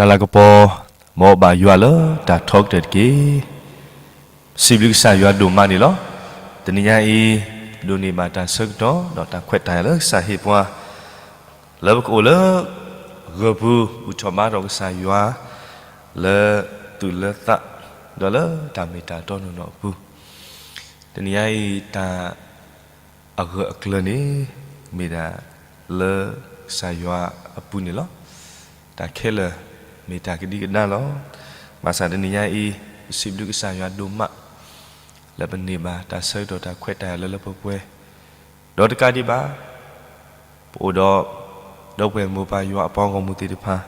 တၢ်လၤကပီၤ, မ်အဘၣ်ယွၤလၢတၢ်ထီကတၢၢ်တက့ၢ်. စံးဘျုးကစၢ်ယွၤဒိၣ်မးန့ၣ်လီၤ. တနံၤညါအံၤ, ဒိးန့ၢ်ဘၣ်တၢ်ဆၢကတီၢ် ဒီးတၢ်ခွဲးတၢ်ယာ်လၢကစၢ်ဟ့ၣ်ပှၤ, လၢပကအိၣ်လၢ ဂၢၢ်ပူၤ ဘူၣ်ထီၣ်ဘါထီၣ်ကစၢ်ယွၤ လၢသူၣ်လၢသး, ဒီးလၢတၢ်မ့ၢ်တၢ်တီနီၢ်နီၢ်အပူၤ, တနံၤညါအံၤတၢ် အဂၢၢ်အကျၢၤန့ၣ် မ့ၢ်ဒၣ်လၢကစၢ်ယွၤအပူၤန့ၣ်လီၤ. တၢ်ခဲလၢာ်မ့ၢ်တၢ်ကဒံကဒါလီၤ. ဘၣ်ဆၣ်တနံၤညါအံၤ ပစံးဘျုးကစၢ်ယွၤဒိၣ်မး လၢပန့ၢ်ဘၣ်တၢ်ဆၢကတီၢ်တၢ်ခွဲးတၢ်ယာ်လၢလၢပှဲၤပှဲၤ, ဒီးတကးဒံးဘၣ် ပအိၣ်ဒီး ဒီပုၢ်ဝဲၢ်မိၢ်ပၢ်ယွၤအပှၤဂီၢ်မုၢ်သ့ၣ်တဖၣ်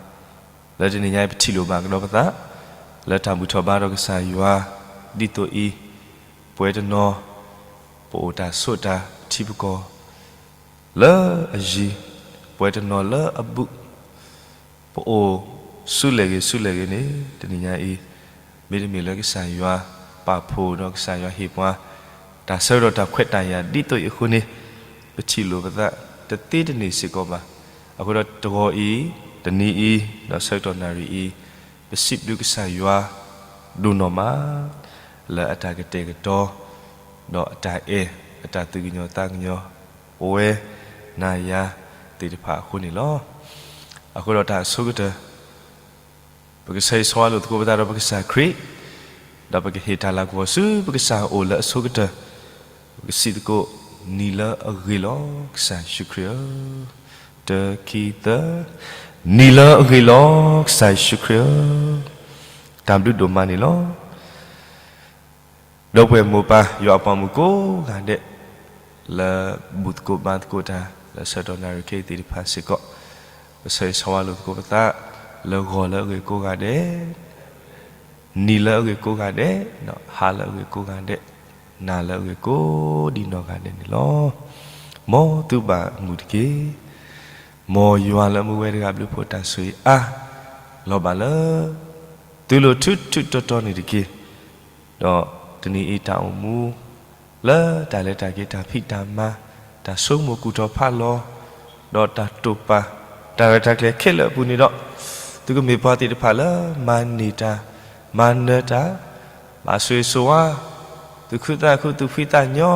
လၢတနံၤညါအံၤပထံၣ်လိာ်ဘၣ်ကဒီးပသး လၢတၢ်ဘူၣ်ထီၣ်ဘါထီၣ်ကစၢ်ယွၤ ဒ်သိးအံၤ, ပဝဲတနီၤ ပအိၣ်တၢ်ဆိးတၢ်ထံပကီၢ် လၢအယံၤ, ပဝဲတနီၤလၢအဘူး, ပအိၣ်ဆူလဲၣ်ဂ့ၤဆူလဲၣ်ဂ့ၤန့ၣ် တနံၤညါအံၤ မ့တမ့ၢ်လၢကစၢ်ယွၤပာ်ဖှိၣ်ဒီးကစၢ်ယွၤဟ့ၣ်ပှၤ တၢ်ဆၢကတီၢ်တၢ်ခွဲးတၢ်ယာ်ဒ်သိးအံၤအဃိန့ၣ်, ပထံၣ်လိာ်ပသးတသ့တန့ၢ်စ့ၢ်ကီးဘၣ်. အဃိဒီးတဂီၤအံၤ, တနံၤအံၤ, ဒီးဆၢကတီၢ်နၣ်ရံၣ်အံၤ, ပစံးဘျုးကစၢ်ယွၤဒိၣ်နီၢ်မး လၢအတၢ်ကတဲာ်ကတီၤ ဒီးအတၢ်အဲၣ်အတၢ်သူၣ်ကညီၤသးကညီၤ အိၣ်ဝဲနၤယၤသ့ၣ်တဖၣ်အဃိန့ၣ်လီၤ. အဃိဒီးတၢ်အဆိကတၢၢ် ပကဆၢဂ့ၤဆၢဝါလိာ်သကိးပသးဒီးပကစၢ်ခရံာ်, ဒီးပကဟ့ၣ်တၢ်လၤကပီၤဆူပကစၢ်အအိၣ်လၢအဆိကတၢၢ်, ပကစံးသကိး နံၤလၢအဂ့ၤလီၤ ကစၢ်ယ့ၣ်ၡူးခရံာ်ဧၢ, တၢ ခံ သၢ, နံၤလၢအဂ့ၤလီၤ ကစၢ်ယ့ၣ်ၡူးခရံာ်ဧၢ, တၢ်ဘျုးဒိၣ်မးန့ၣ်လီၤ. ဒီပုၢ်ဝဲၢ်မိၢ်ပၢ်ယွၤအပှၤမုၣ်ကိးဂၤဒဲး, လၢဘူၣ်သကိးဘါသကိးတၢ် လၢဆၢကတီၢ်နၣ်ရံၣ်ခဲအံၤသ့ၣ်တဖၣ်စ့ၢ်ကီး, ပဆၢဂ့ၤဆၢဝါလိာ်သကိးပသး လၢဂီၤလၢအဂ့ၤကိးဂၤဒဲး, နံၤလၢအဂ့ၤကိးဂၤဒဲး, ဟါလၢအဂ့ၤကိးဂၤဒဲး, နၤလၢအဂ့ၤကိးဒံးနီၢ်ဂၤဒဲးန့ၣ်လီၤ. မ်သုဘၣ်မုာ်တက့ၢ်. မ်ယွၤလၢမူဝဲတဂၤဘျုးဖှိၣ်တၢ်ဆိၣ်ဂ့ၤအါ လီၤဘၣ်လၢ သုလိၤထူထူတီတီန့ၣ်တက့ၢ်. ဒီးတနံၤအံၤတၢ်အိၣ်မူ လၢတၢ်လဲၤတၢ်က့ၤတၢ်ဖံးတၢ်မၤ တၢ်ဆိကမိၣ်ကူၣ်ထီၣ်ဖးလီၤ ဒီးတၢ်တိာ်ပာ် တၢ်ရဲၣ်တၢ်ကျဲၤခဲလၢာ်အပူၤန့ၣ်ဒီး သုကမ့ၢ်ပှၤသ့ၣ်တဖၣ်လၢမၤန့ၢ်တၢ် မၤနၢၤတၢ် ဘၣ်ဆိၣ်ဂ့ၤဆိၣ်ဝါ သူၣ်ခုသးခုသူၣ်ဖှံသးညီ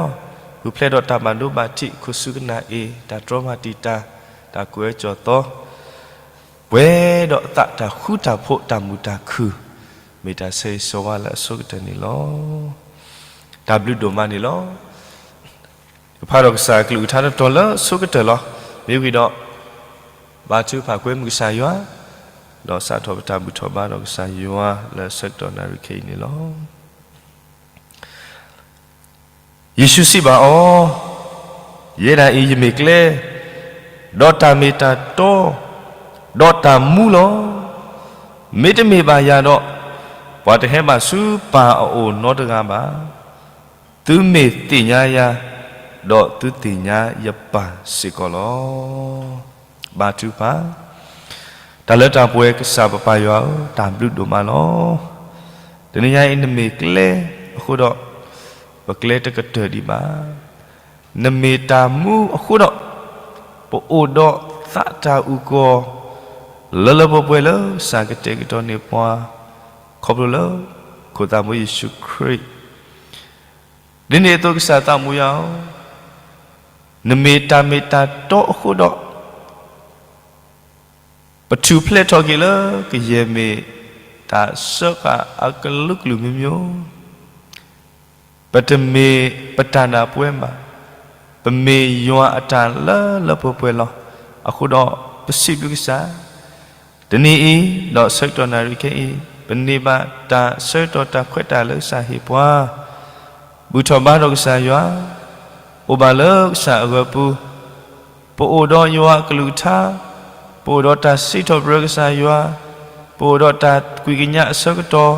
ပူၤဖျဲးဒီးတၢ်ဘၣ်ဒိဘၣ်ထံး ခိၣ်ဆူကနၣ်အ့ၣ် တၢ်တြီမၤတံာ်တာ် တၢ်ကူၣ်အၢကူၣ်သီ ပှဲၤဒီးအသးတၢ်ဃူတၢ်ဖိးတၢ်မုာ်တၢ်ခုၣ် မ့ၢ်တၢ်ဆၢဂ့ၤဆၢဝါလၢအဆိကတၢၢ်န့ၣ်လီၤ. တၢ်ဘျုးဒိၣ်မးန့ၣ်လီၤ. ကဖးဒီးကစၢ်အကလုၢ်ကထါတတီၤလၢအဆိကတၢၢ်လီၤ. မ့ၢ်ဝံၤဒီး ဘါထုကဖၣ်ကွဲမုာ်ကစၢ်ယွၤ ဒီးစးထီၣ်ပတၢ်ဘူၣ်ထီၣ်ဘါဒီးကစၢ်ယွၤလၢဆၢကတီၢ်နၣ်ရံၣ်ခဲအံၤန့ၣ်လီၤ. ယ့ၣ်ၡူးစံးဘၣ်အီၤ, ယဲဒၣ်အံၤ ယမ့ၢ်ကျဲ, ဒီးတၢ်မ့ၢ်တၢ်တီ, ဒီးတၢ်မူလီၤ. မ့တမ့ၢ်ဘၣ်ယၤဒီး, ပှၤတဟဲဘၣ်ဆူပၢ်အအိၣ်နီတဂၤဘၣ်. သုမ့ၢ်သ့ၣ်ညါယၤ, ဒီးသုသ့ၣ်ညါယပၢ်စ့ၢ်ကီးလီၤ. ဘါထုကဖၣ်, တၢ်လၢတၢ်ပှဲၤကစၢ်ပပၢ်ယွၤဧၢ, တၢ်ဘျုးဒိၣ်မးလီၤ. တနံၤညါအံၤနမ့ၢ်ကျဲအဃိဒီး, ပကျဲတကတၢၢ်ဒံးဘၣ်. နမ့ၢ်တၢ်မူအဃိဒီး, ပအိၣ်ဒီးသးတၢ်အုၣ်ကီၤ လၢလၢပှဲၤပှဲၤလၢကစၢ်ကတဲာ်ကတီၤန့ၢ်ပှၤ, ခီဖျိလၢ ခိၣ်သးဘိယ့ၣ်ၡူးခရံာ် ဒ်န့ၣ်အသိးကစၢ်သးမူယၤဧၢ, နမ့ၢ်တၢ်မ့ၢ်တၢ်တီအဃိဒီး, ပထူၣ်ဖျဲးထီၣ်က့ၤလၢကယဲၢ်မ့ၢ်တၢ်စၢဃာ်အကလုာ်ကလုာ်မျိုးမျိုး, ပတမ့ၢ်ပတၢ်ဒၣ်ပဝဲဘၣ်, ပမ့ၢ်ယွၤအတၢ်လၢလၢပှဲၤပှဲၤလီၤ. အဃိဒီးပစံးဘျုးကစၢ် တနံၤအံၤ, ဒီးဆၢကတီၢ်နၣ်ရံၣ်ခဲအံၤ, ပန့ၢ်ဘၣ်တၢ်ဆၢကတီၢ်တၢ်ခွဲးတၢ်ယာ်လၢကစၢ်ဟ့ၣ်ပှၤ, ဘူၣ်ထီၣ်ဘါထီၣ်ကစၢ်ယွၤ, အိၣ်ဘၣ်လၢကစၢ်အဂၢၤပူၤ, ပအိၣ်ဒီးယွၤအကလုၢ်ကထါ, ပအိၣ်ဒီးတၢ်စံးထီၣ်ပတြၢၤကစၢ်ယွၤ, ပအိၣ်ဒီးတၢ်ကွံာ်ကညးအဆၢကတီၢ်,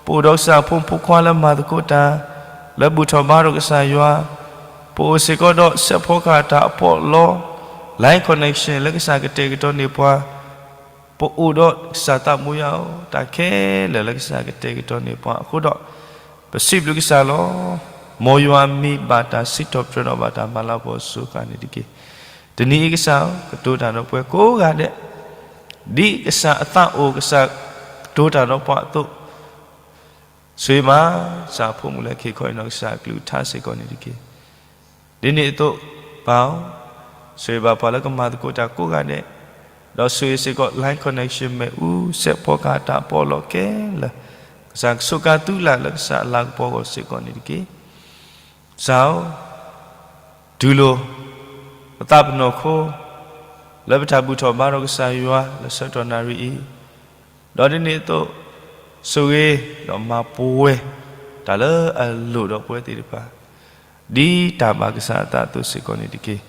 ပအိၣ်ဒီးကစၢ်အဖိမုၣ်ဖိခွါလၢမၤသကိးတၢ်, လၢဘူၣ်ထီၣ်ဘါထီၣ်ကစၢ်ယွၤ, ပအိၣ်စ့ၢ်ကီးဒီးစဲးဖီကဟၣ်တၢ်အဖှီၣ်လီၤ, line connection လၢကစၢ်ကတဲာ်ကတီၤန့ၢ်ပှၤ, ပအိၣ်ဒီးကစၢ်သးမူယၤဧၢ, တၢ်ခဲလၢာ်လၢကစၢ်ကတဲာ်ကတီၤန့ၢ်ပှၤအဃိဒီး, ပစံးဘျုးကစၢ်လီၤ. မ်ယွၤမ့ၢ်ဘၣ်တၢ်စံးထီၣ်ပတြၢၤဒီးဘၣ်တၢ်မၤလၤကပီၤစှီၤဃာ်န့ၣ်တက့ၢ်. တနံၤအံၤကစၢ်ဧၢ, ကတိၤတၢ်ဒီးပှၤကိးဂၤဒဲး, ဒ်ကစၢ်အသးအိၣ် ကစၢ်ကတိၤတၢ်ဒီးပှၤအသိး, ဆိၣ်ဂ့ၤမး ကစၢ်အဖိမုၣ်လၢအခ့ခီအံၤနီၢ်ကစၢ်အကလုၢ်ကထါစ့ၢ်ကီးန့ၣ်တက့ၢ်. ဒ်န့ၣ်အသိး ပၢ်ဧၢ, ဆိၣ်ဂ့ၤဘၣ်ပှၤလၢကမၤသကိးတၢ်ကိးဂၤဒဲး, ဒီးဆိၣ်ဂ့ၤစ့ၢ်ကီး Line Connection မ့ၣ်အူ စဲးဖီကဟၣ်တၢ်ပီးလီၢ်ခဲလၢာ်, ကစၢ်ကဆိးကါသုလၢ်လၢကစၢ်အလၤကပီၤအဂီၢ်စ့ၢ်ကီးန့ၣ်တက့ၢ်. ကစၢ်ဧၢ, တူၢ်လိာ် ပသးပနီၢ်ခိ လၢပတၢ်ဘူၣ်ထီၣ်ဘါထီၣ်ကစၢ်ယွၤလၢဆၢကတီၢ်နၣ်ရံၣ်အံၤ, ဒီးဒ်န့ၣ်အသိး ဆိၣ်ဂ့ၤဒီးမၤပှဲၤ တၢ်လၢအလိၣ်ဒီးပဝဲသ့ၣ်တဖၣ် ဒ်တၢ်ဘၣ်ကစၢ်အသးအသိးစ့ၢ်ကီးန့ၣ်တက့ၢ်.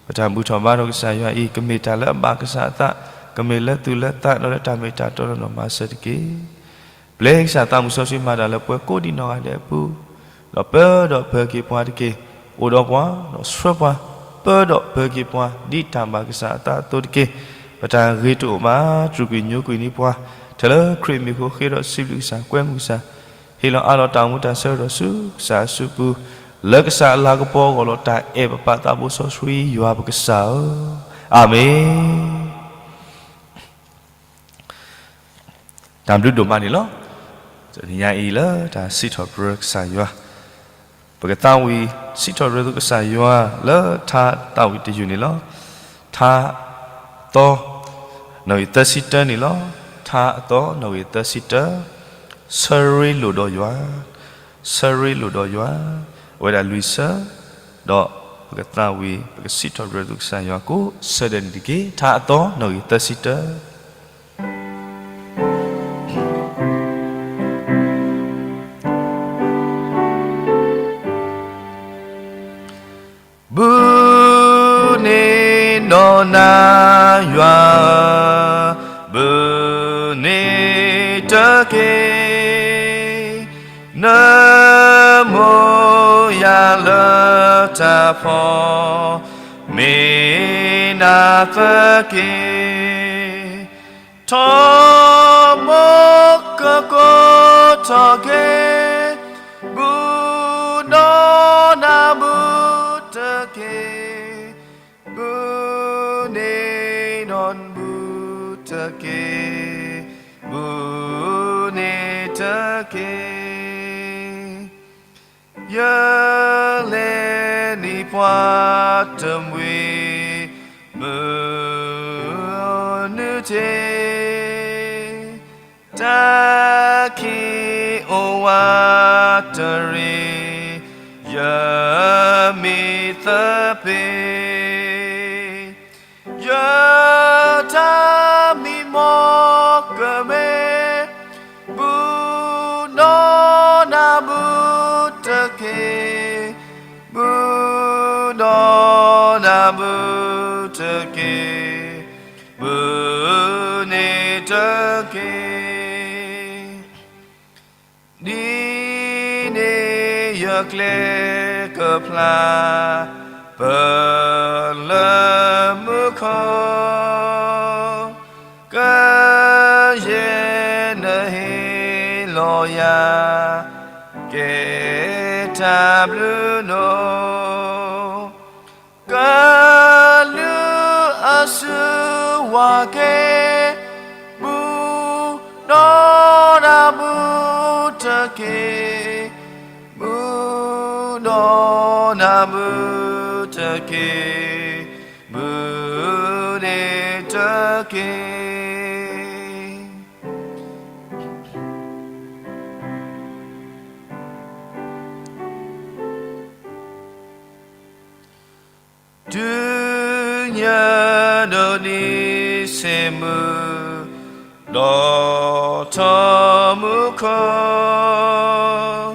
ပတၢ်ဘူၣ်ထီၣ်ဘါထီၣ်ကစၢ်ယွၤအံၤ ကမ့ၢ်တၢ်လၢအဘၣ်ကစၢ်အသး, ကမ့ၢ်လၢသူၣ်လၢသး ဒီးလၢတၢ်မ့ၢ်တၢ်တီလၢနီၢ်မၤစၢၤတက့ၢ်. ပျဲကစၢ်သးမုၢ်စီဆှံမၤတၢ်လၢပှၤကိးဒံးနီၢ်ဂၤဒဲးအပူၤ, ဒီးပၢဒီးပၢၤက့ၤပှၤတက့ၢ်. အိၣ်ဒီးပှၤ, ဒီးဆှၢပှၤ, ပၢဒီးပၢၤက့ၤပှၤ ဒ်တၢ်ဘၣ်ကစၢ်အသးအသိးတက့ၢ်. ပတၢ်ဂ့ၤတအိၣ်ဘၣ် တြူာ်ကွံာ်ညိကွံာ်န့ၢ်ပှၤ, ထဲလၢခရံာ်မံၤအဃိ ဃ့ဒီးစံးဘျုးကစၢ် ကွဲမုာ်ကစၢ်, ဟ့ၣ်လီၤအးလီၤတၢ်အိၣ်မူတၢ်ဆၢကတီၢ်ဆူကစၢ်အစုပူၤ, လၢကစၢ်အလၤကပီၤအဂီၢ်လီၤ. တၢ်အဲၣ်ပပၢ်သးဘိစီဆှံယွၤပကစၢ်ဧၢ, အၤမ့ၣ်. တၢ်ဘျုးဒိၣ်မးန့ၣ်လီၤ. တနံၤညါအံၤလၢတၢ်စံးထီၣ်ပတြၢၤကစၢ်ယွၤ, ပကသးဝံၣ်စံးထီၣ်ပတြၢၤသုကစၢ်ယွၤလၢထါသးဝံၣ်တယုၢ်န့ၣ်လီၤ. ထါသီ နီၣ်ဂံၢ်သၢဆံတၢန့ၣ်လီၤ. ထါအသီ နီၣ်ဂံၢ်သၢဆံတၢ, ဆၢရ့လိာ်ဒီးယွၤ, ဆၢရ့လိာ်ဒီးယွၤ, အဝဲဒၣ်လွံၢ်ဆၢ, ဒီးပကသးဝံၣ် ပကစံးထီၣ်ပတြၢၤသုကစၢ်ယွၤကိးဆၢဒဲးန့ၣ်တက့ၢ်. ထါအသီ နီၣ်ဂံၢ်သၢဆံတၢ. ဘုန့ၣ်နီၢ်နၤယွၤ, ဘုန့ၣ်တက့ၢ်. နမိၢ်ယၤလၢတၢ်ဖီ, မ့ၢ်နၤသက့ၢ်. ထီမိၢ်ကကိးထီၣ်က့ၤ, ဘုနီၢ်နၤဘုတက့ၢ်. ဘုန့ၣ်နီၢ်နၤဘုတက့ၢ်, ဘုန့ၣ်တက့ၢ်. ယလဲၤနံၤပှၤတမှံၤ မုၢ်နုာ်တ့ၢ်, တၢ်ခံးအိၣ်ဝးတရံး, ယမံသပ့ၤ. ယတၢ်မံမီၢ်ကမ့ၢ် ဘုနီၢ်နၤဘုတက့ၢ်, ဘုနီၢ်နၤဘုတက့ၢ်, ဘုန့ၣ်တက့ၢ်. ဒ်န့ၣ်ယကျဲကဖျါ ပလၢမူခိၣ်, ကယဲၢ်နဟ့ၣ်လီၤယၤ ကဲတၢ်ဘျုးနီၢ်. ကလုၢ်အစုဝးက့ၤ ဘုနီၢ်နၤဘုတက့ၢ်, ဘုနီၢ်နၤဘုတက့ၢ်, ဘုန့ၣ်တက့ၢ်. တုၤညါဒိးန့ၢ်ဆ့ၣ်မုၢ် ဒီးထီၣ်မူခိၣ်,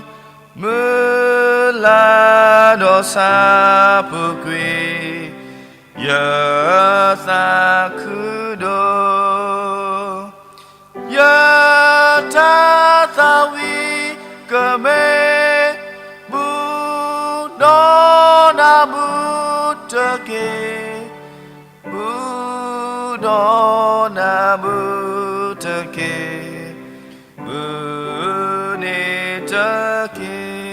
မုၢ်လၢ်ဒီးဆၣ်ဖိကွံာ် ယသးခုဒိၣ်. ယတၢ်သးဝံၣ်ကမ့ၢ် ဘုနီၢ်နၤဘုတက့ၢ်, ဘုနီၢ်နၤဘုတက့ၢ်, ဘုန့ၣ်တက့ၢ်.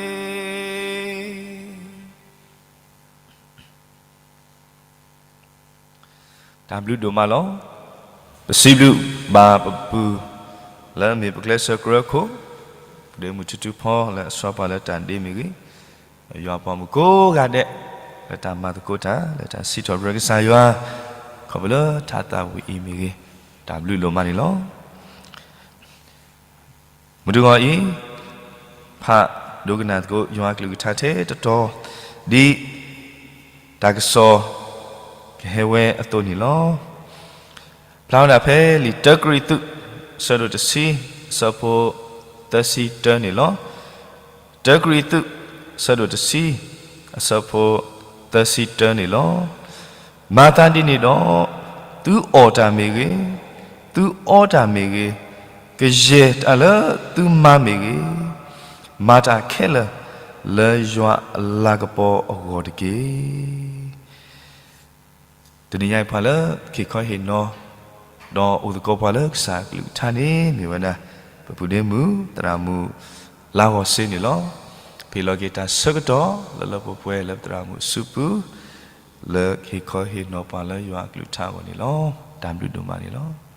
တၢ်ဘျုးဒိၣ်မးလီၤ. ပစံးဘျုးဘၣ်ပပုၢ် လၢအမ့ၢ်ပကျဲးစၢးကြၢးခိၣ်, ပဒ့မုၣ်ထူထူဖီလၢအဆှၢပှၤလၢတၢ်ဒ့မ့ၢ်ဂ့ၤ, ယွၤအပှၤမုၣ်ကိးဂၤဒဲး လၢတၢ်မၤသကိးတၢ် လၢတၢ်စံးထီၣ်ပတြၢၤကစၢ်ယွၤ, ခီဖျိလၢတၢ်သးဝံၣ်အံၤမ့ၢ်ဂ့ၤ, တၢ်ဘျုးဒိၣ်မးန့ၣ်လီၤ. မုၢ်တဂီၤအံၤ ဖးဒိကနၣ်သကိးယွၤအကလုၢ်ကထါထဲတတီၤ ဒ်တၢ်ကစီၣ်ကဟဲဝဲအသိးန့ၣ်လီၤ. ဖျါဝဲဒၣ်ဖဲလံာ်တၢကရံၣ်သူး အဆၢဒိၣ်တဆံ အဆၢဖိသၢဆံတၢန့ၣ်လီၤ. တၢကရံၣ်သူး အဆၢဒိၣ်တဆံ အဆၢဖိသၢဆံတၢန့ၣ်လီၤ. မၤသးဒ်န့ၣ်ဒီး, သုအီၣ်တၢ်မ့ၢ်ဂ့ၤ, သုအီတၢ်မ့ၢ်ဂ့ၤ, ကယဲၢ်တၢ်လၢသုမၤမ့ၢ်ဂ့ၤ, မၤတၢ်ခဲလၢာ်လၢယွၤအလၤကပီၤအဂီၢ်တက့ၢ်. တနံၤညါအံၤပှၤလၢက့ၤခီဟ့ၣ်နီၤ ဒီးအိၣ်သကိးပှၤလၢကစၢ်အကလုၢ်ကထါန့ၣ် မ့ၢ်ဝဲဒၣ် ပပုၢ်ဒ့မုၣ် သရၣ်မုၣ် လါဂီၤစ့န့ၣ်လီၤ. ပဟ့ၣ်လီၤက့ၤတၢ်ဆၢကတီၢ်လၢလၢပှဲၤပှဲၤလၢပသရၣ်မုၣ်အစုပူၤ လၢကဟ့ၣ်ခီဟ့ၣ်နီၤပှၤလၢယွၤအကလုၢ်ကထါအဂီၢ်န့ၣ်လီၤ. တၢ်ဘျုးဒိၣ်မးန့ၣ်လီၤ.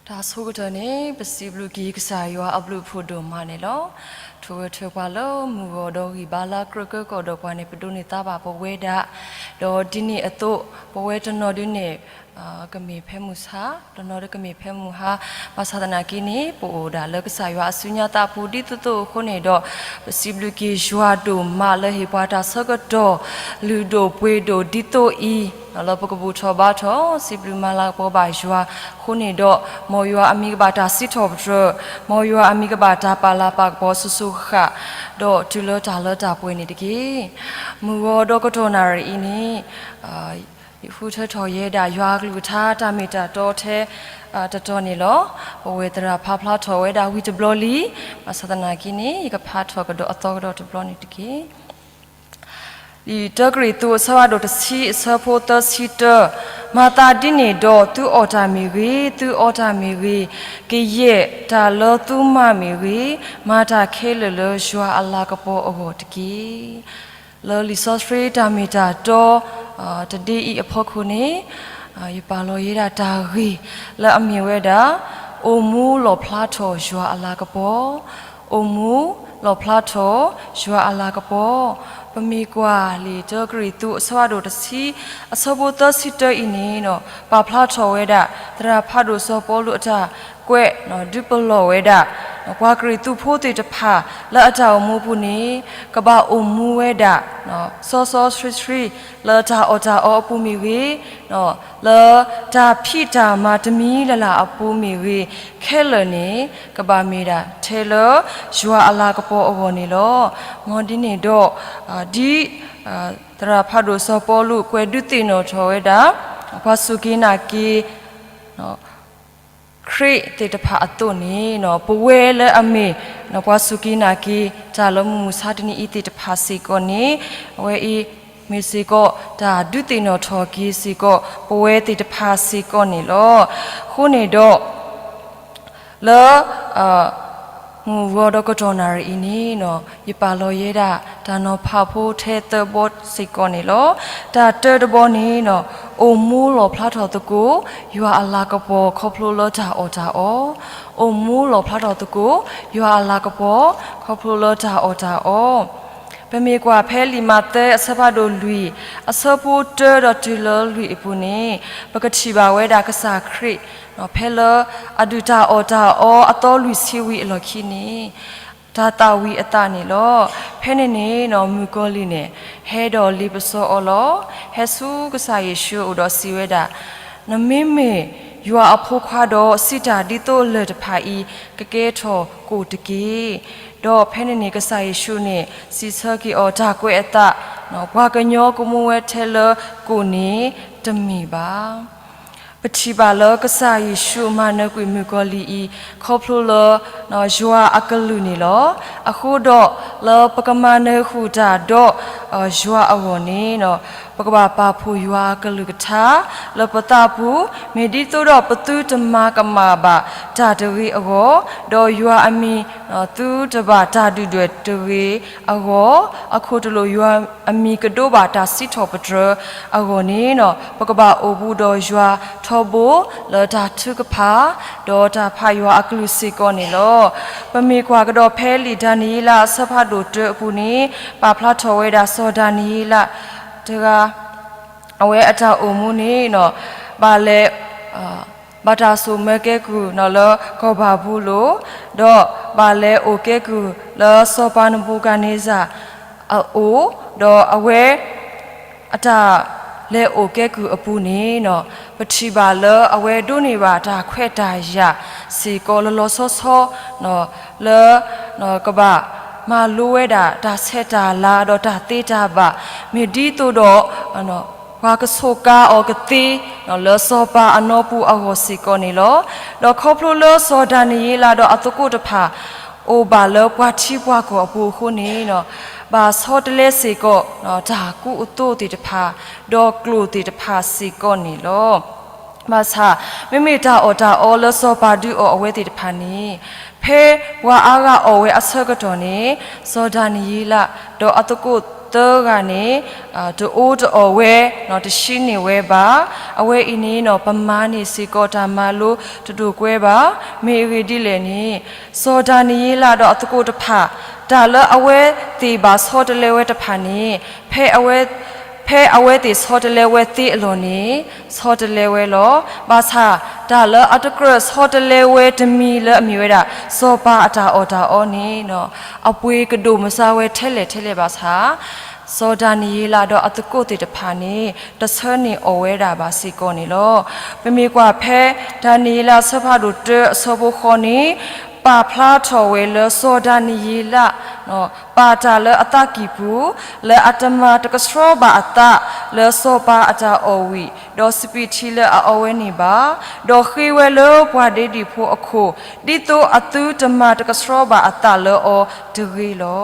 တၢ်ဆိကတၢၢ်န့ၣ် ပစံးဘျုးက့ၤကစၢ်ယွၤအဘျုးအဖှိၣ်ဒိၣ်မးန့ၣ်လီၤ. ထိၣ်ဂဲၤထၢၣ်ပှၤလၢမုၢ်ဂီၤဒီးဂံၢ်ဘါလၢကြၢးကၢကီၢ်ဒီးပှၤန့ၣ် ပဒိးန့ၢ်သါဘၣ်ပဝဲဒၣ်, ဒီးဒ်န့ၣ်အသိး ပဝဲတနီၤဒုန့ၣ် ကမ့ၢ်ဖဲမုၢ်ဆါ, တနီၤဒုကမ့ၢ်ဖဲမုၢ်ဟါ, ဘၣ်ဆၣ်သနာ်က့န့ၣ် ပအိၣ်ဒၣ်လၢကစၢ်ယွၤအစုညါသးပူၤဒ်သိးသိးအဃိန့ၣ်ဒီး ပစံးဘျုးက့ၤယွၤဒိၣ်မးလၢဟ့ၣ်ပှၤတၢ်ဆၢကတီၢ် လုၢ်ဒိၣ်ပှ့ၤဒိၣ်ဒ်သိးအံၤ, လၢပကဘူၣ်ထီၣ်ဘါထီၣ် စံးဘျုးမၤလၤကပီၤဘၣ်ယွၤအဃိန့ၣ်ဒီး မ်ယွၤအမံၤကဘၣ်တၢ်စံးထီၣ်ပတြၢၤ, မ်ယွၤအမံၤကဘၣ်တၢ်ပာ်လၤပာ်ကပီၤစိၤစိၤဃာ်ဃာ်, ဒီးတုၤလၢတၢ်လၢတၢ်ပှဲၤန့ၣ်တက့ၢ်. မုၢ်ဂီၤဒီးကတီၢ်နၣ်ရံၣ်အံၤန့ၣ် ယဃုထၢထီၣ်ယဲဒၣ်ယွၤအကလုၢ်ကထါတၢ်မ့ၢ်တၢ်တီထဲတတီၤန့ၣ်လီၤ. ပဝဲသရၣ်ဖးဖျါထီၣ်ဝဲဒၣ်ဝံၤတဘျီလံ, ဘၣ်ဆၣ်သနာ်က့န့ၣ် ယကဖးထီၣ်ကဒီးအသီကဒီးတဘျီန့ၣ်တက့ၢ်. လံာ်တၢကရံၣ်သူးအဆၢဖးဒိၣ်တဆံအဆၢဖိသၢဆံတၢ, မၤသးဒ်န့ၣ်ဒီး သုအီၣ်တၢ်မ့ၢ်ဂ့ၤ, သုအီတၢ်မ့ၢ်ဂ့ၤ, ကယဲၢ်တၢ်လၢသုမၤမ့ၢ်ဂ့ၤ, မၤတၢ်ခဲလၢာ်လၢယွၤအလၤကပီၤအဂီၢ်တက့ၢ်. လၢလံာ်စီဆှံတၢ်မ့ၢ်တၢ်တီ တဒ့အံၤအဖီခိၣ်န့ၣ် ယပာ်လီၤယဲဒၣ်တၢ်ဂ့ၢ်လၢအမ့ၢ်ဝဲဒၣ် အိၣ်မူလီၣ်ဖျါထီၣ်ယွၤအလၤကပီၤ, အိၣ်မူလီၣ်ဖျါထီၣ်ယွၤအလၤကပီၤ. ပမ့ၢ်ကွၢ်လံာ်တၢကရံၣ်သူးအဆၢဖးဒိၣ်တဆံ အဆၢဖိသၢဆံတၢအံၤန့ၣ် ပာ်ဖျါထီၣ်ဝဲဒၣ် သရၣ်ဖးဒိၣ်စီၤပီလူးအတၢ်ကွဲး ဒုးပလီၢ်ဝဲဒၣ် ပှၤကရံၣ်သူးဖိသ့ၣ်တဖၣ် လၢအတၢ်အိၣ်မူအပူၤန့ၣ် ကဘၣ်အိၣ်မူဝဲဒၣ် စီစီဆှံဆှံ လၢတၢ်အီၣ်တၢ်အီအပူၤမ့ၢ်ဂ့ၤ, လၢတၢ်ဖံးတၢ်မၤတမံၤလၢ်လၢ်အပူၤမ့ၢ်ဂ့ၤ, ခဲလၢာ်န့ၣ် ကဘၣ်မ့ၢ်ဒၣ်ထဲလၢယွၤအလၤကပီၤအဂီၢ်န့ၣ်လီၤ. မ်ဒ်န့ၣ်ဒီး ဒ် သရၣ်ဖးဒိၣ်စီၤပီလူးကွဲးဒုးသ့ၣ်နီၣ်ထီၣ်ဝဲဒၣ် ပှၤစူၢ်က့ၤနာ်က့ၤ ခရံာ်သ့ၣ်တဖၣ်အသိးန့ၣ် ပဝဲလၢအမ့ၢ် ပှၤစူၢ်က့ၤနာ်က့ၤ တၢ်လၢမုၢ်မဆါတနံၤအံၤသ့ၣ်တဖၣ်စ့ၢ်ကီးန့ၣ် အဝဲအံၤမ့ၢ်စ့ၢ်ကီး တၢ်ဒုးသ့ၣ်နီၣ်ထီၣ်က့ၤစ့ၢ်ကီး ပဝဲသ့ၣ်တဖၣ်စ့ၢ်ကီးန့ၣ်လီၤ. အဃိန့ၣ်ဒီး လၢ မုၢ်ဂီၤဒီးကတီၢ်နၣ်ရံၣ်အံၤန့ၣ် ယပာ်လီၤယဲဒၣ် တၢ်နီၤဖးဖိထဲသၢဘီစ့ၢ်ကီးန့ၣ်လီၤ. တၢ်တၢတဘီန့ၣ် အိၣ်မူလီၣ်ဖျါထီၣ်သကိး ယွၤအလၤကပီၤခီဖျိလၢတၢ်အီၣ်တၢ်အီ, အိၣ်မူလီၣ်ဖျါထီၣ်သကိး ယွၤအလၤကပီၤ ခီဖျိလၢတၢ်အီၣ်တၢ်အီ ပမ့ၢ်ကွၢ်ဖဲလံာ်မးသဲအဆၢဖးဒိၣ်လွံၢ် အဆၢဖိတၢဒီးတုၤလၢလွံၢ်အပူၤန့ၣ် ပကထံၣ်ဘၣ်ဝဲဒၣ်ကစၢ်ခရံာ် ဖဲလၢအဒုၣ်တၢ်အီၣ်တၢ်အီအသီလွံၢ်ဆံဝံၤအလီၢ်ခံန့ၣ် တၢ်သၣ်ဝံၤအသးန့ၣ်လီၤ. ဖဲန့ၣ်န့ၣ် မုၣ်ကီၤလံၢ်န့ၣ် ဟဲဒီးလ့ပစီအီၤလီၤ. ဟဲဆူကစၢ်ယ့ၣ်ၡူးအအိၣ်ဒီးစံးဝဲဒၣ် နမ့မ့ၢ်ယွၤအဖိခွါဒီး စံးတၢ်ဒ်သိးလၢၢ်တဖၣ်အံၤ ကကဲထီၣ်ကိၣ်တက့ၢ်. ဒီးဖဲန့ၣ်န့ၣ် ကစၢ်ယ့ၣ်ၡူးန့ၣ် စံးဆၢက့ၤအီၤတၢ်ကွဲးအသး ပှၤကညီကမူဝဲထဲလၢကိၣ်န့ၣ် တမ့ၢ်ဘၣ်. ပထံၣ်ဘၣ်လၢကစၢ်ယ့ၣ်ၡူးမၤနၢၤကွံာ်မုၣ်ကီၤလံၢ်အံၤ ခီဖျိလၢ ယွၤအကလုၢ်န့ၣ်လီၤ. အဃိဒီးလၢပကမၤနၢၤဃုာ်တၢ်ဒီး ယွၤအဂီၢ်န့ၣ်, ပကဘၣ်ပာ်ဖှိၣ်ယွၤအကလုၢ်ကထါ လၢပသးပူၤ, မ့ၢ်ဒ်သိးဒီးပသုတမၤကမၣ်ဘၣ်တၢ်တဂ့ၤအဂီၢ်, ဒီးယွၤအမံၤသုတဘၣ်တၢ်ဒုၣ်ဒွဲၣ်တဂ့ၤအဂီၢ်, အခိၣ်တလိာ်ယွၤအမံၤကဒိဘၣ်တၢ်စံးထီၣ်ပတြၢၤအဂီၢ်န့ၣ်, ပကဘၣ်အိၣ်ဘူးဒီးယွၤထီဘိလၢတၢ်ထုကဖၣ် ဒီးတၢ်ဖးယွၤအကလုၢ်စ့ၢ်ကီးန့ၣ်လီၤ. ပမ့ၢ်ကွၢ်ကဒီးဖဲလံာ်ဒၤနံးယ့လးအဆၢဖးဒိၣ်တၢအပူၤန့ၣ်, ပာ်ဖျါထီၣ်ဝဲဒၣ်စီၤဒၤနံးယ့လးတဂၤ အဝဲအတၢ်အိၣ်မူန့ၣ်, ဘၣ်လဲၤ ဘၣ်တၢ်စိာ်မၢကဲကုၢ်လၢကီၢ်ဘၤဘူၤလိၣ်, ဒီးဘၣ်လဲၤအိၣ်ကဲကုၢ်လၢစီၤပၤနဘူၤခၣ်နံစၢ်အအိၣ်, ဒီးအဝဲ အတၢ်လဲၤအိၣ်ကဲကုၢ်အပူၤန့ၣ်, ပထံၣ်ဘၣ်လၢအဝဲဒိးန့ၢ်ဘၣ်တၢ်ခွဲးတၢ်ယာ်စ့ၢ်ကီးလီၤလီၤဆီဆီ လၢ ကဘၣ်မၤလိဝဲဒၣ်တၢ်ဆဲးတၢ်လၤဒီးတၢ်သ့တၢ်ဘၣ်, မ့ၢ်ဒ်သိးဒီး ပှၤကဆိးကါအီၤကသ့ လၢစီၤပၤအနီပူၤအဂီၢ်စ့ၢ်ကီးန့ၣ်လီၤ. ဒီးခီဖျိလၢစီၤဒၤနံးယ့လးဒီးအသကိးတဖၣ် အိၣ်ဘၣ်လၢပှၤထံပှၤကီၢ်အပူၤအဃိန့ၣ်, ဘၣ်ဆီတလဲစ့ၢ်ကီး တၢ်ကူအသိးသ့ၣ်တဖၣ် ဒီးကျိာ်သ့ၣ်တဖၣ်စ့ၢ်ကီးန့ၣ်လီၤ. ဘၣ်ဆၣ် မ့မ့ၢ်တၢ်အီၣ်တၢ်အီလၢစီၤပၤဒုးအီၣ်အဝဲသ့ၣ်တဖၣ်န့ၣ်, ဖဲပှၤအါဂၤအီၣ်ဝဲအဆၢကတီၢ်န့ၣ်, စီၤဒၤနံးယ့လး ဒီးအသကိးသၢဂၤန့ၣ် တအိၣ်တအီၣ်ဝဲ တဆံးန့ၢ်ဝဲဘၣ်. အဝဲအံၤန့ၣ် ပမၤန့ၢ်စ့ၢ်ကီးတၢ်မၤလိတဒိၣ်ကွဲဘၣ်. မ့ၢ်အဂ့ၢ်ဒ်လဲၣ်န့ၣ်, စီၤဒၤနံးယ့လးဒီးအသကိးတဖၣ် တၢ်လၢအဝဲသ့ၣ်ဘၣ်ဆီတလဲဝဲတဖၣ်န့ၣ်, ဖဲအဝဲသ့ၣ်ဆီတလဲဝဲသ့အလီၢ်န့ၣ် ဆီတလဲဝဲလီၤ. ဘၣ်ဆၣ် တၢ်လၢအတကြၢးဆီတလဲဝဲတမံၤလၢအမ့ၢ်ဝဲဒၣ် စီၤပၤအတၢ်အီၣ်တၢ်အီန့ၣ် အပှ့ၤကဒိၣ်မုၢ်ဆါဝဲထဲလဲၣ်ထဲလဲၣ်ဘၣ်ဆၣ်, စီၤဒၤနံးယ့လးဒီးအသကိးသ့ၣ်တဖၣ်န့ၣ် တဆၢန့ၢ်အီၣ်ဝဲဒၣ်ဘၣ်စ့ၢ်ကီးန့ၣ်လီၤ. ပမ့ၢ်ကွၢ်ဖဲ ဒၤနံးယ့လးအဆၢဖးဒိၣ်တၢအဆၢဖိဃိးန့ၣ် ပာ်ဖျါထီၣ်ဝဲလၢစီၤဒၤနံးယ့လး ပာ်တၢ်လၢအသးကံၢ်ပူၤ လၢအတမၤတကဆှီဘၣ်အသးလၢစီၤပၤအတၢ်အီၣ်ဝံၣ် ဒီးစပံးထံလၢအအီဝဲန့ၣ်ဘၣ်, ဒီးဃ့ဝဲလၢပှၤဒ့ဒံၣ်ဖိအခိၣ်, ဒ်သိးအသုတမၤတကဆှီဘၣ်အသးလၢအီၤတဂ့ၤလီၤ.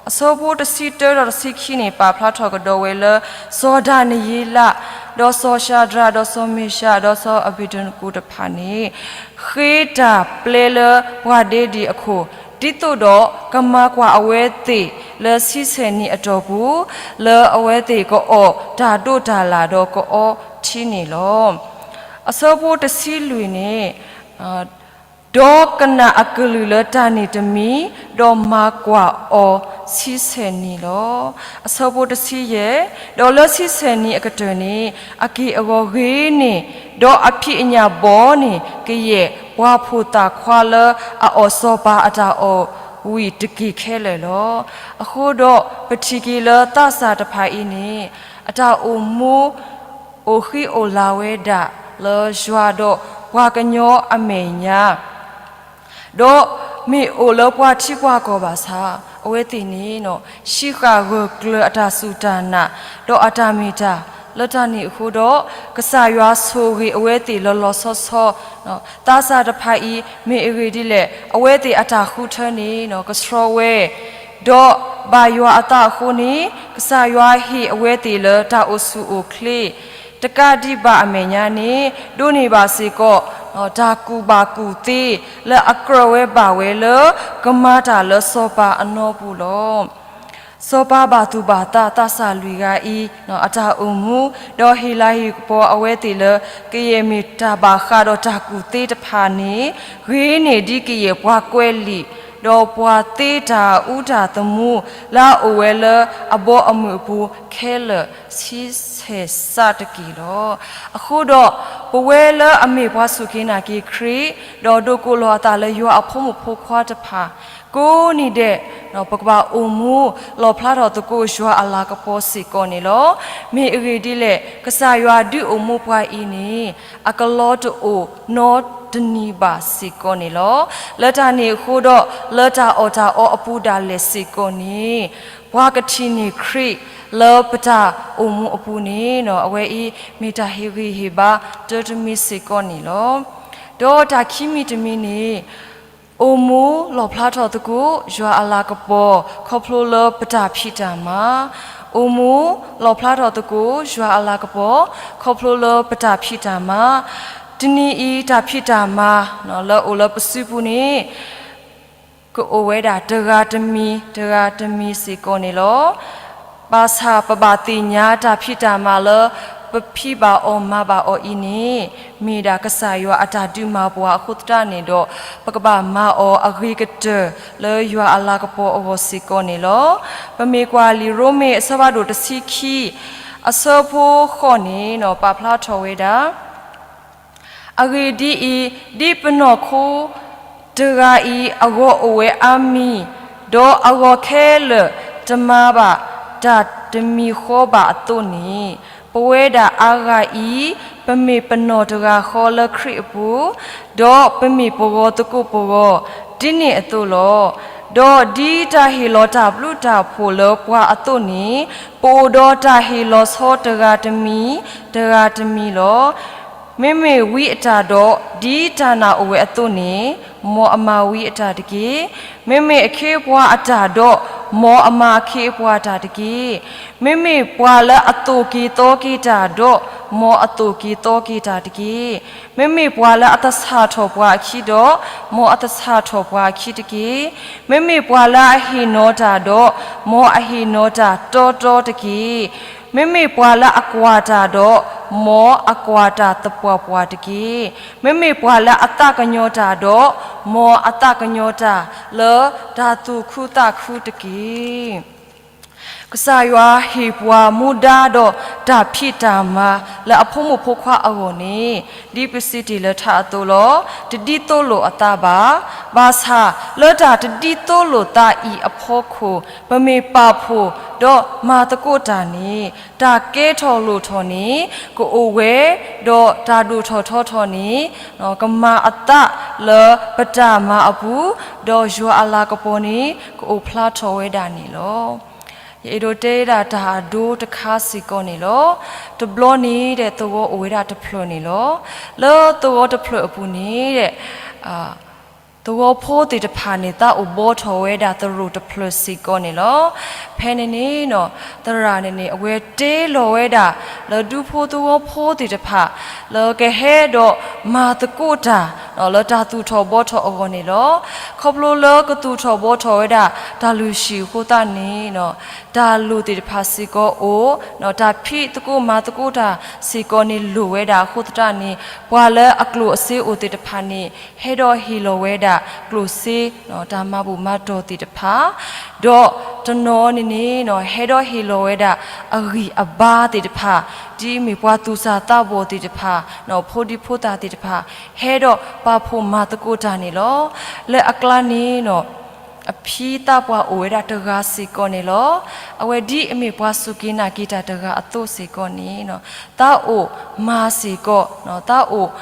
အဆၢဖိတဆံတၢဒီးတဆံခံန့ၣ် ပာ်ဖျါထီၣ်ကဒီးဝဲလၢ စီၤဒၤနံးယ့လး ဒီးစီၤၡၤဒြး ဒီးစီၤမ့ၡး ဒီးစီၤအဘ့းနကိၤတဖၣ်န့ၣ် ဃ့တၢ်ပျဲလၢပှၤဒ့ဒံၣ်အခိၣ်, ဒ်သိးဒီးကမၤကွၢ်အဝဲသ့ၣ်လၢဆံဆဲၣ်နံၣ်အတီၢ်ပူၤ, လၢအဝဲသ့ၣ်ကအီၣ်တၢ်ဒိးတၢ်လၣ်ဒီးကအီထံန့ၣ်လီၤ. အဆၢဖိတဆံလွံၢ်န့ၣ် ဒီးကနၣ်အကလုၢ်လၢတၢ်န့ၣ်တမံၤ, ဒီးမၤကွၢ်အီၤဆံဆဲၣ်နံၣ်လီၤ. အဆၢဖိတဆံယဲၢ်, ဒီးလၢဆံဆဲၣ်နံၣ်အကတၢၢ်န့ၣ် အက့ၢ်အဂီၤဂ့ၤန့ၢ်, ဒီးအဖံးအညၣ်ဘီန့ၢ်ကယဲၢ် ပှၤဖိသၣ်ခွါလၢအအီၣ်စီၤပၤအတၢ်အီၣ်ဝံၣ်တက့ၢ်ခဲလၢာ်လီၤ. အဃိဒီးပထံၣ်က့ၤလၢသးစၢ်တဖၣ်အံၤန့ၣ် အတၢ်အိၣ်မူ အိၣ်ဃံအိၣ်လၤဝဲဒၣ်လၢယွၤဒီးပှၤကညီအမဲာ်ညါ, ဒီးမ့ၢ်အိၣ်လၢပှၤထံပှၤကီၢ်ဘၣ်ဆၣ်, အဝဲသ့ၣ်န့ၣ် ဟံးဃာ်ဂၢၢ်ကျၢၤအတၢ်စူၢ်တၢ်နာ် ဒီးအတၢ်မ့ၢ်တၢ်, လၢတၢ်န့ၣ်အဃိဒီး ကစၢ်ယွၤဆိၣ်ဂ့ၤအဝဲသ့ၣ်လီၤလီၤဆီဆီ, သးစၢ်တဖၣ်အံၤ မ့ၢ်အဂ့ၢ်ဒ်လဲၣ်, အဝဲသ့ၣ်အတၢ်ဃုထၢန့ၣ် ကဆှီဝဲ ဒီးဘၣ်ယွၤအသးအဃိန့ၣ် ကစၢ်ယွၤဟ့ၣ်အဝဲသ့ၣ်လၢတၢ်အိၣ်ဆူၣ်အိၣ်ချ့, တကးဒံးဘၣ်အမဲာ်ညါန့ၣ် ဒိးန့ၢ်ဘၣ်စ့ၢ်ကီး တၢ်ကူၣ်ဘၣ်ကူၣ်သ့ လၢအကြၢးဝဲဘၣ်ဝဲလၢ ကမၤတၢ်လၢစီၤပၤအနီပူၤလီၤ. စီၤပၤဘၣ်သူၣ်ဘၣ်သးသးစၢ်လွံၢ်ဂၤအံၤ အတၢ်အိၣ်မူ ဒီးဟ့ၣ်လၤဟ့ၣ်ကပီၤအဝဲသ့ၣ်လၢ ကယဲၢ်မ့ၢ်တၢ်ဘၣ်ဃးဒီးတၢ်ကူၣ်သ့တဖၣ်န့ၣ် ဂ့ၤန့ၢ်ဒ်ကယဲၢ်ပှၤကွဲးလံာ် ဒီးပှၤသ့တၢ်အူတၢ်သမူ လၢအအိၣ်ဝဲလၢအဘီအမုၢ်အပူၤခဲလၢာ် ဆံဆဲၣ်စးတက့ၢ်လီၤ. အဃိဒီး ပဝဲလၢအမ့ၢ်ပှၤစူၢ်က့ၤနာ်က့ၤခရံာ် ဒီးဒိးကိးလီၤအသးလၢယွၤအဖိမုၣ်ဖိခွါတဖၣ် ကိးနံၤဒဲး ပကဘၣ်အိၣ်မူလီၣ်ဖျါထီၣ်သကိးယွၤအလၤကပီၤစ့ၢ်ကီးန့ၣ်လီၤ. မ့ၢ်အဂ့ၢ်ဒ်လဲၣ်, ကစၢ်ယွၤဒုးအိၣ်မူပှၤအံၤန့ၣ် အကလီတအိၣ်နီတနံၤဘၣ်စ့ၢ်ကီးန့ၣ်လီၤ. လၢတၢ်န့ၣ်အဃိဒီး လၢတၢ်အီၣ်တၢ်အီအပူၤဒၣ်လဲာ်စ့ၢ်ကီးန့ၣ် ပှၤကထံၣ်န့ၢ်ခရံာ်လၢပတၢ်အိၣ်မူအပူၤန့ၣ် အဝဲအံၤမ့ၢ်တၢ်ဟ့ၣ်ဂံၢ်ဟ့ၣ်ဘါတၢတမံၤစ့ၢ်ကီးန့ၣ်လီၤ. ဒီးတၢ်ခံမံၤတမံၤန့ၣ် အိၣ်မူလီၣ်ဖျါထီၣ်သကိးယွၤအလၤကပီၤ ခီဖျိလၢပတၢ်ဖံးတၢ်မၤ, အိၣ် အိၣ်မူလီၣ်ဖျါထီၣ်သကိး ယွၤအလၤကပီၤ ခီဖျိလၢပတၢ်ဖံးတၢ်မၤ, တနံၤအံၤတၢ်ဖံးတၢ်မၤလၢအိၣ်လၢပစုပူၤန့ၣ် ကအိၣ်ဝဲဒၣ်တဂၤတမံၤ တဂၤတမံၤစ့ၢ်ကီးန့ၣ်လီၤ. ဘၣ်ဆၣ်ပဘၣ်သ့ၣ်ညါတၢ်ဖံးတၢ်မၤလၢ ပဖံးဘၣ်အီၤမၤဘၣ်အီၤအံၤန့ၣ် မ့ၢ်ဒၣ်ကစၢ်ယွၤအတၢ်ဒုးမၤပှၤအဃိသတးန့ၣ်ဒီး ပကဘၣ်မၤအီၤအဂ့ၤကတၢၢ်လၢယွၤအလၤကပီၤအဂီၢ်စ့ၢ်ကီးန့ၣ်လီၤ. ပမ့ၢ်ကွၢ်လံာ်ရိမ့ၤအဆၢဖးဒိၣ်တဆံခံ အဆၢဖိဃိးန့ၣ် ပာ်ဖျါထီၣ်ဝဲဒၣ် အဂ့ၢ်ဒ်အံၤ, ဒ်ပနီၢ်ခိတဂၤအံၤအဂီၤအိၣ်ဝဲအါမံၤ, ဒီးအဂီၤခဲလၢာ်တမၤဘၣ်တၢ်တမံၤဃီဘၣ်အသိးန့ၣ်, ပဝဲဒၣ်အါဂၤအံၤ ပမ့ၢ်ပနီၢ်တဂၤဃီလၢခရံာ်အပူၤ, ဒီးပမ့ၢ်ပဂီၤသကိးပဂီၤ ဒ်န့ၣ်အသိးလီၤ. ဒီးဒ်တၢ်ဟ့ၣ်လီၤတၢ်ဘျုးတၢ်ဖှိၣ်လၢပှၤအသိးန့ၣ်, ပအိၣ်ဒီးတၢ်ဟ့ၣ်လီၤဆီတဂၤတမံၤ တဂၤတမံၤလီၤ. မ့မ့ၢ်ဝံအတၢ်ဒီး ဒ်တၢ်နာ်အိၣ်ဝဲအသိးန့ၣ်, မ်အမၤဝံအတၢ်တက့ၢ်. မ့မ့ၢ်အခ့အပှၤအတၢ်ဒီး, မ်အမၤအခ့အပှၤတၢ်တက့ၢ်. မ့မ့ၢ်ပှၤလၢအသိၣ်က့ၤသီက့ၤတၢ်ဒီး, မ်အသိၣ်က့ၤသီက့ၤတၢ်တက့ၢ်. မ့မ့ၢ်ပှၤလၢအသဆၣ်ထီၣ်ပှၤအခံဒီး, မ်အသဆၣ်ထီၣ်ပှၤအခံတက့ၢ်. မ့မ့ၢ်ပှၤလၢအဟ့ၣ်နီၤတၢ်ဒီး, မ်အဟ့ၣ်နီၤတၢ်တီတီတက့ၢ်. မ့မ့ၢ်ပှၤလၢအကွၢ်တၢ်ဒီး, မ်အကွၢ်တၢ်သပှၢ်ပှၢ်တက့ၢ်. မ့မ့ၢ်ပှၤလၢအသးကညီၤတၢ်ဒီး, မ်အသးကညီၤတၢ်လၢတၢ်သူၣ်ခုသးခုတက့ၢ်. ကစၢ်ယွၤဟ့ၣ်ပှၤမူဒါဒီးတၢ်ဖံးတၢ်မၤလၢအဖိမုၣ်ဖိခွါအဂီၢ်န့ၣ်, ဒ်ပစံးတ့ၢ်လၢထးအသိးလီၤ. တဒ်သိးလိာ်အသးဘၣ်. ဘၣ်ဆၣ်လၢတၢ်တဒ်သိးလိာ်သးအံၤအဖီခိၣ်, ပမ့ၢ်ပာ်ဖှိၣ်ဒီးမၤသကိးတၢ်န့ၣ်, တၢ်ကဲထီၣ်လိၣ်ထီၣ်န့ၣ် ကအိၣ်ဝဲ, ဒီးတၢ်ဒိၣ်ထီၣ်ထီထီၣ်န့ၣ် ကမၤအသးလၢပတၢ်မၤအပူၤ, ဒီးယွၤအလၤကပီၤန့ၣ် ကအိၣ်ဖျါထီၣ်ဝဲဒၣ်န့ၣ်လီၤ. ယအဲၣ်ဒိးတဲဒၣ်တၢ်အဒိတခါစ့ၢ်ကီးန့ၣ်လီၤ. တဘျီန့ၣ်ဒီးသဝီအိၣ်ဝဲဒၣ်တဖျၢၣ်န့ၣ်လီၤ. လၢသဝီတဖျၢၣ်အပူၤန့ၣ်ဒီး သဝီဖိသ့ၣ်တဖၣ်န့ၣ် သးအိၣ်ဘှီထီၣ်ဝဲဒၣ်သရိာ်တဖျၢၣ်စ့ၢ်ကီးန့ၣ်လီၤ. ဖဲန့ၣ်န့ၣ် သရၣ်န့ၣ်န့ၣ် အဝဲတ့လီၤဝဲဒၣ် လၢဒူဖိသဝီဖိသ့ၣ်တဖၣ် လၢကဟဲဒီးမၤသကိးတၢ် လၢတၢ်သူၣ်ထီၣ်ဘှီထီၣ်အဂီၢ်န့ၣ်လီၤ. ခီဖျိလၢကသူၣ်ထီၣ်ဘှီထီၣ်ဝဲဒၣ် တၢ်လုၢ်ဟံၣ်အဃိသတးန့ၣ် တၢ်လိၣ်သ့ၣ်တဖၣ်စ့ၢ်ကီးအိၣ်, တၢ်ဖံးသကိးမၤသကိးတၢ်စ့ၢ်ကီးန့ၣ်လိၣ်ဝဲဒၣ်အဃိသတးန့ၣ် ပှၤလၢအကျိၣ်အစ့အိၣ်သ့ၣ်တဖၣ်န့ၣ် ဟဲဒီးဟ့ၣ်လီၤဝဲဒၣ်ကျိၣ်စ့ တၢ်မၤဘူၣ်မၤတီၢ်သ့ၣ်တဖၣ်, ဒီးတနီၤန့ၣ်န့ၣ် ဟဲဒီးဟ့ၣ်လီၤဝဲဒၣ်အဂံၢ်အဘါသ့ၣ်တဖၣ်, ဒ်အမ့ၢ်ပှၤသူၣ်စၢ်သးဘီၣ်သ့ၣ်တဖၣ်, ဖိဒံဖိသၣ်သ့ၣ်တဖၣ် ဟဲဒီးပာ်ဖှိၣ်မၤသကိးတၢ်န့ၣ်လီၤ. လၢအကျါန့ၣ် အဖံသးပှၢ်အိၣ်ဝဲဒၣ်တဂၤစ့ၢ်ကီးန့ၣ်လီၤ. အဝဲဒ်အမ့ၢ်ပှၤစူၢ်က့ၤနာ်က့ၤတၢ်တဂၤအသိးစ့ၢ်ကီးန့ၣ် သးအိၣ်မၤစ့ၢ်ကီး, သးအိၣ်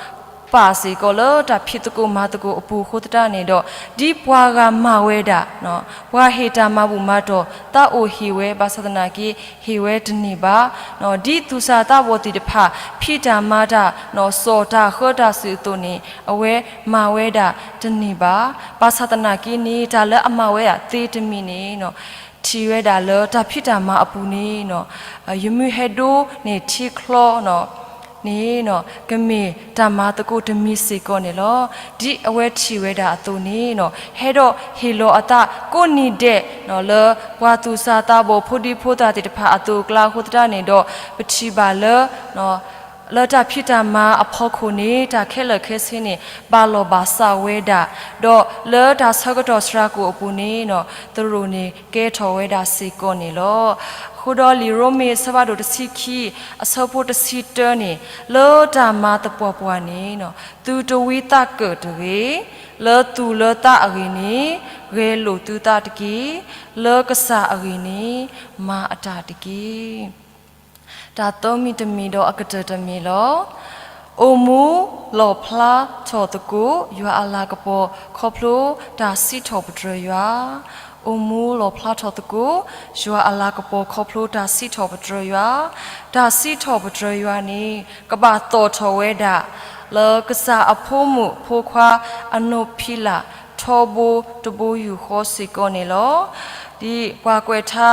ပာ်စ့ၢ်ကီးလၢတၢ်ဖံးသကိးမၤသကိးအပူၤအဃိသတးန့ၣ်ဒီး ဒ်ပှၤဂၤမၤဝဲဒၣ်, ပှၤဟ့ၣ်တၢ်မၤဘူၣ်မၤတီၢ် သးအိၣ်ဟ့ၣ်ဝဲ ဘၣ်ဆၣ်သနာ်က့ ဟ့ၣ်ဝဲတန့ၢ်ဘၣ်. ဒ်သူၣ်စၢ်သးဘီၣ်သ့ၣ်တဖၣ် ဖံးတၢ်မၤတၢ် စီၣ်တၢ်ဃၢတၢ်စုာ်အသိးန့ၣ် အဝဲမၤဝဲဒၣ်တန့ၢ်ဘၣ်. ဘၣ်ဆၣ်သနာ်က့န့ၣ် တၢ်လၢအမၤဝဲဒၣ်သ့တမံၤန့ၣ် ထံၣ်ဝဲဒၣ်လၢတၢ်ဖံးတၢ်မၤအပူၤန့ၣ် ယမုၢ်ဟဲဒိန့ၢ်ထံချီန့ၣ် ကမ့ၢ်တၢ်မၤသကိးတမံၤစ့ၢ်ကီးန့ၣ်လီၤ. ဒ်အဝဲထံၣ်ဝဲဒၣ်အသိးန့ၣ် ဟဲဒီးဟ့ၣ်လီၤအသးကိးနံၤဒဲး လၢပှၤသူၣ်စၢ်သးဘီၣ်ဖိဒံဖိသၣ်သ့ၣ်တဖၣ်အသိးအကျါအဃိသတးန့ၣ်ဒီး ပထံၣ်ဘၣ်လၢ လၢတၢ်ဖံးတၢ်မၤအဖီခိၣ်န့ၣ် တၢ်ခဲလၢာ်ခဲဆ့န့ၣ် ဘၣ်လီၢ်ဘၣ်စးဝဲဒၣ်, ဒီးလၢတၢ်ဆၢကတီၢ်စှၤကိာ်အပူၤန့ၣ် သရိာ်န့ၣ်ကဲထီၣ်ဝဲဒၣ်စ့ၢ်ကီးန့ၣ်လီၤ. အဃိဒီးလံာ်ရိမ့ၤအဆၢဖးဒိၣ်တဆံခံ အဆၢဖိတဆံတၢန့ၣ် လၢတၢ်မၤသပှၢ်ပှၢ်န့ၣ် သုတဝံသးကၢၣ်တဂ့ၤ, လၢသူၣ်လၢသးအဂ့ၢ်န့ၣ် ဂဲၤလိာ်သုသးတက့ၢ်. လၢကစၢ်အဂ့ၢ်န့ၣ် မၤအတၢ်တက့ၢ်. တၢ်သၢမံၤတမံၤဒီးအကတၢၢ်တမံၤလီၤ. အိၣ်မူလီၣ်ဖျါထီၣ်သကိး ယွၤအလၤကပီၤ ခီဖျိတၢ်စံးထီၣ်ပတြၢၤယွၤ, အိၣ်မူလီၣ်ဖျါထီၣ်သကိး ယွၤအလၤကပီၤ ခီဖျိတၢ်စံးထီၣ်ပတြၢၤယွၤ, တၢ်စံးထီၣ်ပတြၢၤယွၤန့ၣ် ကဘၣ်သီၣ်ထီၣ်ဝဲဒၣ် လၢကစၢ်အဖိမုၣ်ဖိခွါအနိးဖံလး ထီဘိတဘိယူၢ်ဃီစ့ၢ်ကီးန့ၣ်လီၤ. ဒ်ပှၤကွဲးထါ,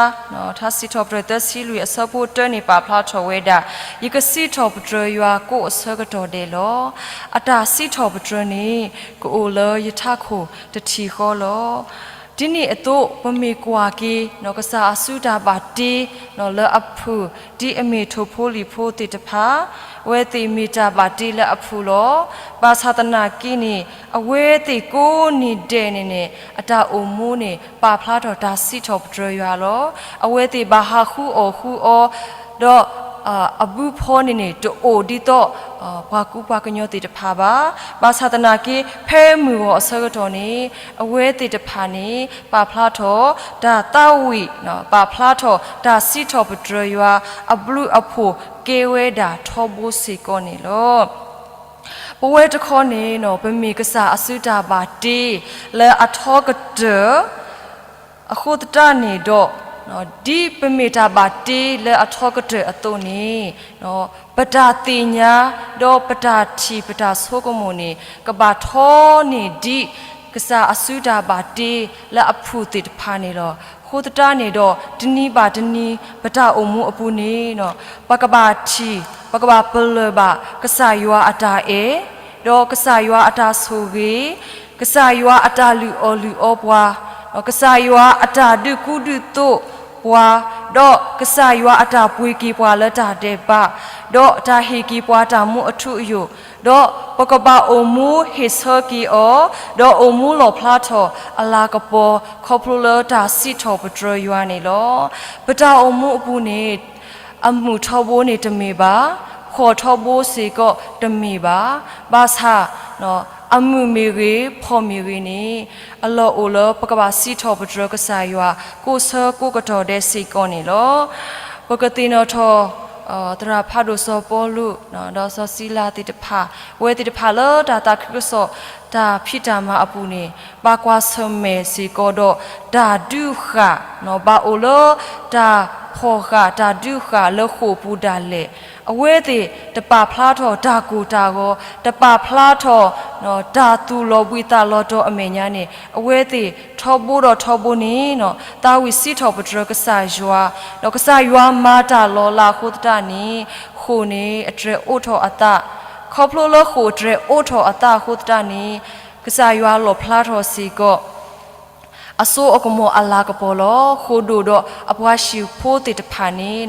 ထါစံးထီၣ်ပတြၢၤသၢဆံလွံၢ်အဆၢဖိတၢန့ၣ် ပာ်ဖျါထီၣ်ဝဲဒၣ်, ယကစံးထီၣ်ပတြၢၤယွၤကိးအဆၢကတီၢ်ဒဲးလီၤ. အတၢ်စံးထီၣ်ပတြၢၤန့ၣ် ကအိၣ်လၢယထးခိၣ်တထံၣ်ဃီလီၤ. ဒ်န့ၣ်အသိး ပမ့ၢ်ကွၢ်က့ၤ ကစၢ်အစုတၢ်ဘၣ်တ့ လၢအဖုၣ် ဒ်အမ့ၢ်ထိၣ်ဖိလံၣ်ဖိသ့ၣ်တဖၣ်, အဝဲသ့ၣ်မ့ၢ်တၢ်ဘၣ်တ့လၢအဖုၣ်လီၤ. ဘၣ်ဆၣ်သနာ်က့န့ၣ် အဝဲသ့ၣ်ကိးနံၤဒဲးန့ၣ်န့ၣ် အတၢ်အိၣ်မူန့ၣ် ပာ်ဖျါထီၣ်တၢ်စံးထီၣ်ပတြၢၤယွၤလီၤ. အဝဲသ့ၣ်ဘၣ်ဟးဃုအီၣ်ဃုအီ ဒီး အဘုဖီန့ၣ်န့ၣ် တအိၣ်ဒ်သိး ပှၤကူပှၤကညီသ့ၣ်တဖၣ်ဘၣ်. ဘၣ်ဆၣ်သနာ်က့ ဖဲမုၢ်ဂီၤအဆၢကတီၢ်န့ၣ် အဝဲသ့ၣ်တဖၣ်န့ၣ် ပာ်ဖျါထီၣ် တၢ်သးဝံၣ်, ပာ်ဖျါထီၣ် တၢ်စံးထီၣ်ပတြၢၤယွၤ အဘျုးအဖှိၣ်ကဲဝဲဒၣ်ထီဘိစ့ၢ်ကီးန့ၣ်လီၤ. ပဝဲတခီန့ၣ် ပမ့ၢ်ကစၢ်အစုတၢ်ဘၣ်တ့ လၢအထီကတၢၢ် အဃိသတးန့ၣ်ဒီး ဒ်ပမ့ၢ်တၢ်ဘၣ်တ့လၢအထီကတၢၢ်အသိးန့ၣ် ပတၢ်သ့ၣ်ညါ ဒီးပတၢ်ထံၣ်ပတၢ်ဆိကမိၣ်န့ၣ် ကဘၣ်ထီန့ၢ်ဒ် ကစၢ်အစုတၢ်ဘၣ်တ့လၢအဖုၣ်သ့ၣ်တဖၣ်န့ၣ်လီၤ. အဃိသတးန့ၣ်ဒီး တနံၤဘၣ်တနံၤ ပတၢ်အိၣ်မူအပူၤန့ၣ် ပကဘၣ်ထံၣ် ပကဘၣ်ပလၢၢ်ဘၣ် ကစၢ်ယွၤအတၢ်အဲၣ် ဒီးကစၢ်ယွၤအတၢ်ဆိၣ်ဂ့ၤ, ကစၢ်ယွၤအတၢ်လုၢ်အီၣ်လုၢ်အီပှၤ, ကစၢ်ယွၤအတၢ်ဒုးကူဒုးသိးပှၤ, ဒီးကစၢ်ယွၤအတၢ်ပှ့ၤက့ၤပှၤလၢတၢ်ဒဲးဘး, ဒီးတၢ်ဟ့ၣ်က့ၤပှၤတၢ်မူအထူအယိာ်, ဒီးပကဘၣ်အိၣ်မူဟ့ၣ်ဆၢက့ၤအီၤ, ဒီးအိၣ်မူလီၣ်ဖျါထီၣ်အလၤကပီၤ ခီဖျိလၢတၢ်စံးထီၣ်ပတြၢၤယွၤန့ၣ်လီၤ. ပတၢ်အိၣ်မူအပူၤန့ၣ် အမုၢ်ထီဘိန့ၣ်တမ့ၢ်ဘၣ်, ဖှီၣ်ထီဘိစ့ၢ်ကီးတမ့ၢ်ဘၣ်. ဘၣ်ဆၣ် အမုၢ်မ့ၢ်ဂ့ၤ ဖှီၣ်မ့ၢ်ဂ့ၤန့ၣ် အလီၢ်အိၣ်လၢပကဘၣ်စံးထီၣ်ပတြၢၤကစၢ်ယွၤ ကိးဆၢကိးကတီၢ်ဒဲးစ့ၢ်ကီးန့ၣ်လီၤ. ပကသ့ၣ်နီၣ်ထီၣ် သရၣ်ဖးဒိၣ်စီၤပီလူး ဒီးစီၤစံလၤသ့ၣ်တဖၣ်, အဝဲသ့ၣ်တဖၣ်လၢတၢ်သးခုကစီၣ် တၢ်ဖံးတၢ်မၤအပူၤန့ၣ် ဘၣ်ကွၢ်ဆၢၣ်မဲာ်စ့ၢ်ကီးဒီး တၢ်ဒုးဃာ် ဘၣ်အိၣ်လၢတၢ်ဖီၣ်ဃာ် တၢ်ဒုးဃာ်လၢဃိာ်ပူၤဒၣ်လဲာ်, အဝဲသ့ၣ်တပာ်ဖျါထီၣ်တၢ်ကိၢ်တၢ်ဂီၤ, တပာ်ဖျါထီၣ် တၢ်သူၣ်လီၤဘှံးသးလီၤတီၤအမဲာ်ညါန့ၣ် အဝဲသ့ၣ်ထီဘိဒီးထီဘိန့ၣ် သးဝံၣ်စံးထီၣ်ပတြၢၤကစၢ်ယွၤ, ဒီးကစၢ်ယွၤမၤတၢ်လီၤလးအဃိသတးန့ၣ် ဃိာ်န့ၣ်အတြဲၤအိးထီၣ်အသး, ခီဖျိလၢဃိာ်တြဲၤအိးထီၣ်အသးအဃိသတးန့ၣ် ကစၢ်ယွၤလီၣ်ဖျါထီၣ်စ့ၢ်ကီး အစိအကမီၤအလၤကပီၤလီၤ. ဃိာ်ဒိၣ်ဒီးအပှၤဟံၣ်ဖိသ့ၣ်တဖၣ်န့ၣ်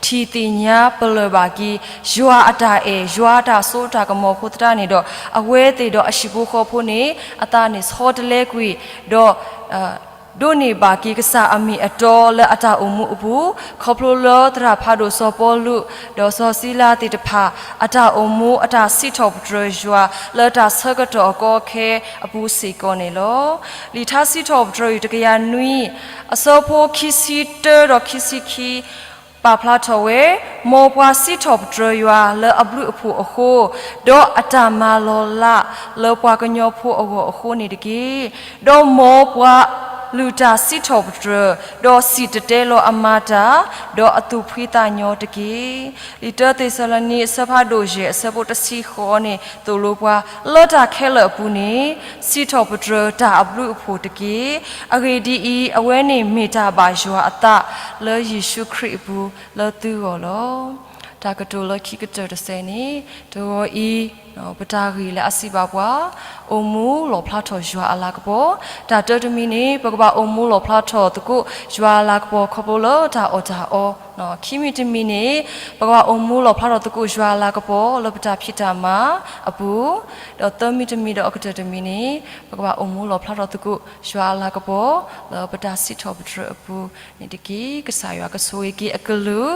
ထံၣ်သ့ၣ်ညါပလၢၢ်ဘၣ်က့ၤ ယွၤအတၢ်အဲၣ် ယွၤအတၢ်စိတၢ်ကမီၤအဃိသတးန့ၣ်ဒီး အဝဲသ့ၣ်ဒီးအဟံၣ်ဖိဃီဖိန့ၣ် အသးန့ၣ်ဆီတလဲကွံာ် ဒီး ဒိးန့ၢ်ဘၣ်က့ၤကစၢ်အမ့ၢ်အတီလၢအတၢ်အိၣ်မူအပူၤ, ခီဖျိလၢသရၣ်ဖးဒိၣ်စီၤပီလူး ဒီးစီၤစံလၤသ့ၣ်တဖၣ် အတၢ်အိၣ်မူအတၢ်စံးထီၣ်ပတြၢၤယွၤလၢတၢ်ဆၢကတီၢ်အကီအခဲအပူၤစ့ၢ်ကီးန့ၣ်လီၤ. လံာ်ထါစံးထီၣ်ပတြၢၤအံၤတကယၤနွံ အဆၢဖိခံဆံတၢဒီးခံဆံခံ ပာ်ဖျါထီၣ်ဝဲ, မ်ပှၤစံးထီၣ်ပတြၢၤယွၤလၢအဘျုးအဖှိၣ်အဃိ, ဒီးအတၢ်မၤလီၤလးလၢပှၤကညီဖိအဂီၢ်အဃိန့ၣ်တက့ၢ်. ဒီးမ်ပှၤလုၢ်တၢ်စံးထီၣ်ပတြၢၤ, ဒီးစံၣ်တဲၤတဲလီၤအမၤတၢ်, ဒီးအသူၣ်ဖှံသးညီတက့ၢ်. လံာ်တၢသ့းစၤလနံ အဆၢဖးဒိၣ်ယဲၢ် အဆၢဖိတဆံဃိးန့ၣ် သိၣ်လိပှၤ လၢတၢ်ခဲလၢာ်အပူၤန့ၣ် စံးထီၣ်ပတြၢၤတၢ်အဘျုးအဖှိၣ်တက့ၢ်. အဂ့ၢ်ဒ်အံၤ, အဝဲန့ၣ်မ့ၢ်တၢ်ဘၣ်ယွၤအသး လၢယ့ၣ်ၡူးခရံာ်အပူၤလၢသုဂီၢ်လီၤ. တၢ်ကတိၤလၢခံကတၢၢ်တစဲးန့ၣ်, တဂီၤအံၤ ပတၢ်ဂ့ၢ်လၢအစံးဘၣ်ပှၤ, အိၣ်မူလီၣ်ဖျါထီၣ်ယွၤအလၤကပီၤ. တၢ်တၢတမံၤန့ၣ် ပကဘၣ်အိၣ်မူလီၣ်ဖျါထီၣ်သကိးယွၤအလၤကပီၤခီဖျိလၢတၢ်အီၣ်တၢ်အီ. ခံမံၤတမံၤန့ၣ် ပကဘၣ်အိၣ်မူလီၣ်ဖျါထီၣ်သကိးယွၤအလၤကပီၤလၢပတၢ်ဖံးတၢ်မၤအပူၤ, ဒီးသၢမံၤတမံၤဒီးအကတၢၢ်တမံၤန့ၣ် ပကဘၣ်အိၣ်မူလီၣ်ဖျါထီၣ်သကိးယွၤအလၤကပီၤလၢပတၢ်စံးထီၣ်ပတြၢၤအပူၤန့ၣ်တက့ၢ်. ကစၢ်ယွၤကဆိၣ်ဂ့ၤက့ၤအကလုၢ်,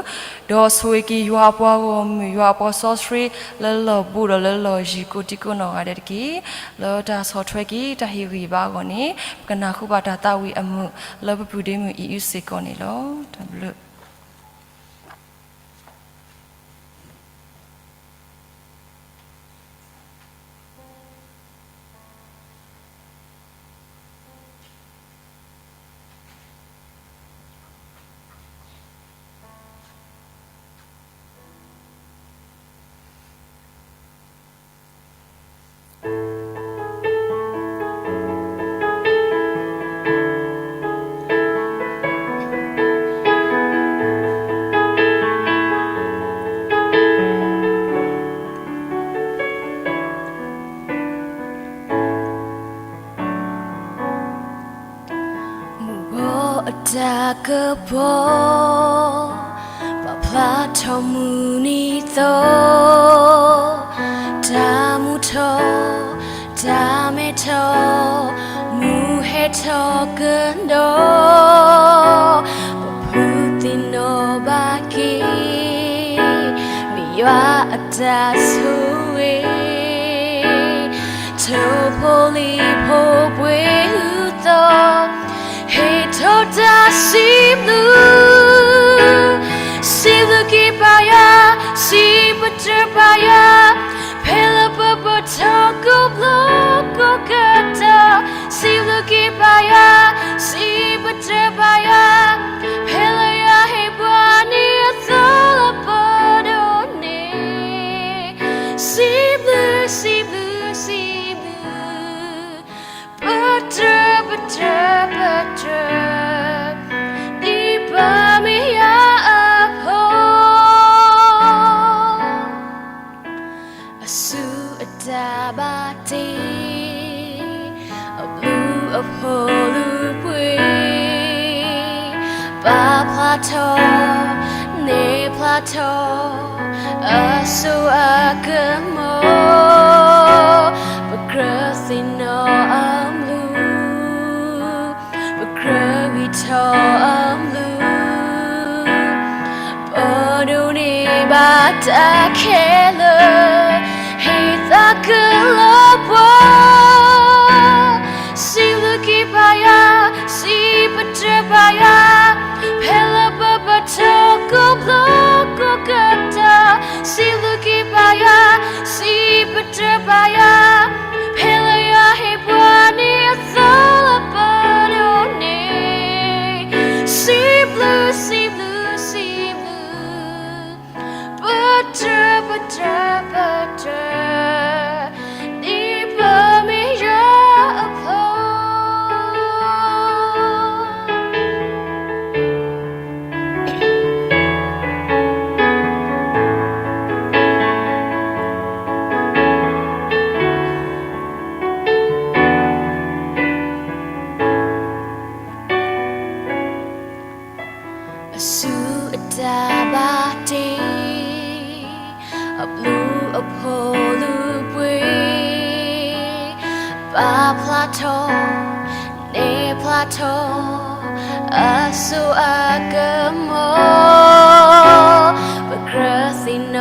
ဒီးဆိၣ်ဂ့ၤက့ၤယွၤအပှၤဂီၢ်မုၢ် ယွၤအပှၤစီဆှံ လၢလီၢ်ဘူးဒီးလၢလီၢ်ယံၤကိးဒံကိးနီၢ်ဂၤဒဲးတက့ၢ်. လၢတၢ်ဆီၣ်ထွဲက့ၤတၢ်ဟ့ၣ်ဂံၢ်ဘါအဂီၢ်န့ၣ် ပကနၢ်ဟူဘၣ်တၢ်သးဝံၣ်အမုာ်လၢပပုၢ်ဒ့မုၣ်အံၤအုၣ်စ့ၢ်ကီးန့ၣ်လီၤ. တၢ်ဘျုး အတၢ်ကပီၤ ပာ်ဖျါထီၣ်မုၢ်နံၤသီ, တၢ်မူထီၣ် တၢ်မဲထီၣ် မုၢ်ဟဲထီၣ်ကဒီး, ပဖုသ့ၣ်နီၣ်ဘၣ်က့ၤ မ့ၢ်ယွၤအတၢ်ဆိၣ်ဂ့ၤ, ထိၣ်ဖိလံၣ်ဖိပှ့ၤဟုသီ, ဟ့ၣ်ထီၣ်တၢ်စံးဘျုး, စံးဘျုးက့ၤပၢ်ယွၤ, စံးပတြၢၤပၢ်ယွၤ, ဖဲလၢပပတီၢ်ကိးဘျီကိးကတီၢ်, စံးဘျုးက့ၤပၢ်ယွၤ, စံးပတြၢၤပၢ်ယွၤ, ဖဲလၢယွၤဟ့ၣ်ပှၤန့ၢ်အသီလၢပဒိၣ်န့ၣ်, စံးဘျုး စံးဘျုး စံးဘျုး, ပတြၢၤ ပတြၢၤ ပတြၢၤ, ဒ်ပမ့ၢ်ယွၤအဖိ အစုအတၢ်ဘၣ်တ့, အဘျုးအဖှိၣ်လုၢ်ပှ့ၤ, ပာ်ဖျါထီၣ် နဲၣ်ဖျါထီၣ် အစိအကမီၤ, ပကြၢးသ့ၣ်နီၣ်အဘျုး ပကြၢးဂံၢ်ထီၣ်အဘျုး, ပဒိးန့ၢ်ဘၣ်တၢ်ခဲလၢာ်, ဟ့ၣ်သးကလီၤပှီၤ, စံးဘျုးက့ၤပၢ်ယွၤ, စံးပတြၢၤပၢ်ယွၤ, ဖဲလၢပပတီၢ်ကိးဘျီကိးကတီၢ်, စံးဘျုးက့ၤပၢ်ယွၤ, စံးပတြၢၤပၢ်ယွၤ, ဖဲလၢယွၤဟ့ၣ်ပှၤန့ၢ်အသီလၢပဒိၣ်န့ၣ်, စံးဘျုး စံးဘျုး စံးဘျုး, ပတြၢၤ ပတြၢၤ ပတြၢၤ, ဒ်ပမ့ၢ်ယွၤအဖိ အစုအတၢ်ဘၣ်တ့, အဘျုးအဖှိၣ်လုၢ်ပှ့ၤ, ပာ်ဖျါထီၣ် နဲၣ်ဖျါထီၣ် အစိအကမီၤ, ပကြၢးသ့ၣ်နီၣ်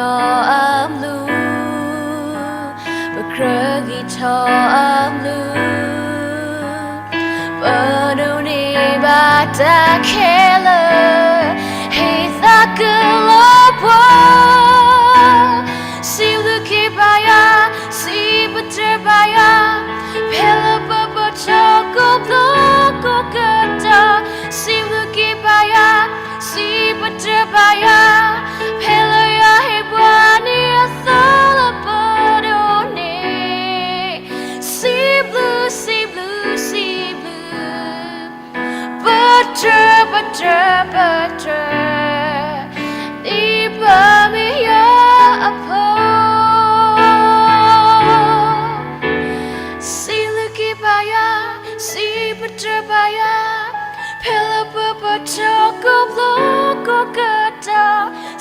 အဘျုး, ပကြၢးဂံၢ်ထီၣ်အဘျုး, ပဒိးန့ၢ်ဘၣ်တၢ်ခဲလၢာ်, ဟ့ၣ်သးကလီၤပှီၤ, စံးဘျုးက့ၤပၢ်ယွၤ, စံးပတြၢၤပၢ်ယွၤ, ဖဲလၢပပတီၢ်ကိးဘျီကိးကတီၢ်, စံးဘျုးက့ၤပၢ်ယွၤ, စံးပတြၢၤပၢ်ယွၤ, ဖဲလၢယွၤဟ့ၣ်ပှၤန့ၢ်အသီလၢပဒိၣ်န့ၣ်, စံးဘျုး စံးဘျုး စံးဘျုး, ပတြၢၤ ပတြၢၤ ပတြၢၤ, ဒ်ပမ့ၢ်ယွၤအဖိ စံးဘျုးက့ၤပၢ်ယွၤ, စံးပတြၢၤပၢ်ယွၤ, ဖဲလၢပပတီၢ်ကိးဘျီကိးကတီၢ်,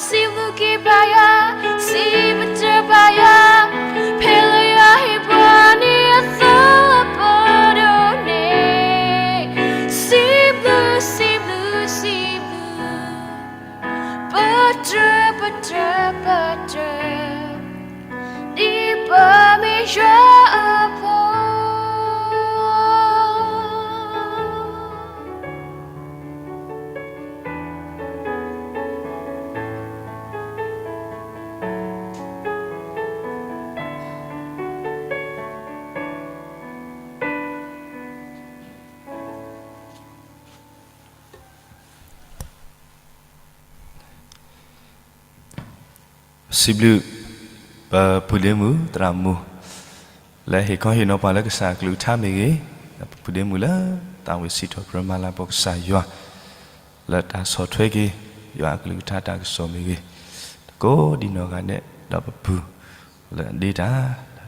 စံးဘျုးက့ၤပၢ်ယွၤ, စံးပတြၢၤပၢ်ယွၤ, ဖဲလၢယွၤဟ့ၣ်ပှၤန့ၢ်အသီလၢပဒိၣ်န့ၣ်, စံးဘျုး စံးဘျုး စံးဘျုး, ပတြၢၤ ပတြၢၤ ပတြၢၤ, ဒ်ပမ့ၢ်ယွၤအဖိ စံးဘျုး ပပုၢ်ဒ့မုၣ်သရၣ်မုၣ် လၢဟ့ၣ်ခီဟ့ၣ်နီၤပှၤလၢကစၢ်အကလုၢ်ကထါမ့ၢ်ဂ့ၤ, ဒီးပပုၢ်ဒ့မုၣ်လၢသးဝံၣ်စံးထီၣ်ပတြၢၤမၤလၤကပီၤကစၢ်ယွၤ လၢတၢ်ဆီၣ်ထွဲက့ၤ ယွၤအကလုၢ်ကထါတၢ်ကစီၣ်မ့ၢ်ဂ့ၤ, ကိးဒံနီၢ်ဂၤဒဲး ဒီးပပုၢ်လၢအဒ့တၢ်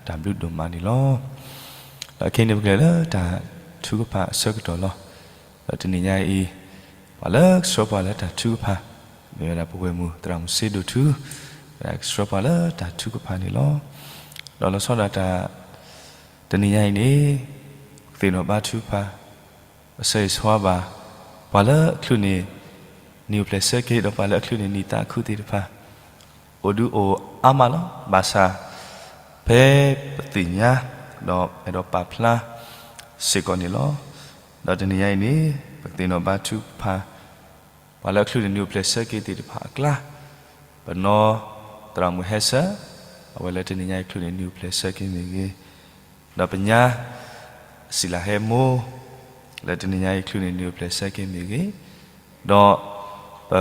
တၢ်ဘျုးဒိၣ်မးန့ၣ်လီၤ. ဒီးခဲအံၤန့ၣ် ပကလဲၤလၢတၢ်ထုကဖၣ်အဆၢကတီၢ်လီၤ. ဒီးတနံၤညါအံၤ ပှၤလၢကဆှၢပှၤလၢတၢ်ထုကဖၣ်, မ့ၢ်ဝဲဒၣ်ပဝဲၢ်မုၣ်သရၣ်မုၣ်စ့ဒိၣ်ထူ, ဝဲဒၣ်ကဆှၢပှၤလၢတၢ်ထုကဖၣ်န့ၣ်လီၤ. ဒီးလီၤဆီဒၣ်တၢ် တနံၤညါအံၤန့ၣ် ပကသ့ၣ်နီၣ်ဘါထုကဖၣ် ပဆၢဂ့ၤဆၢဝါဘၣ် ပှၤလၢအချုးန့ၢ် နံၣ်အိၣ်ဖျဲၣ်ဆၢက့ၤ ဒီးပှၤလၢအချုးန့ၢ်နံၣ်သးခုသ့ၣ်တဖၣ် အိၣ်ဒုးအိၣ်အါမးလီၤ. ဘၣ်ဆၣ် ဖဲပသ့ၣ်ညါ ဒီးအဲၣ်ဒိးပာ်ဖျါစ့ၢ်ကီးန့ၣ်လီၤ. ဒီးတနံၤညါအံၤန့ၣ် ပကသ့ၣ်နီၣ်ဘါထုကဖၣ် ပှၤလၢအချုးန့ၢ်နံၣ်အိၣ်ဖျဲၣ်ဆၢက့ၤသ့ၣ်တဖၣ်အကျါ, ပနီၢ်သရၣ်မုၣ်ဟဲစၢၤ အဝဲလၢတနံၤညါအံၤချုးန့ၢ်နံၣ်အိၣ်ဖျဲၣ်ဆၢက့ၤမ့ၢ်ဂ့ၤ, ဒီးပညါ စံၣ်လၢဟဲမိၢ် လၢတနံၤညါအံၤချုးန့ၢ်နံၣ်အိၣ်ဖျဲၣ်ဆၢက့ၤမ့ၢ်ဂ့ၤ, ဒီး ပ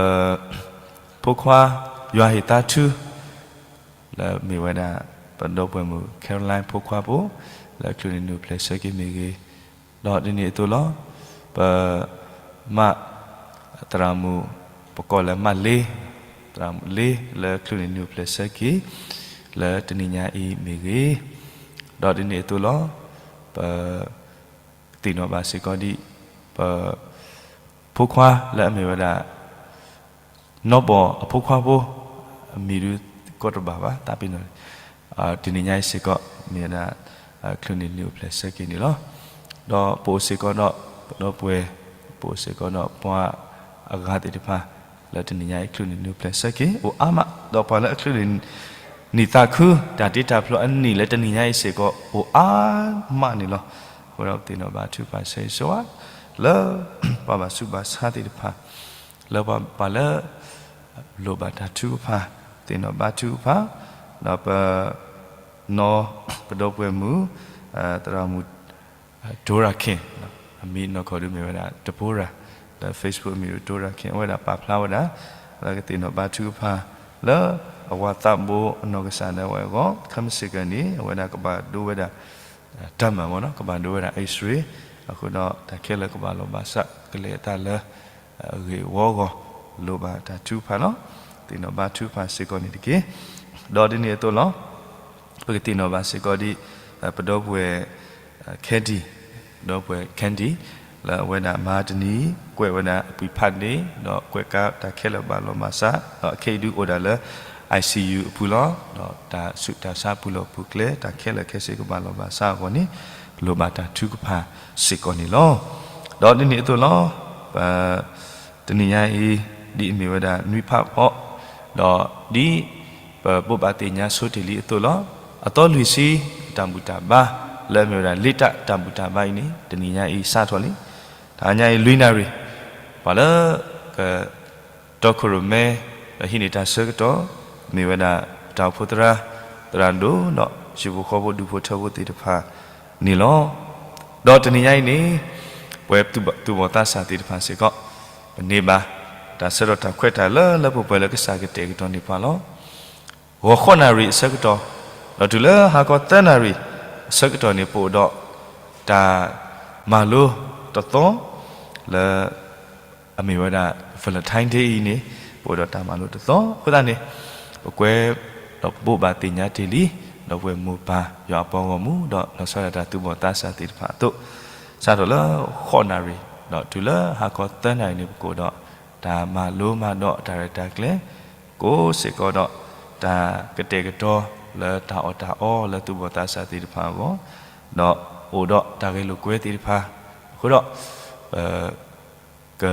ဖိခွါ ယွၤဟ့ၣ်သါထု လၢမ့ၢ်ဝဲဒၣ် ပဒီပုၢ်ဝဲၢ်မုၣ် Caroline ဖိခွါဖိ လၢချုးန့ၢ်နံၣ်အိၣ်ဖျဲၣ်ဆၢက့ၤမ့ၢ်ဂ့ၤ, ဒီးဒ်န့ၣ်အသိးလီၤ. ပ မ သရၣ်မုၣ် ပကိးလၢမးလ့, သရၣ်မုၣ်လ့ လၢချုးန့ၢ်နံၣ်အိၣ်ဖျဲၣ်ဆၢက့ၤ လၢတနံၤညါအံၤမ့ၢ်ဂ့ၤ, ဒီးဒ်န့ၣ်အသိးလီၤ. ပ သ့ၣ်နီၣ်ဘၣ်စ့ၢ်ကီးဒ် ပ ဖိခွါလၢအမ့ၢ်ဝဲဒၣ် နီၢ်ဘီၣ်အဖိခွါဖိ အမံၤဒုးကိးတဘၣ်ဘၣ် သးပ့ၤနီၣ်, တနံၤညါအံၤစ့ၢ်ကီး မ့ၢ်ဝဲဒၣ် ချုးန့ၢ်နံၣ်အိၣ်ဖျဲၣ်ဆၢက့ၤန့ၣ်လီၤ. ဒီးပအိၣ်စ့ၢ်ကီးဒီး ပဒီပုၢ်ဝဲၢ်, ပအိၣ်စ့ၢ်ကီးဒီးပှၤအဂၤသ့ၣ်တဖၣ် လၢတနံၤညါအံၤချုးန့ၢ်နံၣ်အိၣ်ဖျဲၣ်ဆၢက့ၤ အိၣ်အါမး, ဒီးပှၤလၢအချုးန့ၢ် နံၣ်သးခု တၢ်တ့တၢ်ဖျီအနံၣ်လၢတနံၤညါအံၤစ့ၢ်ကီး အိၣ်အါမးန့ၣ်လီၤ. အဃိဒီးပသ့ၣ်နီၣ်ဘါထုကဖၣ်ဆၢဂ့ၤဆၢဝါ လၢပှၤဘၣ်ဆူးဘၣ်ဆါသ့ၣ်တဖၣ်, လၢပှၤလၢ လိၣ်ဘၣ်တၢ်ထုကဖၣ်, သ့ၣ်နီၣ်ဘါထုကဖၣ်, ဒီးပ နီၢ် ပဒီပုၢ်ဝဲၢ်မုၣ် သရၣ်မုၣ် Dora King, အမံၤနီၢ်ကီၢ်ဒုးမ့ၢ်ဝဲဒၣ် Deborah, လၢ Facebook အမံၤ Dora King အဝဲဒၣ်ပာ်ဖျါဝဲဒၣ် လၢကသ့ၣ်နီၣ်ဘါထုကဖၣ် လၢအဝၤသးဘိအနီၢ်ကစၢ်လၢအဝဲအဂီၢ် ခဲမုၢ်ဆ့ၣ်ကီးန့ၣ် အဝဲဒၣ်ကဘၣ်ဒိဝဲဒၣ် တၢ်မၤမ့ၢ်နီၤ ကဘၣ်ဒိဝဲဒၣ် X-ray, အဃိဒီးတၢ်ခဲလၢာ်ကဘၣ်လီၤဘၣ်စး ကလဲၤအသးလၢ အဂ့ၢ်အဝီအဂီၢ် လိၣ်ဘၣ်တၢ်ထုကဖၣ်လီၤ. သ့ၣ်နီၣ်ဘါထုကဖၣ်စ့ၢ်ကီးန့ၣ်တက့ၢ်. ဒီးဒ်န့ၣ်အသိးလီၤ. ပကသ့ၣ်နီၣ်ဘၣ်စ့ၢ်ကီးဒ် ပဒီပုၢ်ဝဲၢ် Candy, ပဒီပုၢ်ဝဲၢ် Candy လၢအဝဲဒၣ်မဟါတနံၤ ကွဲးဝဲဒၣ်အပှ့ၤဖးန့ၣ် ဒီးကွဲးကါတၢ်ခဲလၢာ်ဘၣ်လီၤဘၣ်စး ဒီးအခဲအံၤဒုးအိၣ်ဒၣ်လၢ I C U အပူၤလီၤ. ဒီးတၢ်ဆူးတၢ်ဆါပူၤလီၢ်ပူၤကျဲ တၢ်ခဲလၢာ်ခဲဆ့ကဘၣ်လီၤဘၣ်စးအဂီၢ်န့ၣ် လိၣ်ဘၣ်တၢ်ထုကဖၣ်စ့ၢ်ကီးန့ၣ်လီၤ. ဒီးဒ်န့ၣ်အသိးလီၤ. ပ တနံၤညါအံၤ ဒ်အမ့ၢ်ဝဲဒၣ်နွံဖးဖီ, ဒီးဒ် ပဘိးဘၣ်သ့ၣ်ညါဆိတ့ၢ်လံအသိးလီၤ. အသီလွံၢ်ဆံ တၢ်ဘူၣ်တၢ်ဘါ လၢအမ့ၢ်ဝဲဒၣ် လ့တၢ်တၢ်ဘူၣ်တၢ်ဘါအံၤန့ၣ် တနံၤညါအံၤစးထီၣ်လံ. တနံၤညါအံၤလွံၢ်နၣ်ရံၣ် ပှၤလၢ က တီခိၣ်ရိၣ်မဲ ဒီးဟံးန့ၢ်တၢ်ဆၢကတီၢ် မ့ၢ်ဝဲဒၣ် ပတၢ်အိၣ်ဖှိၣ်သရၣ် သရၣ်ဒိၣ် ဒီးဟံၣ်ဖိဃီဖိဒူၣ်ဖိထၢဖိသ့ၣ်တဖၣ်န့ၣ်လီၤ. ဒီးတနံၤညါအံၤန့ၣ် ပဝဲသူၣ်ဘီၣ်သးစၢ်သ့ၣ်တဖၣ်စ့ၢ်ကီး ပန့ၢ်ဘၣ် တၢ်ဆၢထၢၣ်တၢ်ခွဲးတၢ်ယာ်လၢလၢပှဲၤပှဲၤလၢကစၢ်ကတဲာ်ကတီၤန့ၢ်ပှၤလီၤ. ဂီၤဃိးနၣ်ရံၣ်အဆၢကတီၢ် ဒီးတုၤလၢဟါခီသၢနၣ်ရံၣ်အဆၢကတီၢ်န့ၣ် ပအိၣ်ဒီး တၢ်မၤလိတသီ လၢ အမ့ၢ်ဝဲဒၣ် Valentine Day အံၤန့ၣ် ပအိၣ်ဒီးတၢ်မၤလိတသီ အဃိသတးန့ၣ် ပကွဲးဒီးပဘိးဘၣ်သ့ၣ်ညါတ့ၢ်လံ ဒီးပဝဲၢ်မိၢ်ပၢ်ယွၤအပှၤဂီၢ်မူ ဒီးလီၤဆီဒၣ်တၢ်သူၣ်ဘီၣ်သးစၢ်သ့ၣ်တဖၣ်အသိး စးထီၣ်လၢဃိးနၣ်ရံၣ် ဒီးတုၤလၢဟါခီသၢနၣ်ရံၣ်န့ၣ် ပကအိၣ်ဒီး တၢ်မၤလိမၤဒိးတၢ်ရဲၣ်တၢ်ကျဲၤ ကိးစ့ၢ်ကီးဒီး တၢ်ကတဲာ်ကတီၤလၢတၢ်အီၣ်တၢ်အီလၢသူၣ်ဘီၣ်သးစၢ်သ့ၣ်တဖၣ်အဂီၢ် ဒီးအိၣ်ဒီးတၢ်ဂဲၤလိာ်ကွဲသ့ၣ်တဖၣ် အဃိဒီး ပ က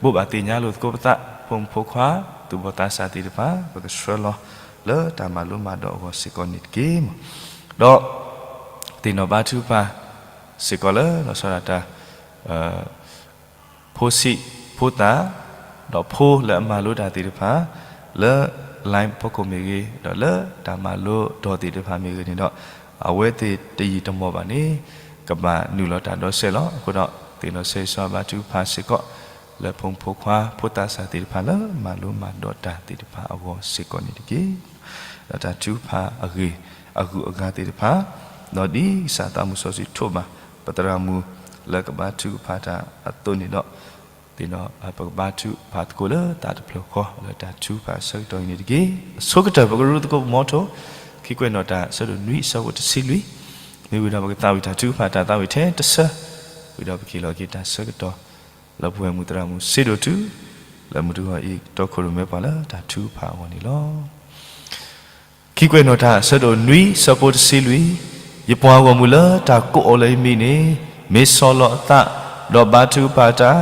ဘိးဘၣ်သ့ၣ်ညါလိာ်သကိးပသး ဖိမုၣ်ဖိခွါ သူၣ်ဘီၣ်သးစၢ်သ့ၣ်တဖၣ် ပကဆှၢလီၤလၢတၢ်မၤလိမၤဒိးအဂီၢ်စ့ၢ်ကီးန့ၣ်တက့ၢ်. ဒီးသ့ၣ်နီၣ်ဘါထုကဖၣ်စ့ၢ်ကီးလၢလီၤဆီဒၣ်တၢ် ဖိဆံးဖိသၣ် ဒီးဖိလၢအမၤလိတၢ်သ့ၣ်တဖၣ် လၢ line ဖီခိၣ်မ့ၢ်ဂ့ၤ ဒီးလၢတၢ်မၤလိဒိးသ့ၣ်တဖၣ်မ့ၢ်ဂ့ၤန့ၣ်ဒီး အဝဲသ့ၣ်တယံာ်တမီၢ်ဘၣ်န့ၣ် ကဘၣ်နုာ်လီၤတၢ်ဒီးစဲးလီၤ. အဃိဒီး သ့ၣ်နီၣ်ဆၢဂ့ၤဆၢဝါဘါထုကဖၣ်စ့ၢ်ကီး လၢဖိမုၣ်ဖိခွါဖိသးစၢ်သ့ၣ်တဖၣ်လၢမၤလိမၤဒိးတၢ်သ့ၣ်တဖၣ်အဂီၢ်စ့ၢ်ကီးန့ၣ်တက့ၢ်. ဒီးတၢ်ထုကဖၣ်အဂ့ၢ်အဂုၤအဂၤသ့ၣ်တဖၣ် ဒီးဒ်ကစၢ်သးမုၢ်စီဆှံထိးဘၣ် ပသရၣ်မုၣ်လၢကဘါထုကဖၣ်တၢ်အသိးန့ၣ်ဒီး သ့ၣ်နီၣ် ပကဘါထုကဖၣ်သကိးလၢသးတဖျၢၣ်ဃီ လၢတၢ်ထုကဖၣ်အဆၢကတီၢ်အံၤန့ၣ်တက့ၢ်. အဆိကတၢၢ်ပကရူသကိးပမီထိ ခံကွဲးနီၣ်တၢ် အဆၢဒိၣ်နွံ အဆၢဖိတဆံလွံၢ်, မ့ၢ်ဝံၤဒီးပကသးဝံၣ်တၢ်ထုကဖၣ်တၢ်သးဝံၣ်ထဲတဆၢ, ဝံၤဒီးပကဟ့ၣ်လီၤက့ၤတၢ်ဆၢကတီၢ် လၢပဝဲမုၢ်သရၣ်မုၣ်စ့ဒိၣ်တု လၢမုၢ်တဂီၤအံၤ တီခိၣ်ရိၣ်မဲပှၤလၢတၢ်ထုကဖၣ်အဂီၢ်န့ၣ်လီၤ. ခံကွဲးနီၣ်တၢ် အဆၢဒိၣ်နွံ ဆၢဖိတဆံလွံၢ်, ယပှၤဂီၢ်မုၢ်လၢတၢ်ကိးအီၤလၢယမံၤန့ၣ် မ့ၢ်ဆီၣ်လီၤအသး, ဒီးဘါထုကဖၣ်တၢ်,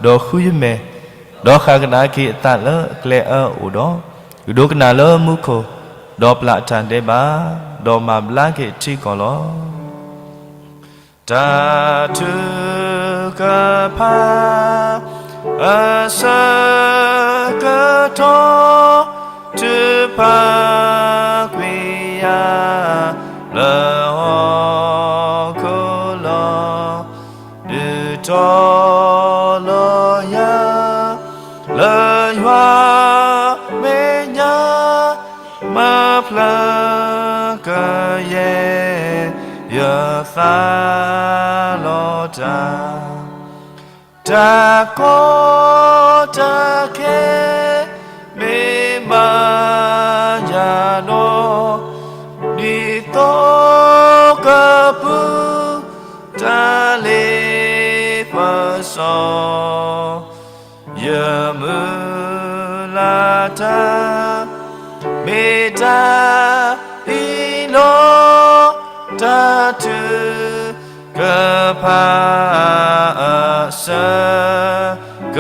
ဒီးဃုယမဲာ်, ဒီးဃၣ်ကဒါက့ၤအသးလၢအကျဲအၢအအိၣ်ဒီး, ကဒိကနၣ်လၢမူခိၣ်, ဒီးပျၢ်အတၢ်ဒဲးဘး, ဒီးမၤဘျါက့ၤအထံအကီၢ်လီၤ. တၢ်ထုကဖၣ် အဆၢကတီၢ် ထုကဖၣ်ကွံာ်ယၤ လၢဟီၣ်ခိၣ်လီၤ. ဒုးတီၤလီၤယၤ လၢယွၤမဲာ်ညါ မၤဖျါကယဲၢ် ယသးလီၤတၢ်, တၢ်ကီတၢ်ခဲ မ့ၢ်ဘၣ်ယၤဒီး, ဒ်သိးကပုၢ်တၢ်လ့ပစီ ယမုၢ်လၢ်တၢ် မ့ၢ်တၢ်အံၤလီၤ. တၢ်ထုကဖၣ် အဆၢက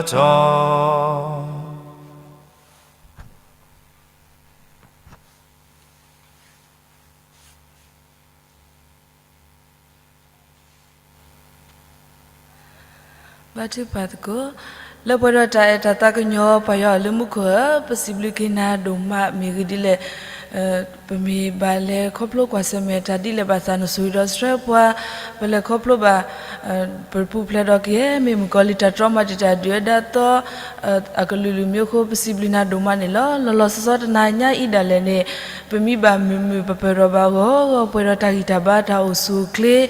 တီၢ် ဘါထုကဖၣ်သကိး, လၢပှဲၤဒီးတၢ်အဲၣ်တၢ်သးကညီၤ ပၢ်ယွၤလၢမူခိၣ်ဧၢ, ပစံးဘျုးက့ၤနၤဒိၣ်မး မ့ၢ်ဂ့ၢ်ဒ်လဲၣ်, ပမ့ၢ်ဘၣ်လဲၤခီဖျိကွၢ်ဆၢၣ်မဲာ်တၢ်ဒ်လဲၣ်ဘၣ်သး နဆိၣ်ဂ့ၤဒီးဆှၢပှၤ, ပလဲၤခီဖျိဘၣ် ပပူၤဖျဲးဒီးကယဲၢ်မ့ၢ်မုၣ်ကီၤလံၢ်တၢ်တြီမၤတံာ်တာ်ဒုၣ်ဒါသီ အကလုာ်လုာ်မ့ၢ်အဃိ ပစံးဘျုးနၤဒိၣ်မးန့ၣ်လီၤ. လီၤလီၤဆီဆီတနၤညါအံၤဒၣ်လဲာ်န့ၣ် ပမံဘၣ်မုာ်မုာ်ပပၢၢ်ထီၣ်ဘၣ်ဂီၢ်ဂီၢ် ပှဲၤဒီးတၢ်ဂံၢ်တၢ်ဘါတၢ်အိၣ်ဆူၣ်အိၣ်ချ့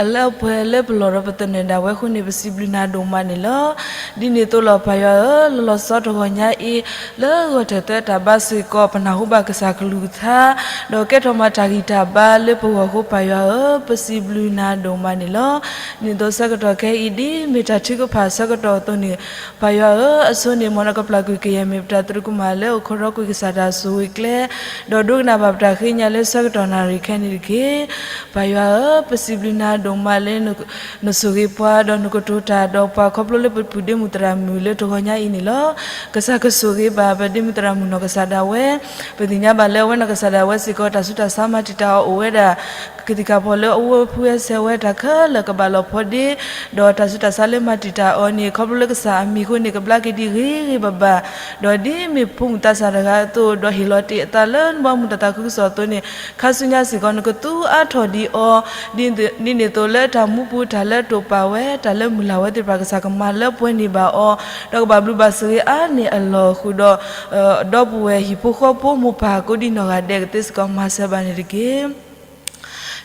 အလၢအပှဲၤလၢပလီၢ်ဒီးပသနၢၣ်ဒၣ်ဝဲအဃိန့ၣ် ပစံးဘျုးနၤဒိၣ်မးန့ၣ်လီၤ. ဒ်န့ၣ်အသိးလီၤပၢ်ယွၤဧၢ, လီၤလီၤဆီဆီတဂီၤညါအံၤ လၢဂီၢ်ထၢၣ်သၢတၢ်ဘါစ့ၢ်ကီး ပနၢ်ဟူဘၣ်ကစၢ်ကလုၢ်ကထါ ဒီးကဲထီၣ်မၤတၢ်ဂံၢ်တၢ်ဘါလၢပဂီၢ်အဃိ ပၢ်ယွၤဧၢ, ပစံးဘျုးနၤဒိၣ်မးန့ၣ်လီၤ. ဒ်န့ၣ်အသိးဆၢကတီၢ်ခဲအံၤ ဒ်မ့ၢ်တၢ်ထုကဖၣ်ဆၢကတီၢ်အသိးန့ၣ် ပၢ်ယွၤဧၢ, အဆိန့ၣ် မ်နကပျၢ်ကွံာ်ကယဲၢ်မ့ၢ်ပတၢ်သရူးကမၣ်လၢအိၣ်ခိးဒီးကွံာ်ကစၢ်တၢ်ဆိၣ်ဂ့ၤကျဲ ဒီးဒိကနၣ်ဘၣ်ပတၢ်ဃ့ညါလၢဆၢကတီၢ်နၣ်ရံၣ်ခဲအံၤန့ၣ်တက့ၢ်. ပၢ်ယွၤဧၢ, ပစံးဘျုးနၤဒိၣ်မးလၢ နဆိၣ်ဂ့ၤပှၤ ဒီးနကတိၤတၢ်ဒီးပှၤခီဖျိလၢပပုၢ်ဒ့မုၣ်သရၣ်မုၣ်လၢတဂီၤညါအံၤန့ၣ်လီၤ. ကစၢ်ကဆိၣ်ဂ့ၤဘၣ်ပဒ့မုၣ်သရၣ်မုၣ်နီၢ်ကစၢ်ဒၣ်ဝဲ, ပသ့ၣ်ညါဘၣ်လၢအဝဲနီၢ်ကစၢ်ဒၣ်ဝဲစ့ၢ်ကီး တၢ်ဆူးတၢ်ဆါမၤတံာ်တာ်အီၤအိၣ်ဝဲဒၣ် ကသံၣ်ကဖီလၢအဝဲဖုဝဲဆဲးဝဲတၢ်ခဲလၢာ်ကဘၣ်လီၤဖီဒ့, ဒီးတၢ်ဆူးတၢ်ဆါလၢမၤတံာ်တာ်အီၤန့ၣ် ခီဖျိလၢကစၢ်အမံၤအဃိန့ၣ် ကဘျါက့ၤဒံးဂ့ၤဂ့ၤဘၣ်ဘၣ်, ဒီးဒ်မ့ၢ်ဖိမုၣ်သးစၢ်တဂၤအသိး ဒီးဟ့ၣ်လီၤတ့ၢ်အသးလၢနဘီမုၢ်တၢ်သးခုကစီၣ်အသိးန့ၣ် ခါဆူညါစ့ၢ်ကီး နကသူအါထီၣ်ဒံးအီၤ, ဒ်န့ၣ်အသိးလၢတၢ်မူပူၤ တၢ်လၢတိာ်ပာ်ဝဲ တၢ်လၢမုၢ်လၢ်ဝဲသ့ၣ်တဖၣ် ကစၢ်ကမၤလၢပှဲၤန့ၢ်ဘၣ်အီၤ, ဒီးကဘၣ်ဘျုးဘၣ်ဆိၣ်ဂ့ၤအါန့ၢ်အလီၢ်ဃုာ်ဒီး ဒီပုၢ်ဝဲၢ်ဟံၣ်ဖိဃီဖိမိၢ်ပၢ်ကိးဒံနီၢ်ဂၤဒဲးကသ့စ့ၢ်ကီး မၤစၢၤဘၣ်န့ၣ်တက့ၢ်.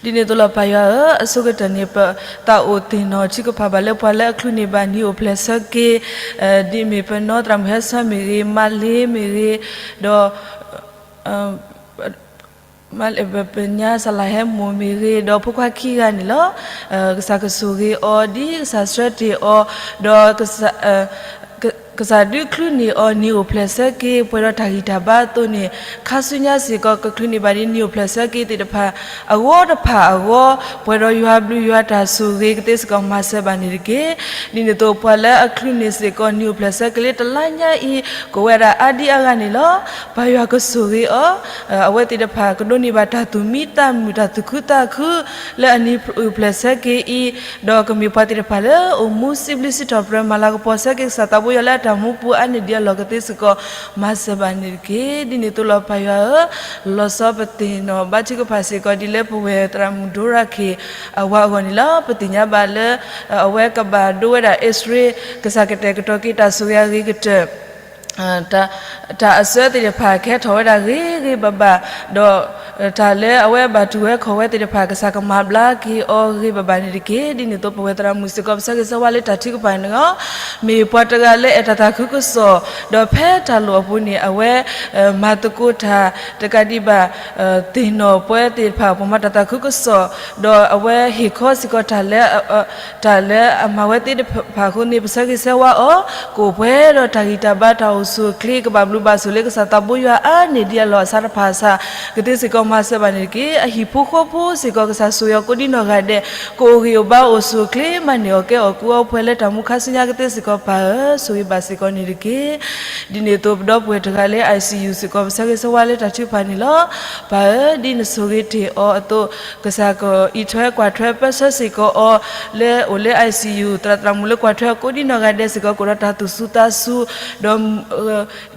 ဒ်န့ၣ်အသိးလီၤပၢ်ယွၤဧၢ, အဆိကတၢၢ်န့ၣ် ပသးအိၣ်သ့ၣ်နီၣ်ထုကဖၣ်ဘၣ်လၢပှၤလၢအချုးန့ၢ်ဘၣ် နံၤအိၣ်ဖျဲၣ်ဆၢက့ၤ, ဒ်မ့ၢ်ပနီၢ်သရၣ်မုၣ်ဟဲဆၢမ့ၢ်ဂ့ၤ, မၤလ့မ့ၢ်ဂ့ၤ, ဒီး ပညါစလၢဟဲမိၢ်မ့ၢ်ဂ့ၤ, ဒီးဖိခွါခံဂၤန့ၣ်လီၤ. ကစၢ်ကဆိၣ်ဂ့ၤအီၤ ဒ်ကစၢ်ဆှၢတ့ၢ်အီၤ, ဒီး ကစၢ်ဒုးချုးန့ၢ်အီၤ နံၤအိၣ်ဖျဲၣ်ဆၢက့ၤ ပှဲၤဒီးတၢ်ဂံၢ်တၢ်ဘါအသိးန့ၣ်, ခါဆူညါစ့ၢ်ကီး ကချုးန့ၢ်ဘၣ်ဒ်နံၤအိၣ်ဖျဲၣ်ဆၢက့ၤသ့ၣ်တဖၣ် အဂီၢ်တဖၣ်အဂီၢ်, ပှဲၤဒီးယွၤဘျုးယွၤတၢ်ဆိၣ်ဂ့ၤကသ့စ့ၢ်ကီး မၤစၢၤဘၣ်န့ၣ်တက့ၢ်. ဒ်န့ၣ်အသိးပှၤလၢအချုးန့ၢ်စ့ၢ်ကီး နံၤအိၣ်ဖျဲၣ်ဆၢက့ၤလၢတလါညါအံၤ ကအိၣ်ဝဲဒၣ်အါဒံအါဂၤန့ၣ်လီၤ. ပၢ်ယွၤကဆိၣ်ဂ့ၤအီၤ, အဝဲသ့ၣ်တဖၣ် ကဒိးန့ၢ်ဘၣ်တၢ်သူၣ်မံသးမုာ် တၢ်သူၣ်ခုသးခု လၢအနံၤအိၣ်ဖျဲၣ်ဆၢက့ၤအံၤ, ဒီးကမ့ၢ်ပှၤသ့ၣ်တဖၣ်လၢအိၣ်မူစံးဘျုးစံးထီၣ်ပတြၢၤ မၤလၤကပီၤဆၢက့ၤကစၢ်သးဘိယွၤလၢအတၢ်မူပူၤအါန့ၢ်ဒံးအလီၢ်ကသ့စ့ၢ်ကီး မၤစၢၤဘၣ်န့ၣ်တက့ၢ်. ဒ်န့ၣ်အသိးလီၤပၢ်ယွၤဧၢ, လီၤဆီပသ့ၣ်နီၣ်ဘါထုကဖၣ်စ့ၢ်ကီးဒ်လၢပဝဲၢ်သရၣ်မုၣ်ဒိရၤခ့ၣ်အဝၤအဂီၢ်န့ၣ်လီၤ. ပသ့ၣ်ညါဘၣ်လၢ အဝဲကဘၣ်ဒိဝဲဒၣ်အံၣ်စရ့လး ကစၢ်ကတဲာ်ကတီၤက့ၤတၢ်ဆိၣ်ဂ့ၤအဂ့ၤကတၢၢ် တၢ်အစၢသ့ၣ်တဖၣ်ကဟဲထီၣ်ဝဲဒၣ်ဂ့ၤဂ့ၤဘၣ်ဘၣ်, ဒီးတၢ်လၢအဝဲဘၣ်တူၢ်ဝဲခီၣ်ဝဲသ့ၣ်တဖၣ် ကစၢ်ကမၤဘျါက့ၤအီၤဂ့ၤဂ့ၤဘၣ်ဘၣ်န့ၣ်တက့ၢ်. ဒ်န့ၣ်အသိး ပဝဲသရၣ်မုၣ်စ့ၢ်ကီး ပဆၢဂ့ၤဆၢဝါလၢတၢ်ထုကဖၣ်န့ၣ်လီၤ. မ့ၢ်ပှၤတဂၤလၢအဲၣ်တၢ်သးခုကစီၣ်, ဒီးဖဲတၢ်လိၣ်အပူၤန့ၣ် အဝဲ မၤသကိးတၢ်တကးဒံးဘၣ် သ့ၣ်နီၣ်ပှၤသ့ၣ်တဖၣ် ပှၤမၤတၢ်သးခုကစီၣ်, ဒီးအဝဲဟ့ၣ်ခီစ့ၢ်ကီးတၢ်လၢ တၢ်လၢအမၤဝဲသ့ၣ်တဖၣ်အဃိန့ၣ် ပဆၢဂ့ၤဆၢဝါအီၤ, ကအိၣ်ပှဲၤဒီးတၢ်ဂံၢ်တၢ်ဘါ တၢ်အိၣ်ဆူၣ်အိၣ်ချ့ ကဘၣ်ဘျုးဘၣ်ဆိၣ်လၢကစၢ်သးဘိယွၤအါန့ၢ်ဒံးအလီၢ်အဆါတဖၣ်အစၢ်, ကသ့စ့ၢ်ကီးမၤစၢၤဘၣ်န့ၣ်တက့ၢ်. အဟံၣ်ဖိဃီဖိစ့ၢ်ကီး ကစၢ်ဆိၣ်ဂ့ၤအီၤကိးဒံနီၢ်ဂၤဒဲး, ကအိၣ်ဂံၢ်အိၣ်ဘါအိၣ်ဆူၣ်အိၣ်ချ့ မၤန့ၢ်အီၣ်ကဲအီၣ်ကူအီပှဲၤလၢတၢ်မူခါဆူညါ ကသ့စ့ၢ်ကီးပၢ်ဧၢ, ဆိၣ်ဂ့ၤဘၣ်စ့ၢ်ကီးန့ၣ်တက့ၢ်. ဒ်န့ၣ်အသိး ပဒီပုၢ်ဝဲၢ်တဂၤလၢ I C U စ့ၢ်ကီး ပဆၢဂ့ၤဆၢဝါလၢတၢ်ထုကဖၣ်န့ၣ်လီၤ. ပၢ်ဧၢ, ဒ်နဆိၣ်ဂ့ၤတ့ၢ်အီၤအသိး, ကစၢ်ကအံးထွဲကွၢ်ထွဲပၢဆှၢစ့ၢ်ကီးအီၤ လၢအိၣ်လၢ I C U သရၣ်သရၣ်မုၣ်လၢကွၢ်ထွဲအကိးဒံနီၢ်ဂၤဒဲးစ့ၢ်ကီး ကအိၣ်ဒီးတၢ်သူၣ်စူၤသးစူၤ,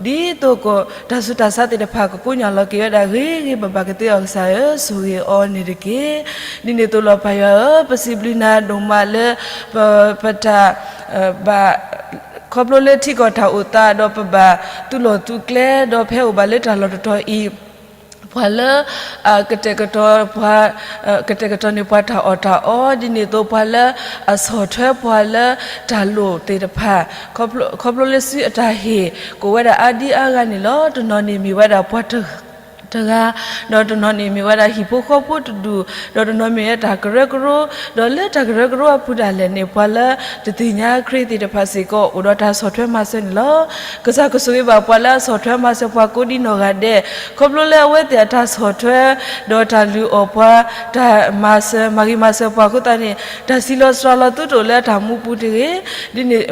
ဒီး ဒ်သိးကတၢ်ဆူးတၢ်ဆါသ့ၣ်တဖၣ် ကကိးညၣ်လီၤက့ၤဝဲဒၣ်ဂ့ၤဂ့ၤဘၣ်ဘၣ် ကသ့အီၤကစၢ်ဧၢ, ဆိၣ်ဂ့ၤအီၤန့ၣ်တက့ၢ်. ဒ်န့ၣ်အသိးလီၤ ပၢ်ယွၤဧၢ, ပစံးဘျုးနၤဒိၣ်မးလၢ ပ ပတၢ် ဘၣ် ခီဖျိလၢထံကီၢ်တၢ်အိၣ်သး ဒီးပဘၣ်သူၣ်လီၢ်သူၣ်ကျဲ ဒီးဖဲအိၣ်ဘၣ်လၢတၢ်လီၢ်တတီၤအံၤ, ပှၤလၢ ကတဲာ်ကတီၤပှၤ ကတဲာ်ကတီၤန့ၢ်ပှၤတၢ်အီၣ်တၢ်အီ, ဒ်န့ၣ်အသိးပှၤလၢအဆီၣ်ထွဲပှၤလၢတၢ်လိၣ်သ့ၣ်တဖၣ်, ခီဖျိလၢစုအတၢ်ဟ့ၣ် ကအိၣ်ဝဲဒၣ်အါဒံအါဂၤန့ၣ်လီၤ. တနီၤန့ၣ်မ့ၢ်ဝဲဒၣ်ပှၤတဂၤ, ဒီးတနီၤန့ၣ်မ့ၢ်ဝဲဒၣ်ဟံၣ်ဖိဃီဖိတဒူၣ်, ဒီးတနီၤမ့ၢ်ဝဲတၢ်ကရၢကရိ, ဒီးလၢတၢ်ကရၢကရိအပူၤဒၣ်လဲာ်န့ၣ် ပှၤလၢတသ့ၣ်ညါခရံာ်သ့ၣ်တဖၣ်စ့ၢ်ကီး အိၣ်ဒီးတၢ်ဆီၣ်ထွဲမၤစၢၤန့ၣ်လီၤ. ကစၢ်ကဆိၣ်ဂ့ၤဘၣ်ပှၤလၢအဆီၣ်ထွဲမၤစၢၤပှၤကိးဒံနီၢ်ဂၤဒဲး, ခီဖျိလၢအဝဲသ့ၣ်အတၢ်ဆီၣ်ထွဲ ဒီးတၢ်လုၢ်အီၣ်ပှၤ, တၢ်မၤစၢၤ မၤဂ့ၤမၤစၢၤပှၤအဃိသတးန့ၣ် တၢ်စံးလီၤစှၤလီၤသုတအိၣ်လၢအတၢ်မူပူၤတဂ့ၤ, ဒ်န့ၣ်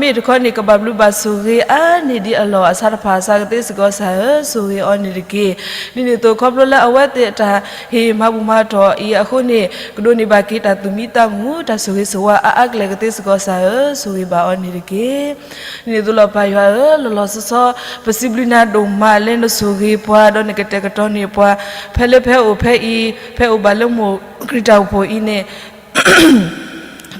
မ့ၢ်တခီန့ၣ် ကဘၣ်ဘျုးဘၣ်ဆိၣ်ဂ့ၤအါန့ၢ်ဒံးအလီၢ်အဆါတဖၣ်အစၢ် ကသ့စ့ၢ်ကီးကစၢ်ဧၢ, ဆိၣ်ဂ့ၤအီၤန့ၣ်တက့ၢ်. ဒ်န့ၣ်အသိး ခီဖျိလၢအဝဲသ့ၣ်အတၢ်ဟ့ၣ်မၤဘူၣ်မၤတီၢ်အံၤအဃိန့ၣ် ကဒိးန့ၢ်ဘၣ်က့ၤတၢ်သူၣ်မံသးမုာ် တၢ်ဆိၣ်ဂ့ၤဆိၣ်ဝါအါအါကလဲာ် ကသ့စ့ၢ်ကီးကစၢ်ဧၢ, ဆိၣ်ဂ့ၤဘၣ်အီၤန့ၣ်တက့ၢ်. ဒ်န့ၣ်အသိးလီၤ ပၢ်ယွၤဧၢ, လီၤလီၤဆီဆီ ပစံးဘျုးနၤဒိၣ်မးလၢနဆိၣ်ဂ့ၤပှၤ ဒီးနကတဲာ်ကတီၤန့ၢ်ပှၤ ဖဲလၢဖဲအိၣ်ဖဲအံၤ, ဖဲအိၣ်ဘၣ်လၢမိၢ်ခရံာ်တၢ်အိၣ်ဖှိၣ်အံၤန့ၣ်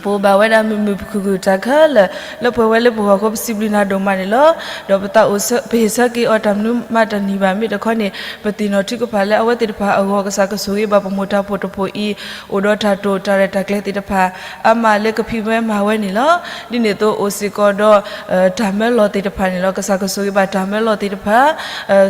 ပအိၣ်ဘၣ်ဝဲဒၣ်မုာ်မုာ်ခုၣ်ခုၣ်တၢ်ခဲလၢာ် လၢပှဲၤဝဲလၢပဂီၢ်အဃိ ပစံးဘျုးနၤဒိၣ်မးန့ၣ်လီၤ. ဒီးပသးအိၣ်ဆၢ ပဟ့ၣ်ဆၢက့ၤအီၤတၢ်မနုၤမးတနံၤဘၣ် မ့ၢ်တခီန့ၣ် ပသ့ၣ်နီၣ်ထုကဖၣ်လၢအဝဲသ့ၣ်တဖၣ်အဂီၢ် ကစၢ်ကဆိၣ်ဂ့ၤဘၣ်ပမိၢ်တၢ်ဖှိၣ်တဖှိၣ်အံၤ အိၣ်ဒီးတၢ်တိာ်တၢ်ရဲၣ်တၢ်ကျဲၤသ့ၣ်တဖၣ် အါမးလၢကဖံးဝဲမၤဝဲန့ၣ်လီၤ. ဒ်န့ၣ်အသိးအိၣ်စ့ၢ်ကီးဒီး တၢ်မၢလီၤသ့ၣ်တဖၣ်န့ၣ်လီၤ. ကစၢ်ကဆိၣ်ဂ့ၤဘၣ်တၢ်မၢလီၤသ့ၣ်တဖၣ်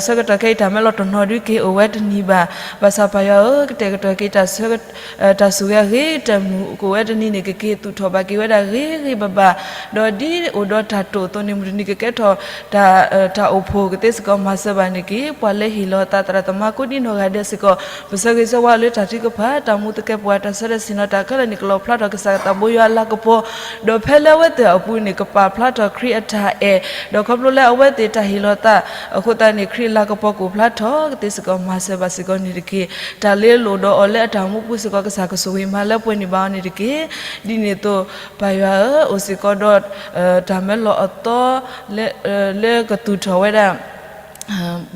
ဆၢကတီၢ်ခဲအံၤ တၢ်မၢလီၤတနီၤဒုးက့ၤအိၣ်ဝဲတနံၤဘၣ်. ဘၣ်ဆၣ်ပၢ်ယွၤဧၢ, ကတဲာ်ကတီၤက့ၤ တၢ်ဆိၣ်ဂ့ၤအဂ့ၤကတၢၢ်မုာ် ကအိၣ်ဝဲတနံၤန့ၣ် ကက့ၤသူၣ်ထီၣ်ဘၣ်က့ၤဝဲဒၣ်ဂ့ၤဂ့ၤဘၣ်ဘၣ်, ဒီးဒ်အိၣ်ဒီးတၢ်တိာ်အသိးန့ၣ် မုၢ်တနံၤကကဲထီၣ် တၢ်အိၣ်ဖှိၣ် ကသ့စ့ၢ်ကီးမၤစၢၤဘၣ်န့ၣ်တက့ၢ်. ပှၤလၢဟ့ၣ်လီၤအသး သရၣ်သမါကိးဒံနီၢ်ဂၤဒဲးစ့ၢ်ကီး ပဆၢဂ့ၤဆၢဝါလၢတၢ်ထုကဖၣ် တၢ်မူသကဲးပဝး တၢ်ဆၢထၢၣ်ဆ့ၣ်နီၤ တၢ်ခဲလၢာ်န့ၣ် ကလီၤဖျါထီၣ် ကစၢ်သးဘိယွၤအလၤကပီၤ, ဒီးဖဲလၢအဝဲသ့ၣ်အပူၤန့ၣ် ကပာ်ဖျါထီၣ်ခရံာ်အတၢ်အဲၣ်, ဒီးခီဖျိလၢအဝဲသ့ၣ်တၢ်ဟ့ၣ်လီၤသးအဃိသတးန့ၣ် ခရံာ်အလၤကပီၤကအိၣ်ဖျါထီၣ် ကသ့စ့ၢ်ကီးမၤစၢၤဘၣ်စ့ၢ်ကီးန့ၣ်တက့ၢ်. တၢ်လၢလိၣ်ဒီးအီၤလၢအတၢ်မူပူၤစ့ၢ်ကီး ကစၢ်ကဆိၣ်ဂ့ၤမၤလၢပှဲၤန့ၢ်ဘၣ်အီၤန့ၣ်တက့ၢ်. ဒ်န့ၣ်အသိး ပၢ်ယွၤဧၢ, အိၣ်စ့ၢ်ကီးဒီး တၢ်မၢလီၤအသီ လၢကသူၣ်ထီၣ်ဝဲဒၣ်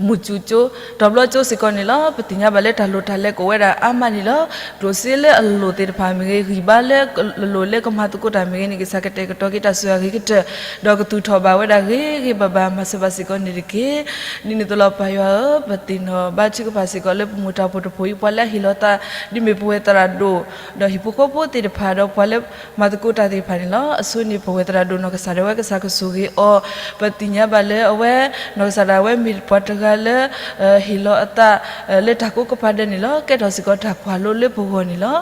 မုၢ်ကၠူၣ်ကၠိ တဘျီကၠိစ့ၢ်ကီးန့ၣ်လီၤ. ပသ့ၣ်ညါဘၣ်လၢတၢ်လိၣ်တၢ်လဲၤကအိၣ်ဝဲဒၣ်အါမးန့ၣ်လီၤ. ကျိၣ်စ့လၢအလိၣ်သ့ၣ်တဖၣ်မ့ၢ်ဂ့ၤ, ဂံၢ်ဘါလၢအလိၣ်လၢကမၤသကိးတၢ်မ့ၢ်ဂ့ၤန့ၣ် ကစၢ်ကတဲာ်ကတီၤက့ၤတၢ်ဆိၣ်ဂ့ၤအဂ့ၤကတၢၢ်, ဒီးကသူၣ်ထီၣ်ဘၣ်ဝဲဒၣ်ဂ့ၤဂ့ၤဘၣ်ဘၣ် မၤစၢၤဘၣ်စ့ၢ်ကီးန့ၣ်တက့ၢ်. ဒ်န့ၣ်အသိးလီၤ ပၢ်ယွၤဧၢ, ပသ့ၣ်နီၣ်ဘါထုကဖၣ်စ့ၢ်ကီးလၢ ပမိၢ်တၢ်ဖှိၣ်တဖှိၣ်အံၤ ပှၤလၢအဟ့ၣ်လီၤသး ဒ်မ့ၢ်ပဝဲသရၣ်ဒိၣ် ဒီးဟံၣ်ဖိဃီဖိသ့ၣ်တဖၣ် ဒီးပှၤလၢမၤသကိးတၢ်သ့ၣ်တဖၣ်န့ၣ်လီၤ. အဆိန့ၣ် ပဝဲသရၣ်ဒိၣ်နီၢ်ကစၢ်ဒၣ်ဝဲ ကစၢ်ကဆိၣ်ဂ့ၤအီၤ, ပသ့ၣ်ညါဘၣ်လၢအဝဲ နီၢ်ကစၢ်ဒၣ်ဝဲမ့ၢ်ပှၤတဂၤလၢ ဟ့ၣ်လီၤအသး လၢတၢ်ကိးကပၤဒဲးန့ၣ်လီၤ. ကဲထီၣ်စ့ၢ်ကီးတၢ်ကွၢ်လိလၢပဂီၢ်န့ၣ်လီၤ.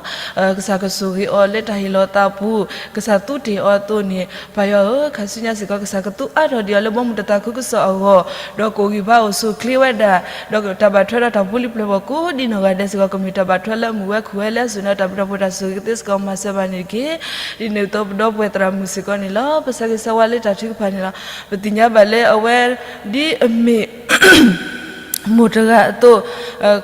ကစၢ်ကဆိၣ်ဂ့ၤအီၤလၢတၢ်ဟ့ၣ်လီၤသးအပူၤ, ကစၢ်သူတ့ၢ်အီၤအသိးန့ၣ် ပၢ်ယွၤဧၢ, ခါဆူညါစ့ၢ်ကီး ကစၢ်ကသူအါထီၣ်ဒံးအီၤလၢဘီမုၢ်တၢ်သးခုကစီၣ်အဂီၢ်, ဒီးကအိၣ်ဂံၢ်ဘါအိၣ်ဆူၣ်အိၣ်ချ့ဝဲဒၣ်, ဒီးတၢ်ဘၣ်ထွဲဒီးတၢ်ဖိလံၤပျဲၢ်ဘီၣ် ကိးဒံနီၢ်ဂၤဒဲးစ့ၢ်ကီး ကမ့ၢ်တၢ်ဘၣ်ထွဲလၢအမုာ်ဝဲခုၣ်ဝဲလၢအစိၤန့ၣ် တၢ်ဘျုးတၢ်ဖှိၣ်တၢ်ဆိၣ်ဂ့ၤ ကသ့စ့ၢ်ကီးမၤစၢၤဘၣ်န့ၣ်တက့ၢ်. ဒ်န့ၣ်အသိး ပဒီပုၢ်ဝဲၢ်သရၣ်မုၣ်စ့ၢ်ကီးန့ၣ်လီၤ. ပဆၢဂ့ၤဆၢဝါလၢတၢ်ထုကဖၣ်န့ၣ်လီၤ. ပသ့ၣ်ညါဘၣ်လၢအဝဲ ဒ်အမ့ၢ် မိၢ်တဂၤအသိး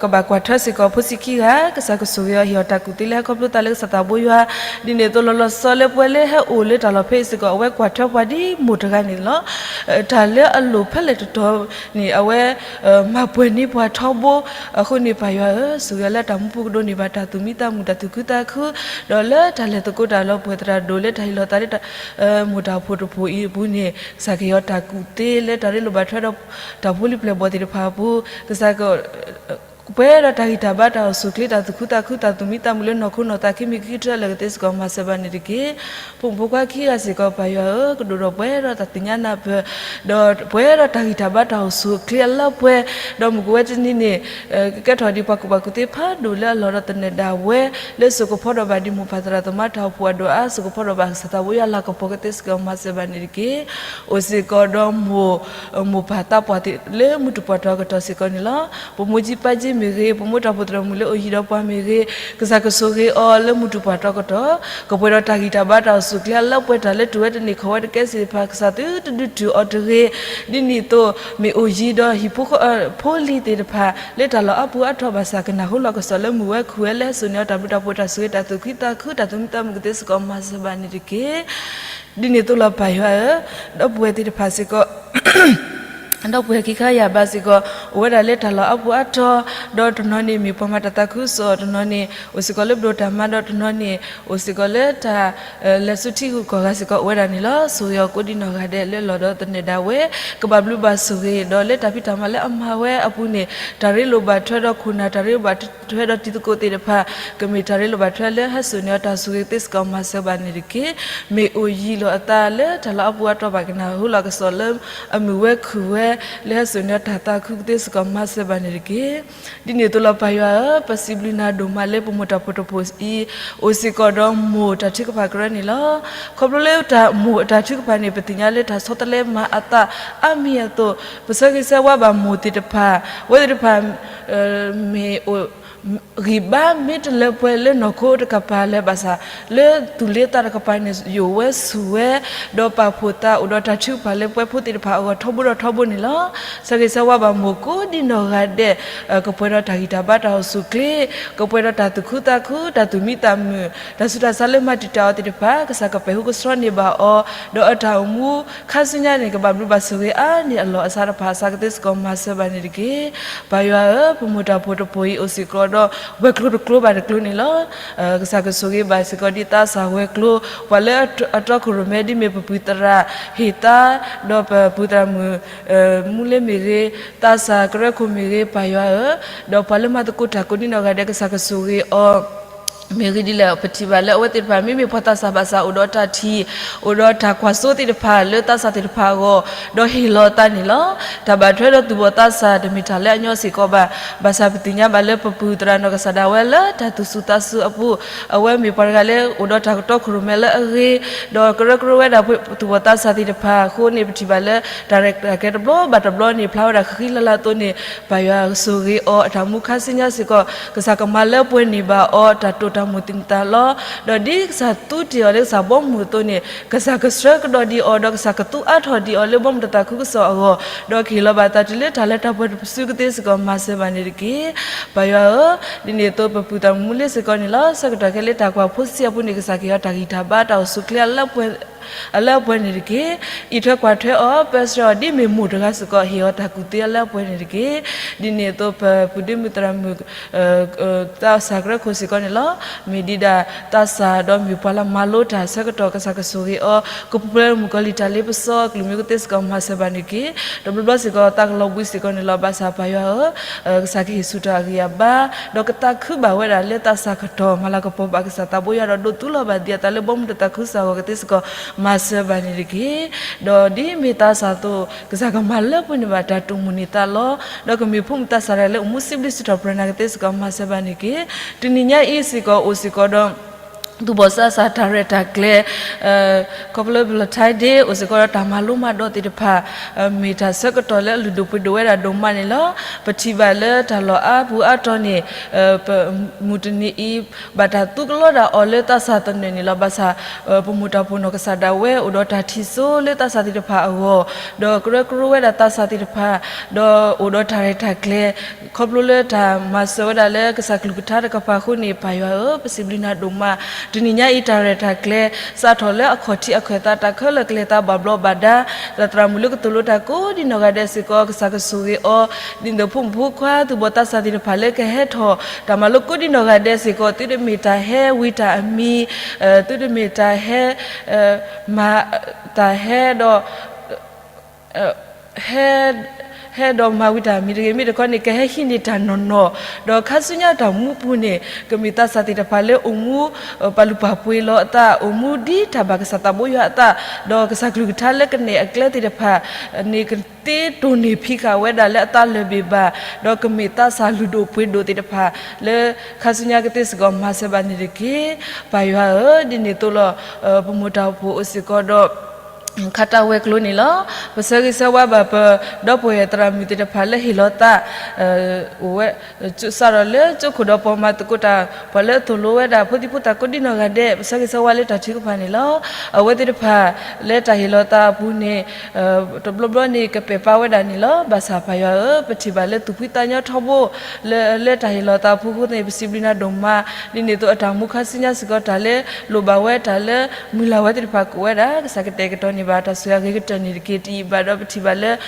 ကဘၣ်ကွၢ်ထွဲစ့ၢ်ကီးဖိဆံးခံဂၤ, ကစၢ်ကဆိၣ်ဂ့ၤအီၤ ဟ့ၣ်အီၤတၢ်ကူၣ်သ့လၢဟဲခီဖျိသးလၢကစၢ်သးဘိယွၤ, ဒ်န့ၣ်အသိးလီၤလီၤဆီဆီလၢပှၤလၢဟဲအိၣ်လၢတၢ်လီၢ်ဖဲအံၤစ့ၢ်ကီး အဝဲကွၢ်ထွဲပှၤဒ်မိၢ်တဂၤန့ၣ်လီၤ. တၢ်လၢအလိၣ်ဖဲလဲၣ်တတီၤန့ၣ် အဝဲ မၤပှဲၤန့ၢ်ပှၤထီဘိ, အဃိန့ၣ်ပၢ်ယွၤဧၢ, ဆိၣ်ဂ့ၤအီၤလၢတၢ်မူပူၤကဒိးန့ၢ်ဘၣ်တၢ်သူၣ်မံသးမုာ် တၢ်သူၣ်ခုသးခု, ဒီးလၢတၢ်လဲၤသကိးတၢ်လီၤပှီၢ်သရၣ်ဒိၣ်လၢတၢ်ဟ့ၣ်လီၤသးလၢ မိၢ်တၢ်ဖိတဖိအံၤအပူၤန့ၣ် ကစၢ်ကဟ့ၣ်အီၤတၢ်ကူၣ်သ့လၢတၢ်ရ့လိာ်ဘၣ်ထွဲဒီးတၢ်ဖိလံၤပျဲၢ်ဘီၣ်သ့ၣ်တဖၣ်အပူၤ, ကစၢ်က ပှဲၤဒီးတၢ်ဂံၢ်တၢ်ဘါတၢ်အိၣ်ဆူၣ်အိၣ်ချ့ တၢ်သူၣ်ခုသးခု တၢ်သူၣ်မံသးမုာ်လၢနီၢ်ခိနီၢ်သးခံမံၤခံကတၢၢ်လၢာ်ကသ့စ့ၢ်ကီး မၤစၢၤဘၣ်န့ၣ်တက့ၢ်. ဖိမုၣ်ဖိခွါခံဂၤစ့ၢ်ကီး ပၢ်ယွၤဧၢ, ကဒိၣ်ဒီးပှဲၤဒီးတၢ်သ့ၣ်ညါနၢ်ပၢၢ်, ဒီးပှဲၤဒီးတၢ်ဂံၢ်တၢ်ဘါတၢ်အိၣ်ဆူၣ်အိၣ်ချ့အလၢပှဲၤ, ဒီးမုၢ်ကဝဲတနံၤန့ၣ် ကကဲထီၣ်ဒ်ပှၤကူၣ်ဘၣ်ကူၣ်သ့ဖးဒိၣ်လၢအလီၢ်ဒီးသနၢၣ်ဒၣ်ဝဲ လၢစိကဖီဒီးဘၣ်ဒ်မိၢ်ပၢ်သရၣ်သမါတၢ်အိၣ်ဖှိၣ်အဒိၣ်အါ စိကဖီဒီးဘၣ်ကစၢ်သးဘိယွၤလၤကပီၤကသ့စ့ၢ်ကီး မၤစၢၤဘၣ်န့ၣ်တက့ၢ်. အိၣ်စ့ၢ်ကီးဒီးမိၢ် မိၢ်ပၢ်သးပှၢ်လၢမုၢ်တူၢ်ပှၢ်တီၤကတီၢ်စ့ၢ်ကီးန့ၣ်လီၤ. ပမိၢ်ကၠံပၢ်ကၠံမ့ၢ်ဂ့ၤ, ပမိၢ်တၢ်ဖိသရၣ်မုၣ်လၢအိၣ်ယံၤဒီးပှၤမ့ၢ်ဂ့ၤ, ကစၢ်ကဆိၣ်ဂ့ၤအီၤလၢမုၢ်တူၢ်ပှၢ်တီၤကတီၢ်, ကပှဲၤဒီးတၢ်ဂံၢ်တၢ်ဘါတၢ်အိၣ်ဆူၣ်အိၣ်ချ့အလၢပှဲၤ တၢ်လၢတူၢ်ဝဲတန့ၢ်ခီၣ်ဝဲတကဲစ့ၣ်တဖၣ် ကစၢ်သုတဒုးတုၤအီၤတဂ့ၤ, ဒ်န့ၣ်အသိး မ့ၢ်အိၣ်ယံၤဒီးဟံၣ်ဖိဃီ ဖိလံၤသ့ၣ်တဖၣ် လၢတၢ်လီၢ်အါပူၤအါတီၢ်ဘၣ်ဆၣ် ကနၢ်ဟူလီၤကစီၣ်လၢမုၢ်ဝဲခုၣ်ဝဲလၢဟဲစိာ်န့ၢ်အီၤ တၢ်ဘျုးတၢ်ဖှိၣ်တၢ်ဆိၣ်ဂ့ၤ တၢ်သူၣ်ခုသးခု တၢ်သူၣ်မံသးမုာ်ကသ့စ့ၢ်ကီး မၤစၢၤဘၣ်န့ၣ်တက့ၢ်. ဒ်န့ၣ်အသိးလီၤပၢ်ယွၤဧၢ, ဒီပုၢ်ဝဲၢ်သ့ၣ်တဖၣ်စ့ၢ်ကီး ဒီပုၢ်ဝဲၢ်ခံခါယၤဘၣ်စ့ၢ်ကီး အိၣ်ဝဲဒၣ်လၢတၢ်လီၢ်အါပူၤအါတီၢ်, ဒီးတနီၤန့ၣ်မ့ၢ်ပှၤမၤတၢ်သးခုကစီၣ်, တနီၤန့ၣ် အိၣ်စ့ၢ်ကီးလၢပဒိၣ်တၢ်မၤ, ဒီးတနီၤန့ၣ် အိၣ်စ့ၢ်ကီးလၢတၢ် လဲၤဆူထံဂုၤကီၢ်ဂၤစ့ၢ်ကီး အိၣ်ဝဲဒၣ်န့ၣ်လီၤ. ဆိၣ်ဂ့ၤအီၤကိးဒံနီၢ်ဂၤဒဲးလၢလီၢ်ဒီးသနၢၣ်ဒၣ်ဝဲ, ကဘၣ်ဘျုးဘၣ်ဆိၣ်ဂ့ၤ, ဒီးလၢတၢ်ဖံးတၢ်မၤလၢအမၤဝဲအပူၤန့ၣ် တၢ်ရ့လိာ်ဘၣ်ထွဲဒီးခိၣ်နၢ် တၢ်ရ့လိာ်ဘၣ်ထွဲဒီးတံၤသကိးသ့ၣ်တဖၣ် ကမ့ၢ်တၢ်ရ့လိာ်ဘၣ်ထွဲလၢဟဲစိာ်န့ၢ်အီၤတၢ်ဆိၣ်ဂ့ၤကသ့စ့ၢ်ကီး မၤစၢၤဘၣ်န့ၣ်တက့ၢ်. မ့ၢ်အိၣ်ယံၤလီၤအသးလၢတၢ်လီၢ်အါပူၤအါတီၢ်ဘၣ် ကနၢ်ဟူလီၤကစီၣ်လၢအမုၢ်ဝဲခုၣ်ဝဲ လၢဟဲစိာ်န့ၢ်အီၤတၢ်သးခုကသ့စ့ၢ်ကီး မၤစၢၤဘၣ်န့ၣ်တက့ၢ်. ဒ်န့ၣ်အသိးလီၤပၢ်ယွၤဧၢ, ပစံးဘျုးနၤဒိၣ်မးလၢပမိၢ်တၢ်ဖိတဖိအံၤ အိၣ်စ့ၢ်ကီးဒီးမိၢ်တၢ်ထုကဖၣ်ကရၢန့ၣ်လီၤ. ခီဖျိလၢတၢ်မိၢ်တၢ်ထုကဖၣ်န့ၣ် ပသ့ၣ်ညါလၢတၢ်ဆီတလဲမၤအသးအါမံၤအသိး ပဆၢဂ့ၤဆၢဝါဘၣ်မိၢ်သ့ၣ်တဖၣ်, အဝဲသ့ၣ်တဖၣ် မ့ၢ်အိၣ် ဂံၢ်ဘါမ့ၢ်တလၢပှဲၤလၢနီၢ်ခိတကပၤလၢၤဘၣ်ဆၣ်, လၢသူၣ်လၢသးတကပၤန့ၣ် ယိာ်ဝဲဆူၣ်ဝဲ, ဒီးပာ်ဖှိၣ်သးအိၣ်ဒီးတၢ်ထုကဖၣ်လၢပှၤဖိသ့ၣ်တဖၣ်အဂီၢ်ထီဘိဒီးထီဘိန့ၣ်လီၤ. ဆၢဂ့ၤဆၢဝါဘၣ်မိၢ်ကိးဒံနီၢ်ဂၤဒဲး, ကပှဲၤဒီးတၢ်ဂံၢ်တၢ်ဘါတၢ်အိၣ်ဆူၣ်အိၣ်ချ့, ကပှဲၤဒီးတၢ်သူၣ်ခုသးခု တၢ်သူၣ်မံသးမုာ်, တၢ်ဆူးတၢ်ဆါလၢမၤတံာ်တာ်အီၤသ့ၣ်တဖၣ် ကစၢ်ကပဲာ်ဟူကဆှီန့ၢ်ဘၣ်အီၤ, ဒီးအတၢ်အိၣ်မူခါဆူညါန့ၣ် ကဘၣ်ဘျုးဘၣ်ဆိၣ်ဂ့ၤအါန့ၢ်အလီၢ်အစးတဖၣ်အစးကသ့စ့ၢ်ကီး မၤစၢၤဘၣ်န့ၣ်တက့ၢ်. ပၢ်ယွၤဧၢ, ပမိၢ်တၢ်ဖိတဖိအံၤ အိၣ်စ့ၢ်ကီးဒီး ဝဲၤကျိၤတကျိၤဘၣ်တကျိၤန့ၣ်လီၤ. ကစၢ်ကဆိၣ်ဂ့ၤဘၣ်စ့ၢ်ကီးဒ်သးစၢ်ဝဲၤကျိၤ, ပှၤလၢအတီခိၣ်ရိၣ်မဲ ဒ်မ့ၢ်ပပုၢ်သရၣ်ဟ့ၣ်သါ, ဒီးပပုၢ်သရၣ်မုၣ် မူလ့မ့ၢ်ဂ့ၤ, သးစၢ်ကရၢခိၣ်မ့ၢ်ဂ့ၤ ပၢ်ယွၤဧၢ, ဒီးပှၤလၢမၤသကိးတၢ်ကိးဒံနီၢ်ဂၤဒဲး ကစၢ်ကဆိၣ်ဂ့ၤအီၤ မ့ၢ်ဂ့ၤဒ်လဲၣ် ပထံၣ်ဘၣ်လၢအဝဲသ့ၣ်တဖၣ် မ့မ့ၢ်ပှၤသးစၢ်ဘၣ်ဆၣ် အိၣ်ဒီးတၢ်ထံၣ်, အိၣ်ဒီးတၢ်ကွၢ်စိသ့ၣ်တဖၣ် လၢသးစၢ်သ့ၣ်တဖၣ်အဂီၢ်, ဒီးဟ့ၣ်လီၤသးန့ၣ်လီၤ. တၢ်ဘၣ်ထွဲဒီးသူၣ်ဘီၣ်သးစၢ် တမ့ၢ်တၢ်လၢအညီစ့ၢ်ကီးဘၣ်. ဘၣ်ဆၣ်ပသ့ၣ်ညါဘၣ်လၢပပုၢ်သရၣ်နီၢ်ကစၢ်ဒၣ်ဝဲလၢ တၢ်သူၣ်စူၤသးစူၤအပူၤ, အဝဲမ့ၢ်ပှၤတဂၤလၢ အိၣ်ဒီးတၢ်တီခိၣ်ရိၣ်မဲလၢအဂ့ၤ, ဒီးကရၢကရိဝဲဒၣ်သူၣ်ဘီၣ်သးစၢ်သ့ၣ်တဖၣ်အဃိန့ၣ် ပထံၣ်ဘၣ်လၢ တၢ်ရဲၣ်တၢ်ကျဲၤတဘျီဘၣ်တဘျီန့ၣ် ဖျါဝဲဒၣ်ဃံလၤလၤအသိးန့ၣ် ပၢ်ယွၤကဆိၣ်ဂ့ၤအီၤ အတၢ်မူခါဆူညါစ့ၢ်ကီး ကစၢ်ကမၤလၢပှဲၤန့ၢ်ဘၣ်အီၤ တၢ်တိာ်တၢ်မိၣ်သ့ၣ်မတၤလီၤ. ဒီးဒ်ကစၢ်သူတ့ၢ်အီၤလၢကစၢ်ဘီမုၢ်အသိးန့ၣ် ကစၢ်ကဆှၢကဒီးဒံးအီၤ ဒီးကစၢ်ကသူအါထီၣ်ဒံးအီၤလၢဘီမုၢ်တၢ်သးခုကစီၣ်အဂီၢ်, ဒီးကဟ့ၣ်လီၤဘၣ်သးတုၤလၢတၢ်လၢတၢ်ပှဲၤတပစုကသ့စ့ၢ်ကီး မၤစၢၤဘၣ်န့ၣ်တက့ၢ်. ပၢ်ယွၤဧၢ, ဒ်န့ၣ်အသိးပပုၢ်သရၣ်မူလ့စ့ၢ်ကီးန့ၣ်လီၤ. ဆၢကတီၢ်ခဲလၢာ်တၢ်ကွၢ်ဖိဆံးအပူၤန့ၣ် ကစၢ်ကဟ့ၣ်အီၤတၢ်ဂံၢ်တၢ်ဘါတၢ်အိၣ်ဆူၣ်အိၣ်ချ့ အလၢအပှဲၤန့ၣ်တက့ၢ်. အံးထွဲကွၢ်ထွဲအီၤ ပၢဆှၢအီၤ ဒ်မ့ၢ်မိၢ်တဂၤစ့ၢ်ကီး ဟ့ၣ်အီၤတၢ်ကူၣ်သ့အလၢအပှဲၤန့ၣ်တက့ၢ်. ဒ်န့ၣ်အသိးပပုၢ်ဒ့မုၣ်သရၣ်မုၣ် သးစၢ်ကရၢခိၣ်စ့ၢ်ကီးန့ၣ်လီၤ. မ့ၢ်ဒံးဒၣ်သးစၢ်ဒီးမ့ၢ်ပှၤလၢမၤလိတၢ်ဆၢကတီၢ် ကစၢ်ကဆိၣ်ဂ့ၤအီၤ ကပူၤဖျဲးမုၣ်ကီၤလံၢ်တၢ်လ့ပစီအကလုၢ်မ့ၢ်ကသ့စ့ၢ်ကီး မၤစၢၤဘၣ်န့ၣ်တက့ၢ်. ဒီးဘျီဘျီစ့ၢ်ကီးသးကလီၤဘှံးစ့ၢ်ကီးန့ၣ်လီၤ. ဘၣ်ဆၣ်ပၢ်ယွၤဧၢ, ကစၢ်ကဟ့ၣ်ဆူၣ်တၢ်အဂံၢ်အဘါ ဒီးကသးခုဘၣ်ဝဲဒၣ်လၢသးစၢ်ကတီၢ် မၤလၤကပီၤဘၣ်ကစၢ်သးဘိယွၤဒီးဒိးသူလီၤဘၣ်သ့ၣ်အသးလၢဘီမုၢ်တၢ်သးခုကစီၣ်အဂီၢ်ကသ့စ့ၢ်ကီး မၤစၢၤဘၣ်န့ၣ်တက့ၢ်. ဒီးဒ်မ့ၢ်သးစၢ်အသိး ကစၢ်ကမၤလၢပှဲၤန့ၢ်ဘၣ်တၢ်တိာ်မိၣ်န့ၢ်သးလီၤ. ဒီးကမ့ၢ်ဖိမုၣ်သးစၢ်တဂၤလၢအိၣ်မူစံးဘျုးစံးထီၣ်ပတြၢၤနၤကသ့စ့ၢ်ကီး မၤစၢၤဘၣ်န့ၣ်တက့ၢ်. တနံၤညါအံၤစ့ၢ်ကီးအိၣ်စ့ၢ်ကီးဒီး သူၣ်ဘီၣ်သးစၢ်တၢ်ရဲၣ်တၢ်ကျဲၤ ခီဖျိလၢ Valentine Day အိၣ်စ့ၢ်ကီးဒီးတၢ်မၤလိမၤဒိးသ့ၣ်တဖၣ် မ့ၢ်တၢ်ဆၢကတီၢ်လၢအလုၢ်ဒိၣ်ပှ့ၤဒိၣ်ဝဲဒၣ်ဒိၣ်မးန့ၣ်လီၤ. ပထံၣ်ဘၣ်လၢတၢ်လီၢ်အါပူၤအါတီၤန့ၣ် ပမုၢ်တနံၤအံၤ ဘၣ်တၢ်သူကလီတၢ်အီၤလၢသးစၢ်သနၢၣ်န့ၣ်လီၤ. ဘၣ်ဆၣ် ပမိၢ်တၢ်ဖိနီၢ်ကစၢ်ဒၣ်ဝဲ အိၣ်ဒီးတၢ်ထံၣ်စိလၢသးစၢ်သ့ၣ်တဖၣ်အဂီၢ်, ဒီးကရၢကရိဝဲဒၣ်သးစၢ်သ့ၣ်တဖၣ်, ဒီးအိၣ်ဒီးတၢ်ရဲၣ်တၢ်ကျဲၤ ခီဖျိလၢတၢ်မၤစၢၤဝဲဒၣ်လၢကစၢ်ကလုၢ်ကထါတကပၤအဃိန့ၣ် ပၢ်ယွၤဧၢ, ပစံးဘျုးနၤဒိၣ်မး, တနံၤညါအံၤတၢ်ရဲၣ်တၢ်ကျဲၤ စးထီၣ်လၢအခီၣ်ထံးအခၢၣ်သး တၢ်ခဲလၢာ်ကလဲၤသးဘၣ်ဘျီးဘၣ်ဒါ, ဒီးသရၣ်မုၣ်လၢကသိၣ်လိတၢ်ကိးဒံနီၢ်ဂၤဒဲးစ့ၢ်ကီး ကစၢ်ကဆိၣ်ဂ့ၤအီၤ, ဒ်သိးဖိမုၣ်ဖိခွါသူၣ်ဘီၣ်သးစၢ်သ့ၣ်တဖၣ်လၢကဟဲထီၣ် တၢ်မၤလိကိးဒံနီၢ်ဂၤဒဲးစ့ၢ်ကီး သုတမ့ၢ်တၢ်ဟဲဝံတၢ်အမံၤ, သုတမ့ၢ်တၢ်ဟဲ မၤတၢ်ဟဲဒီး ဟဲ ဟဲဒီးမၤဝံတၢ်မံၤတဂ့ၤ, မ့ၢ်တခီန့ၣ် ကဟဲဟံးန့ၢ်တၢ်နီၢ်နီၢ်, ဒီးခါဆူညါတၢ်မူပူၤန့ၣ် ကမ့ၢ်သးစၢ်သ့ၣ်တဖၣ်လၢအိၣ်မူ ပာ်လုၢ်ပာ်ပှ့ၤလီၤအသး, အိၣ်မူဒ်တၢ်ဘၣ်ကစၢ်သးဘိယွၤအသး, ဒီးကစၢ်ကလုၢ်ကထါလၢကနဲၣ်အကျဲသ့ၣ်တဖၣ်န့ၣ် ကသ့တိၢ်န့ၢ်ဖံးဃာ်ဝဲဒၣ်လၢအသးလၢာ်ဘ့ၣ်ဘၣ်, ဒီးကမ့ၢ်သးစၢ်လုၢ်ဒိၣ်ပှ့ၤဒိၣ်သ့ၣ်တဖၣ် လၢခါဆူညါကသ့စ့ၢ်ကီးမၤစၢၤဘၣ်န့ၣ်တက့ၢ်. ပၢ်ယွၤဧၢ, ဒ်န့ၣ်အသိးလီၤ. ပမိၢ်တၢ်အိၣ်ဖှိၣ်အိၣ်စ့ၢ်ကီးဒီး ခါတၢ်ဝဲၤကျိၤန့ၣ်လီၤ. ပဆၢဂ့ၤဆၢဝါဘၣ်ပဒီပုၢ်ဝဲၢ်သရၣ်မုၣ်သ့ၣ်တဖၣ်လၢဟ့ၣ်လီၤသး အိၣ်ဝဲ စးထီၣ်လၢကၠိခိၣ်ဒီးပှၤမၤသကိးတၢ် ပှၤလၢအသိၣ်လိဝဲဒၣ်ဖိသံဖိသၣ်ကိးဒံနီၢ်ဂၤဒဲး ပဆၢဂ့ၤဆၢဝါလၢတၢ်ထုကဖၣ်န့ၣ်လီၤ. အဝဲသ့ၣ်တဖၣ်လၢတၢ်ဟ့ၣ်လီၤသးအပူၤန့ၣ် တဘျီဘျီန့ၣ် ကပဲာ်ပာ်ဝဲဒၣ်န့ၣ်လီၤ. ဘၣ်ဆၣ်ပၢ်ယွၤဧၢ, ပထံၣ်ဘၣ်လၢသူၣ်ဖှံသးညီထီဘိ လၢ လၢတၢ်ဟ့ၣ်လီၤသးအပူၤအဃိသတးန့ၣ် ပစံးဘျုးနၤဒိၣ်မး, ဒ်န့ၣ်အသိးအတၢ်မူခါဆူညါစ့ၢ်ကီး တၢ်လၢလိၣ်ဘၣ်ဝဲ တၢ်လၢမုၢ်လၢ်ဝဲသ့ၣ်တဖၣ်ကအိၣ်ဝဲဒၣ် ကစၢ်ကတဲာ်ကတီၤန့ၢ်ဘၣ် တၢ်ဆိၣ်ဂ့ၤအဂ့ၤကတၢၢ်န့ၣ်တက့ၢ်. တယံာ်ဘၣ်ဒီးပထံၣ်ဘၣ်လၢ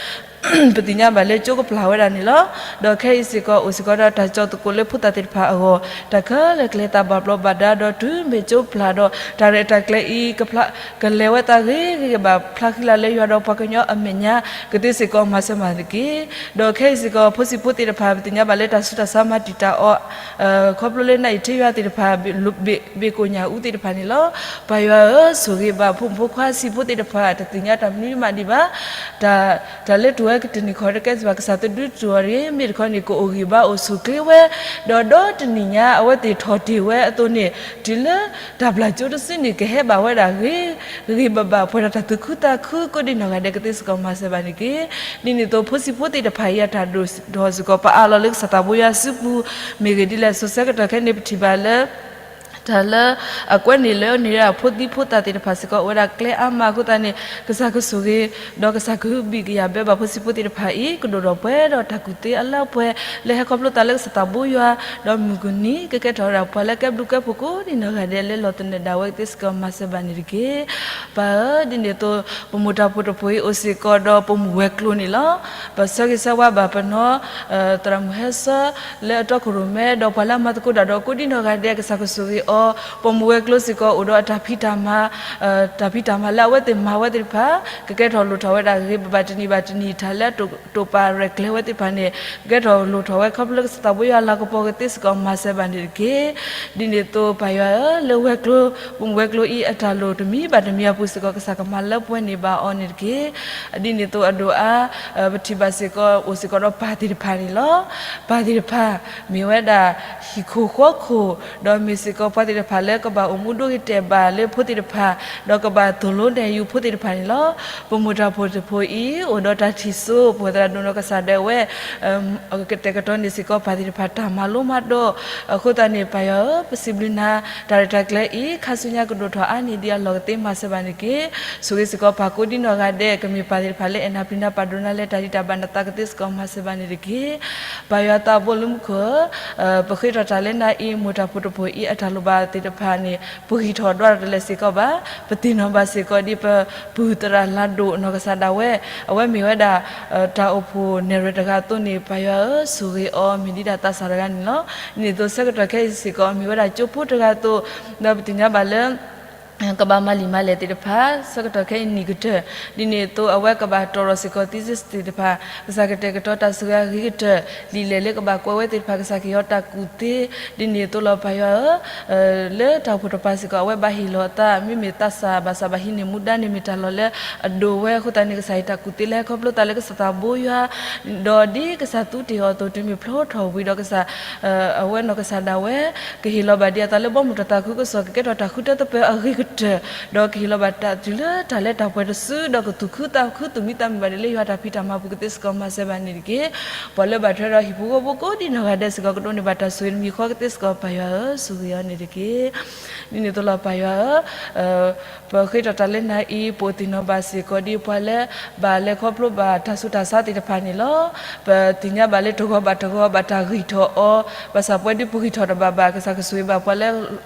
ပသ့ၣ်ညါဘၣ်လၢကၠိကပျၢ်ဝဲဒၣ်န့ၣ်လီၤ. ဒီးခဲအံၤစ့ၢ်ကီး အိၣ်စ့ၢ်ကီးဒီးတၢ်ကၠီၤသကိးလၢဖိသၣ်သ့ၣ်တဖၣ်အဂီၢ် တၢ်ခဲလၢာ်ကလဲၤသးဘၣ်ဘျီးဘၣ်ဒါ ဒီးတုၤမ့ၢ်ကၠိပျၢ်ဒီး တၢ်ရဲၣ်တၢ်ကျဲၤအံၤ ကလဲၤဝဲသးဂ့ၤဂ့ၤဘၣ် ဖျါဃံလၤလၢယွၤဒီးပှၤကညီအမဲာ်ညါ ကသ့စ့ၢ်ကီးမၤစၢၤမၤတက့ၢ်. ဒီးခဲအံၤစ့ၢ်ကီး ဖိဆံးဖိသ့ၣ်တဖၣ် ပသ့ၣ်ညါဘၣ်လၢတၢ်ဆူးတၢ်ဆါမၤတံာ်တာ်အီၤ ခီဖျိလၢနအံးထံယွၤသ့ၣ်တဖၣ် ဘ့ၣ်ကိၣ်ညၣ်အူသ့ၣ်တဖၣ်န့ၣ်လီၤ. ပၢ်ယွၤဧၢ, ဆိၣ်ဂ့ၤဘၣ်ဖိမုၣ်ဖိခွါဆံးဖိသ့ၣ်တဖၣ် တသ့ၣ်ညါတၢ်မနုၤမးဒံးဘၣ်. တၢ် တၢ်လၢတုၤဝဲကတၢၢ်န့ၣ် ခီတကဲစ့ၢ်ဘၣ် ကစၢ်သဒုတူၢ်အီၤတဂ့ၤ, မ့ၢ်တခီန့ၣ် ကအိၣ်ဂံၢ်ဘါအိၣ်ဆိးကျ့ဝဲ, ဒီးဒီတနံၣ်ညါ အဝဲသ့ၣ်ထီၣ်တ့ၢ်ဝဲအသိးန့ၣ် တုၤလၢတၢ်ဘျၣ်ကၠိတစုန့ၣ် ကဟဲဘၣ်ဝဲဒၣ်ဂ့ၤဂ့ၤဘၣ်ဘၣ် ပှဲၤဒီးတၢ်သူၣ်ခုသးခု ကိးဒံနီၢ်ဂၤဒဲး ကသ့စ့ၢ်ကီးမၤစၢၤဘၣ်န့ၣ်တက့ၢ်. ဒ်န့ၣ်အသိး ဖိဆံးဖိသ့ၣ်တဖၣ်အံၤ အတၢ်ဒိၣ်ထီၣ်စ့ၢ်ကီး ပအးလီၤလၢကစၢ်သးဘိယွၤစုပူၤ မ့ၢ်ဂ့ၤဒ်လဲၣ် စိၤဆၢကတီၢ်ခဲအံၤန့ၣ် ပထံၣ်ဘၣ်လၢ တၢ်လၢအကွဲန့ၣ်လၢန့ၢ်ဒၣ်ဖိသံဖိသၣ်သ့ၣ်တဖၣ်စ့ၢ်ကီး အိၣ်ဝဲဒၣ်ကျဲအါမးအဃိသတးန့ၣ် ကစၢ်ကဆိၣ်ဂ့ၤ ဒီးကစၢ်ကဟုဘံၣ်ကယာ်ဘၢဘၣ်ဖိဆံးဖိသ့ၣ်တဖၣ်အံၤ ကဒိၣ်ထီၣ်ပှဲၤဒီးတၢ်ကူၣ်သ့အလၢအပှဲၤ လၢဟဲခီဖျိသးလၢကစၢ်သးဘိယွၤ ဒီးမုၢ်ကနံၤ ကကဲထီၣ်ဝဲဒၣ်ပှၤလၢကဲဘျုးကဲဖှိၣ် ကိးဒံနီၢ်ဂၤဒဲးလၢလီၤသနၢၣ်ဒၣ်ဝဲ ကသ့စ့ၢ်ကီးမၤစၢၤဘၣ်န့ၣ်တက့ၢ်. ပၢ်ဧၢ, ဒ်န့ၣ်အသိး ပမိၢ်တၢ်ဖိတဖိအံၤ အိၣ်စ့ၢ်ကီးဒီးပမိၢ်ဝဲၤကျိၤန့ၣ်လီၤ. ပဆၢဂ့ၤဆၢဝါဘၣ်ပနီၢ် သရၣ်မုၣ်ဟဲစီ လၢအတီခိၣ်ရိၣ်မဲ ဒီးပှၤလၢအမၤသကိးတၢ်ဒီးကိးဒံနီၢ်ဂၤဒဲး ကစၢ်ကဆိၣ်ဂ့ၤအီၤ, ပမိၢ်ဝဲၤကျိၤစ့ၢ်ကီး အိၣ်ဒီးအတၢ်ဖံးတၢ်မၤ တၢ်ဖံးတၢ်မၤလၢအဝဲသ့ၣ်မၤဝဲသ့ၣ်တဖၣ် ကကဲထီၣ်လိၣ်ထီၣ်ဝဲဒၣ်ဂ့ၤဂ့ၤဘၣ်ဘၣ် တနံၤဘၣ်တနံၤ တၢ်လၢအတိာ်ပာ်ရဲၣ်ကျဲၤဝဲသ့ၣ်တဖၣ်န့ၣ် ကကဲထီၣ်လိၣ်ထီၣ်ဝဲ ခီဖျိလၢကစၢ်သးဘိယွၤလၤကပီၤ ကသ့စ့ၢ်ကီးမၤစၢၤဘၣ်န့ၣ်တက့ၢ်. ဒ်န့ၣ်အသိး ပၢ်ယွၤဧၢ, လၢဝဲၤကျိၤ ပမိၢ်ဝဲၤကျိၤအံၤ အတၢ်လိၣ်တမံၤဘၣ်တမံၤအပူၤစ့ၢ်ကီး ကစၢ်ကမၤလၢပှဲၤန့ၢ်ဘၣ်အီၤန့ၣ်တက့ၢ်. ဒ်န့ၣ်အသိးအဒိၣ်အါ ပထံၣ်ဘၣ်စ့ၢ်ကီး အိၣ်စ့ၢ်ကီးဒီးပၢ်သ့ၣ်တဖၣ်န့ၣ်လီၤ. ပၢ်သ့ၣ်တဖၣ် မ့ၢ်ဝဲဒၣ် ဟံၣ်ခိၣ်ဃီခိၣ် ဒီးမ့ၢ်စ့ၢ်ကီးပှၤသ့ၣ်တဖၣ်လၢကဘၣ်အိၣ်မူဒိဂ့ၤတဲာ်ဘၣ်လၢဖိသ့ၣ်တဖၣ် ဒီးကဘၣ်သိၣ်လိနဲၣ်ယုာ်ဖိသ့ၣ်တဖၣ်န့ၣ်လီၤ. ပမိၢ်တၢ်ဖိတဖိအံၤ အိၣ်ဒီးတၢ်ထံၣ်စိ ပဝဲသရၣ်ဒိၣ်နီၢ်ကစၢ်ဒၣ်ဝဲ ကတဲာ်ကတီၤန့ၢ်စ့ၢ်ကီးပၢ်သ့ၣ်တဖၣ်တၢ်မၤလိမၤဒိး အဃိသတးန့ၣ် ပၢ်ယွၤဧၢ, ပစံးဘျုးနၤ တၢ်ရဲၣ်တၢ်ကျဲၤအံၤ ခါဆူညါကဒိၣ်ထီၣ်အါန့ၢ်ဒံးအလီၢ်ကသ့မၤစၢၤဘၣ်န့ၣ်တက့ၢ်. ဆိၣ်ဂ့ၤစ့ၢ်ကီးပၢ်ကိးဒံနီၢ်ဂၤဒဲး ကမ့ၢ်ပၢ်သ့ၣ်တဖၣ်လၢအဲၣ်နၤပျံၤနၤပာ်ဒိၣ်နၤလၢတၢ်ဒံးတၢ်ဘၣ်နသးကသ့စ့ၢ်ကီးမၤစၢၤဘၣ်န့ၣ်တက့ၢ်. ပၢ်ယွၤသးဘိလၢမူခိၣ်ဧၢ, ပဃ့ထီၣ်တၢ်လၢနၤအံၤ မိၢ်တၢ်ဖိတဖိအံၤ အတၢ်လိၣ်ဘၣ်သ့ၣ်တဖၣ်န့ၣ် ပဂံၢ်ထီၣ်ဒွးတၢ်တလဲၤစ့ၢ်ကီးဘၣ်. ပသ့ၣ်နီၣ်ဘၣ်စ့ၢ်ကီးဒ်ပပုၢ်သရၣ်လၤဒိၣ်နီၢ်ကစၢ်ဒၣ်ဝဲ အဝဲမ့ၢ်ဝဲဒၣ် တၢ်အိၣ်ဖှိၣ်နဲၣ်ရွဲၣ်တဂၤအသိးန့ၣ် ပၢ်ယွၤဧၢ, ဆိၣ်ဂ့ၤအီၤ မ့ၢ်ဒ်ဒၣ်သးစၢ်တဂၤန့ၣ်လီၤ. ဒ်န့ၣ်အသိးဆၢကတီၢ်ခဲအံၤစ့ၢ်ကီး မ့ၢ်ဝဲဒၣ်ကၠိဖိတဂၤအသိး ဒီးပသ့ၣ်ညါဘၣ်လၢ ကဘၣ်မၤလံာ်မၤလဲၢ်သ့ၣ်တဖၣ် ဆၢကတီၢ်ခဲအံၤနံၣ်ကတၢၢ်, ဒ်န့ၣ်အသိးအဝဲကဘၣ်တီၢ်ထီၣ်စ့ၢ်ကီး thesis သ့ၣ်တဖၣ်, ကစၢ်ကတဲာ်ကတီၤတၢ်ဆိၣ်ဂ့ၤအဂ့ၤကတၢၢ်, လံာ်လဲၢ်လၢကဘၣ်ကွဲးဝဲသ့ၣ်တဖၣ် ကစၢ်ကဟ့ၣ်အီၤတၢ်ကူၣ်သ့, ဒ်န့ၣ်အသိးလီၤ ပၢ်ယွၤဧၢ, လၢတၢ်အိၣ်ဖှိၣ်တပၤစ့ၢ်ကီး အဝဲဘၣ်ဟ့ၣ်လီၤအသး မ့မ့ၢ်သးစၢ်ဘၣ်ဆၣ်ဘၣ်ဟံးန့ၢ်မူဒါန့ၣ် မ့ၢ်တၢ်လီၢ်လၢအဒိၣ်ဝဲအဃိသတးန့ၣ် ကစၢ်ဟ့ၣ်တၢ်ကူၣ်သ့လၢဟဲခီဖျိသးလၢကစၢ်သးဘိယွၤ, ဒီးဒ်ကစၢ်သူတ့ၢ်အီၤအသိး တုၤမ့ၢ်ဖျိထီၣ်ဝံၤဒီးကစၢ် အဝဲနီၢ်ကစၢ်ဒၣ်ဝဲ ကဟ့ၣ်လီၤဘၣ်ဒံးအသးလၢဘီမုၢ်တၢ်သးခုကစီၣ် ကကဲထီၣ်တၢ်ဃုထၢသပှၢ်အဂ့ၤကတၢၢ်, ဒီးကဟ့ၣ်လီၤဘၣ်တၢ်တုၤလၢတၢ်လၢတၢ်ပှဲၤတစု ဒီးကသူၣ်ခုသးခုသူၣ်မံသးမုာ်ဘၣ်ဒံးလၢယွၤတၢ်ဖံးတၢ်မၤပူၤကသ့စ့ၢ်ကီး မၤစၢၤဘၣ်န့ၣ်တက့ၢ်. ပှၤလၢဘၣ်ထွဲဒီးဟံၣ်ဖိဃီဖိကိးဒံနီၢ်ဂၤဒဲးစ့ၢ်ကီး ကဒိးန့ၢ်ဘၣ်တၢ်ဆိၣ်ဂ့ၤတမံၤဃီကသ့စ့ၢ်ကီး ပၢ်ယွၤဧၢ ဆိၣ်ဂ့ၤအီၤန့ၣ်တက့ၢ်. ဒ်န့ၣ်အသိးလီၤ ပၢ်ယွၤဧၢ, ပဃ့ထီၣ်တၢ်လၢနၤအံၤ ပအိၣ်သ့ၣ်နီၣ်ဘၣ်စ့ၢ်ကီးဒ်ပှၤလၢ ဘၣ်လဲၤခီဖျိဘၣ်တၢ်ဆူးတၢ်ဆါသ့ၣ်တဖၣ်န့ၣ်လီၤ. ပသ့ၣ်ညါဘၣ်လၢတဂီၤဘၣ်တဂီၤ ဘၣ်တၢ်ဂံၢ်ထီၣ်အီၤ, ဘၣ်ဆၣ်ပဝဲဒၣ်ပဂံၢ်ထီၣ်တဘၣ်ဘၣ် ကစၢ်ကဆိၣ်ဂ့ၤဘၣ်ပှၤလၢ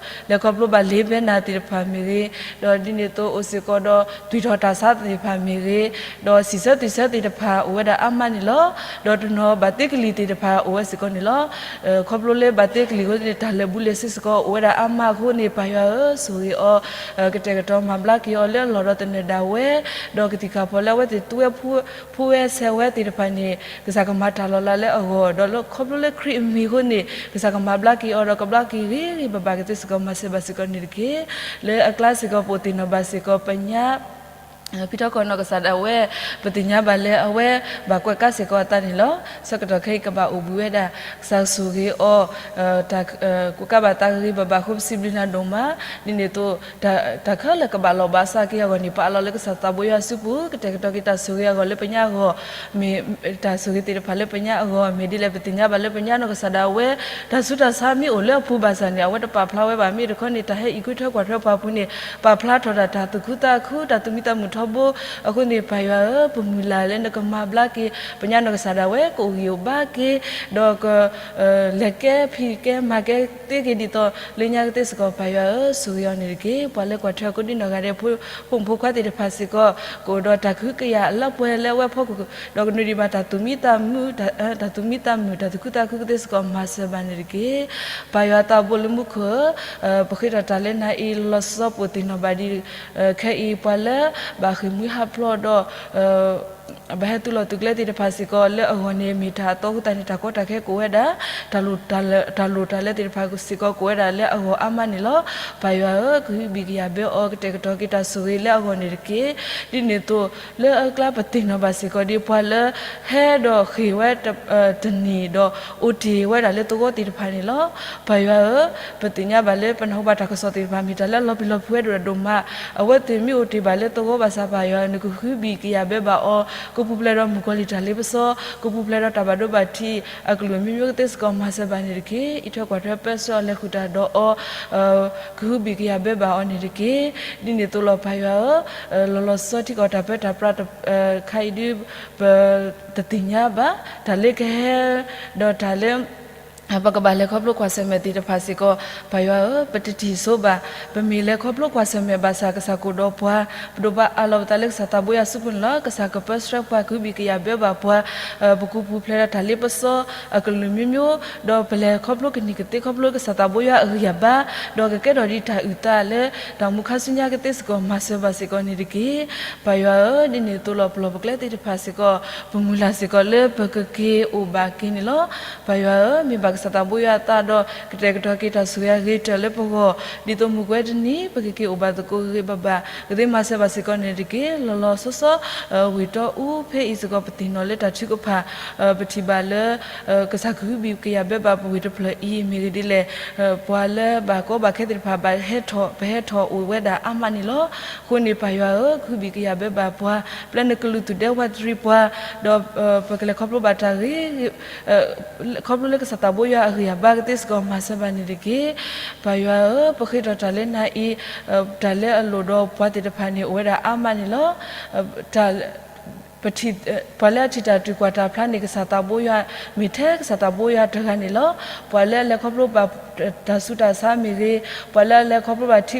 လဲၤခီဖျိဘၣ်လ့ၤဘဲနၤသ့ၣ်တဖၣ်မ့ၢ်ဂ့ၤ, ဒီးဒ်န့ၣ်အသိးအိၣ်စ့ၢ်ကီးဒီး သွံၣ်ထီၣ်တၢ်ဆါသ့ၣ်တဖၣ်မ့ၢ်ဂ့ၤ, ဒီးစံးဆၢသွံၣ်ဆၢသ့ၣ်တဖၣ်အိၣ်ဝဲဒၣ်အါမးန့ၣ်လီၤ. ဒီးတနီၤဘၣ်သ့ကလံၤသ့ၣ်တဖၣ်အိၣ်ဝဲစ့ၢ်ကီးန့ၣ်လီၤ. ခီဖျိလၢဘၣ်သ့ကလံၤအဃိန့ၣ် တၢ်လဲၤဘူးလဲၤဆ့စ့ၢ်ကီးအိၣ်ဝဲဒၣ်အါမးအဃိန့ၣ် ပၢ်ယွၤဧၢ ဆိၣ်ဂ့ၤအီၤ, ကတဲာ်ကတီၤမၤဘျါက့ၤအီၤလၢအလီၢ်ဒီးသနၢၣ်ဒၣ်ဝဲ, ဒီးကသံၣ်ခၣ်ဖီၣ်လၢအဝဲသ့ၣ်သူဝဲ ဖှူဝဲဆဲးဝဲသ့ၣ်တဖၣ်န့ၣ် ကစၢ်ကမၤတၢ်လီၤလးလၢအဂီၢ်, ဒီးလၢခီဖျိလၢခရံာ်အမံၤအဃိန့ၣ် ကစၢ်ကမၤဘျါက့ၤအီၤဒီးကဘျါက့ၤဂ့ၤဂ့ၤဘၣ်ဘၣ်ကသ့စ့ၢ်ကီး မၤစၢၤဘၣ်စ့ၢ်ကီးန့ၣ်တက့ၢ်. လၢအကျါစ့ၢ်ကီး ပအိၣ်သ့ၣ်နီၣ်ဘၣ်စ့ၢ်ကီး ပညါ ဖံထီၣ်ကီၢ်နီၢ်ကစၢ်ဒၣ်ဝဲ ပသ့ၣ်ညါဘၣ်လၢအဝဲဘၣ်ကွဲးကါစ့ၢ်ကီးအသးန့ၣ်လီၤ. ဆၢကတီၢ်ခဲအံၤကဘၣ်အိၣ်ဘှံးဝဲဒၣ် ကစၢ်ဆိၣ်ဂ့ၤအီၤ တၢ်ကွဲးကါဘၣ်သးဂ့ၤဂ့ၤဘၣ်ဘၣ်အဃိ ပစံးဘျုးနၤဒိၣ်မး. ဒ်န့ၣ်အသိး တၢ်ခဲလၢာ်ကဘၣ်လီၤဘၣ်စးက့ၤအဂီၢ်န့ၣ် ပအးလီၤလၢကစၢ်သးဘိယွၤအစုပူၤ ကတဲာ်ကတီၤက့ၤတၢ်ဆိၣ်ဂ့ၤအဂီၢ်လၢပညါအဂီၢ် မ့ၢ်တၢ်ဆိၣ်ဂ့ၤသ့ၣ်တဖၣ်လၢပညါအဂီၢ် မ့ၢ်ဒ်လဲၣ် ပသ့ၣ်ညါဘၣ်လၢပညါနီၢ်ကစၢ်ဒၣ်ဝဲ တၢ်ဆူးတၢ်ဆါမ့ၢ်အိၣ်လၢအပူၤဘၣ်ဆၣ်န့ၣ် အဝဲတပာ်ဖျါဝဲဘၣ် မ့ၢ်တခီန့ၣ် တၢ်ဟဲအံၤကွံထၢကွၢ်ထွဲပှၤပူၤန့ၣ် ပာ်ဖျါထီၣ်ဒၣ်တၢ်သူၣ်ခုသးခု တၢ်သူၣ်မံသးမုာ်ထီဘိ အဃိန့ၣ် ပၢ်ယွၤဧၢ ပမုၢ်လၢ်လၢနကမၤဘျါက့ၤ ပညါနီၢ်ကစၢ်ဒၣ်ဝဲ ကအိၣ်ဂံၢ်အိၣ်ဘါက့ၤ ဒီးက လဲၤကဲဖံးကဲမၤကဲသ့က့ၤဒ်သိးလၢညါကသ့စ့ၢ်ကီး ပၢ်ယွၤဧၢ ဆိၣ်ဂ့ၤအီၤန့ၣ်တက့ၢ်. ပှၤလၢကွၢ်ထွဲကိးဒံနီၢ်ဂၤဒဲး ဖိမုၣ်ဖိခွါသ့ၣ်တဖၣ်စ့ၢ်ကီး ကအိၣ်ဒီးတၢ်ကဟုကယာ်အလၢပှဲၤလၢအဝဲဖီခိၣ် ဒီးကနုာ်ဒံးဘၣ်တၢ်သူၣ်မံသးမုာ် တၢ်သူၣ်မံသးမုာ် တၢ်သူၣ်ခုသးခုကသ့စ့ၢ်ကီး မၤစၢၤဘၣ်န့ၣ်တက့ၢ်. ပၢ်ယွၤသးဘိလၢမူခိၣ်ဧၢ, ပဃ့ထီၣ်တၢ်လၢနၤအံၤ လီၤဆီပအိၣ်သ့ၣ်နီၣ်ဘၣ်ဒံး ခဲအံၤ ပှၤလၢဘၣ်ဃ့ၢ်မှံဟးဖျိးဒီး ဘၣ်ဟဲသုးလီၢ်သုးကျဲသ့ၣ်တဖၣ်စ့ၢ်ကီး လၢအဂီၢ်န့ၣ် မ့ၢ်တၢ်အသီအဃိသတးန့ၣ် တၢ်ကီတၢ်ခဲကအိၣ်ဝဲဒၣ်, တၢ်လိၣ်တၢ်လၢသ့ၣ်တဖၣ်စ့ၢ်ကီးကအိၣ်ဝဲဒၣ်လၢအဂီၢ်အါမးန့ၣ်လီၤ. ပၢ်ယွၤဧၢ ကဟုဘံၣ်ကယာ်ဘၢအီၤ ကတဲာ်ကတီၤက့ၤတၢ်ဆိၣ်ဂ့ၤလၢအဂီၢ်န့ၣ်တက့ၢ်. ဒ်န့ၣ်အသိး လၢအကျါပသ့ၣ်နီၣ်ဘၣ်စ့ၢ်ကီးဒ်ပှၤလၢ ဟဲဒီးဃ့ၢ်ဝဲတနံၤဒီး အိၣ်တ့ၢ်ဝဲဒၣ်လၢသဝီသ့ၣ်တဖၣ်န့ၣ်လီၤ. ပၢ်ယွၤဧၢ, ပသ့ၣ်ညါဘၣ်လၢပနၢ်ဟူဘၣ်တၢ်ကစီၣ်သ့ၣ်တဖၣ် မ့ၢ်တၢ်လၢအလီၤပျံၤလီၤဖုးဝဲဒိၣ်ဒိၣ်မး, အဝဲသ့ၣ်မ့ၢ်အိၣ်တ့ၢ်ဘၣ်လၢသဝီဘၣ်ဆၣ် ပၢ်ယွၤ နကဟုဘံၣ်ကယာ်ဘၢဘၣ်အီၤ, ကပူၤဖျဲးဒီးမုၣ်ကီၤလံၢ်တၢ်လ့ပစီ, ကပူၤဖျဲးဒီးတၢ်ဘၣ်ဒိဘၣ်ထံး အကလုာ်မံၤမံၤကသ့စ့ၢ်ကီးမၤစၢၤဘၣ်န့ၣ်တက့ၢ်. အံးထွဲကွၢ်ထွဲပၢဆှၢအီၤ လဲၤဃုာ်တၢ်ဒီးအီၤ ကဟုဘံၣ်ကယာ်ဘၢဘၣ်အီၤန့ၣ်တက့ၢ်. ဒ်န့ၣ်အသိးလီၤ ပၢ်ယွၤဧၢ, လီၤလီၤဆီဆီထံကီၢ်တၢ်ပၢတၢ်ပြးတခါအံၤဒုး ပတသ့ၣ်ညါဘၣ်, တၢ်လၢကဟဲ ဒီးတၢ်လၢ ပကဘၣ်လဲၤခီဖျိကွၢ်ဆၢၣ်မဲာ်သ့ၣ်တဖၣ်စ့ၢ်ကီး ပၢ်ယွၤဧၢ, ပတထံၣ်ဆိဘၣ်. ပမ့ၢ်လဲၤခီဖျိကွၢ်ဆၢၣ်မဲာ်ဘၣ်ဆၣ် ကစၢ်ကအိၣ်ဒီးပှၤ, ပဒိးဘၣ်အးလီၤပသးလၢကစၢ်သးဘိယွၤစုပူၤန့ၣ်လီၤ. ကစၢ်ကပၢဆှၢပှၤ ကဟုဘံၣ်ကယာ်ဘၢဘၣ်ပှၤ, ပကပူၤဖျဲးဒီးတၢ်လ့ပစီ အကလုာ်မံၤမံၤ, ဒီးပလဲၤခီဖျိကန့ၢ်ကသ့ခီဖျိကစၢ်သးဘိယွၤအဂံၢ်အဘါ, ဒီးကကဲထီၣ်ဒ်တၢ်အုၣ်သးလၢ တၢ်မူခါဆူညါကသ့စ့ၢ်ကီး မၤစၢၤဘၣ်စ့ၢ်ကီးန့ၣ်တက့ၢ်. ပၢ်ယွၤဧၢ, ဒ်န့ၣ်အသိးလီၤ ပလီၢ်ပကျဲသ့ၣ်တဖၣ်စ့ၢ်ကီး ပမုၢ်လၢ်စ့ၢ်ကီးလၢပကက့ၤအိၣ်ဘၣ်က့ၤန့ၣ်လီၤ. ပၢ်ယွၤဧၢ, မ့ၢ်ဘၣ်ကစၢ်သးဘိယွၤအသးဒီး ကတဲာ်ကတီၤက့ၤတၢ်ဆိၣ်ဂ့ၤအဂ့ၤကတၢၢ်လၢပဂီၢ်, ဒ်သိးမုၢ်ကွဲတနံၤ ပကက့ၤအိၣ်ဘၣ်သကိးဂ့ၤဂ့ၤဘၣ်ဘၣ်, ကသ့မၤစၢၤဘၣ်စ့ၢ်ကီးန့ၣ်တက့ၢ်. လီၤလီၤဆီဆီ ဝ့ၢ်တီအူဖဲအံၤစ့ၢ်ကီး ပသ့ၣ်နီၣ်လၢတၢ်ထုကဖၣ်, ပထံၣ်ဘၣ်လၢ ကစၢ်ကဟုဘံၣ်ကယာ်ဘၢဘၣ်ပဝ့ၢ်တဖျၢၣ်အံၤ မ့ၢ်ဂ့ၤဒ်လဲၣ်, ပှၤလၢဘၣ်ကီဘၣ်ခဲသ့ၣ်တဖၣ် ဘၣ်ဟဲထီၣ် ပဟဲထီၣ်အိၣ်ဝဲဒၣ်အါမးန့ၣ်လီၤ. အဃိန့ၣ် ပၢ်ယွၤဧၢ, ကဟုဘံၣ်ကယာ်ဘၢဘၣ်ပှၤ, ပျဲနကလုၢ်သူၣ်ဒဲဝးတရံးပှၤ, ဒီးပကလဲၤခီဖျိဘၣ်တၢ်ဂ့ၤ ခီဖျိလၢကစၢ်သးဘိယွၤအဂံၢ်အဘါကသ့စ့ၢ်ကီး မၤစၢၤဘၣ်န့ၣ်တက့ၢ်. ပၢ်ယွၤဧၢ, ပဃ့ထီၣ်တၢ်လၢနၤအံၤ, တၢ်လၢအလိၣ်ဒီးပှၤသ့ၣ်တဖၣ်န့ၣ် အိၣ်ဝဲဒၣ်အါမးန့ၣ်လီၤ. ပထံၣ် ပှၤလၢအထံၣ်တၢ်တုၤကွၢ်တၢ်ဖျါန့ၣ် ကစၢ်သးဘိယွၤ မ့ၢ်ထဲကစၢ်သးဘိယွၤတဂၤန့ၣ်လီၤ. ပှၤလၢအလဲၤခီဖျိဘၣ်တၢ်ဆူးတၢ်ဆါမ့ၢ်ဂ့ၤ, ပှၤလၢအလဲၤခီဖျိဘၣ်ထ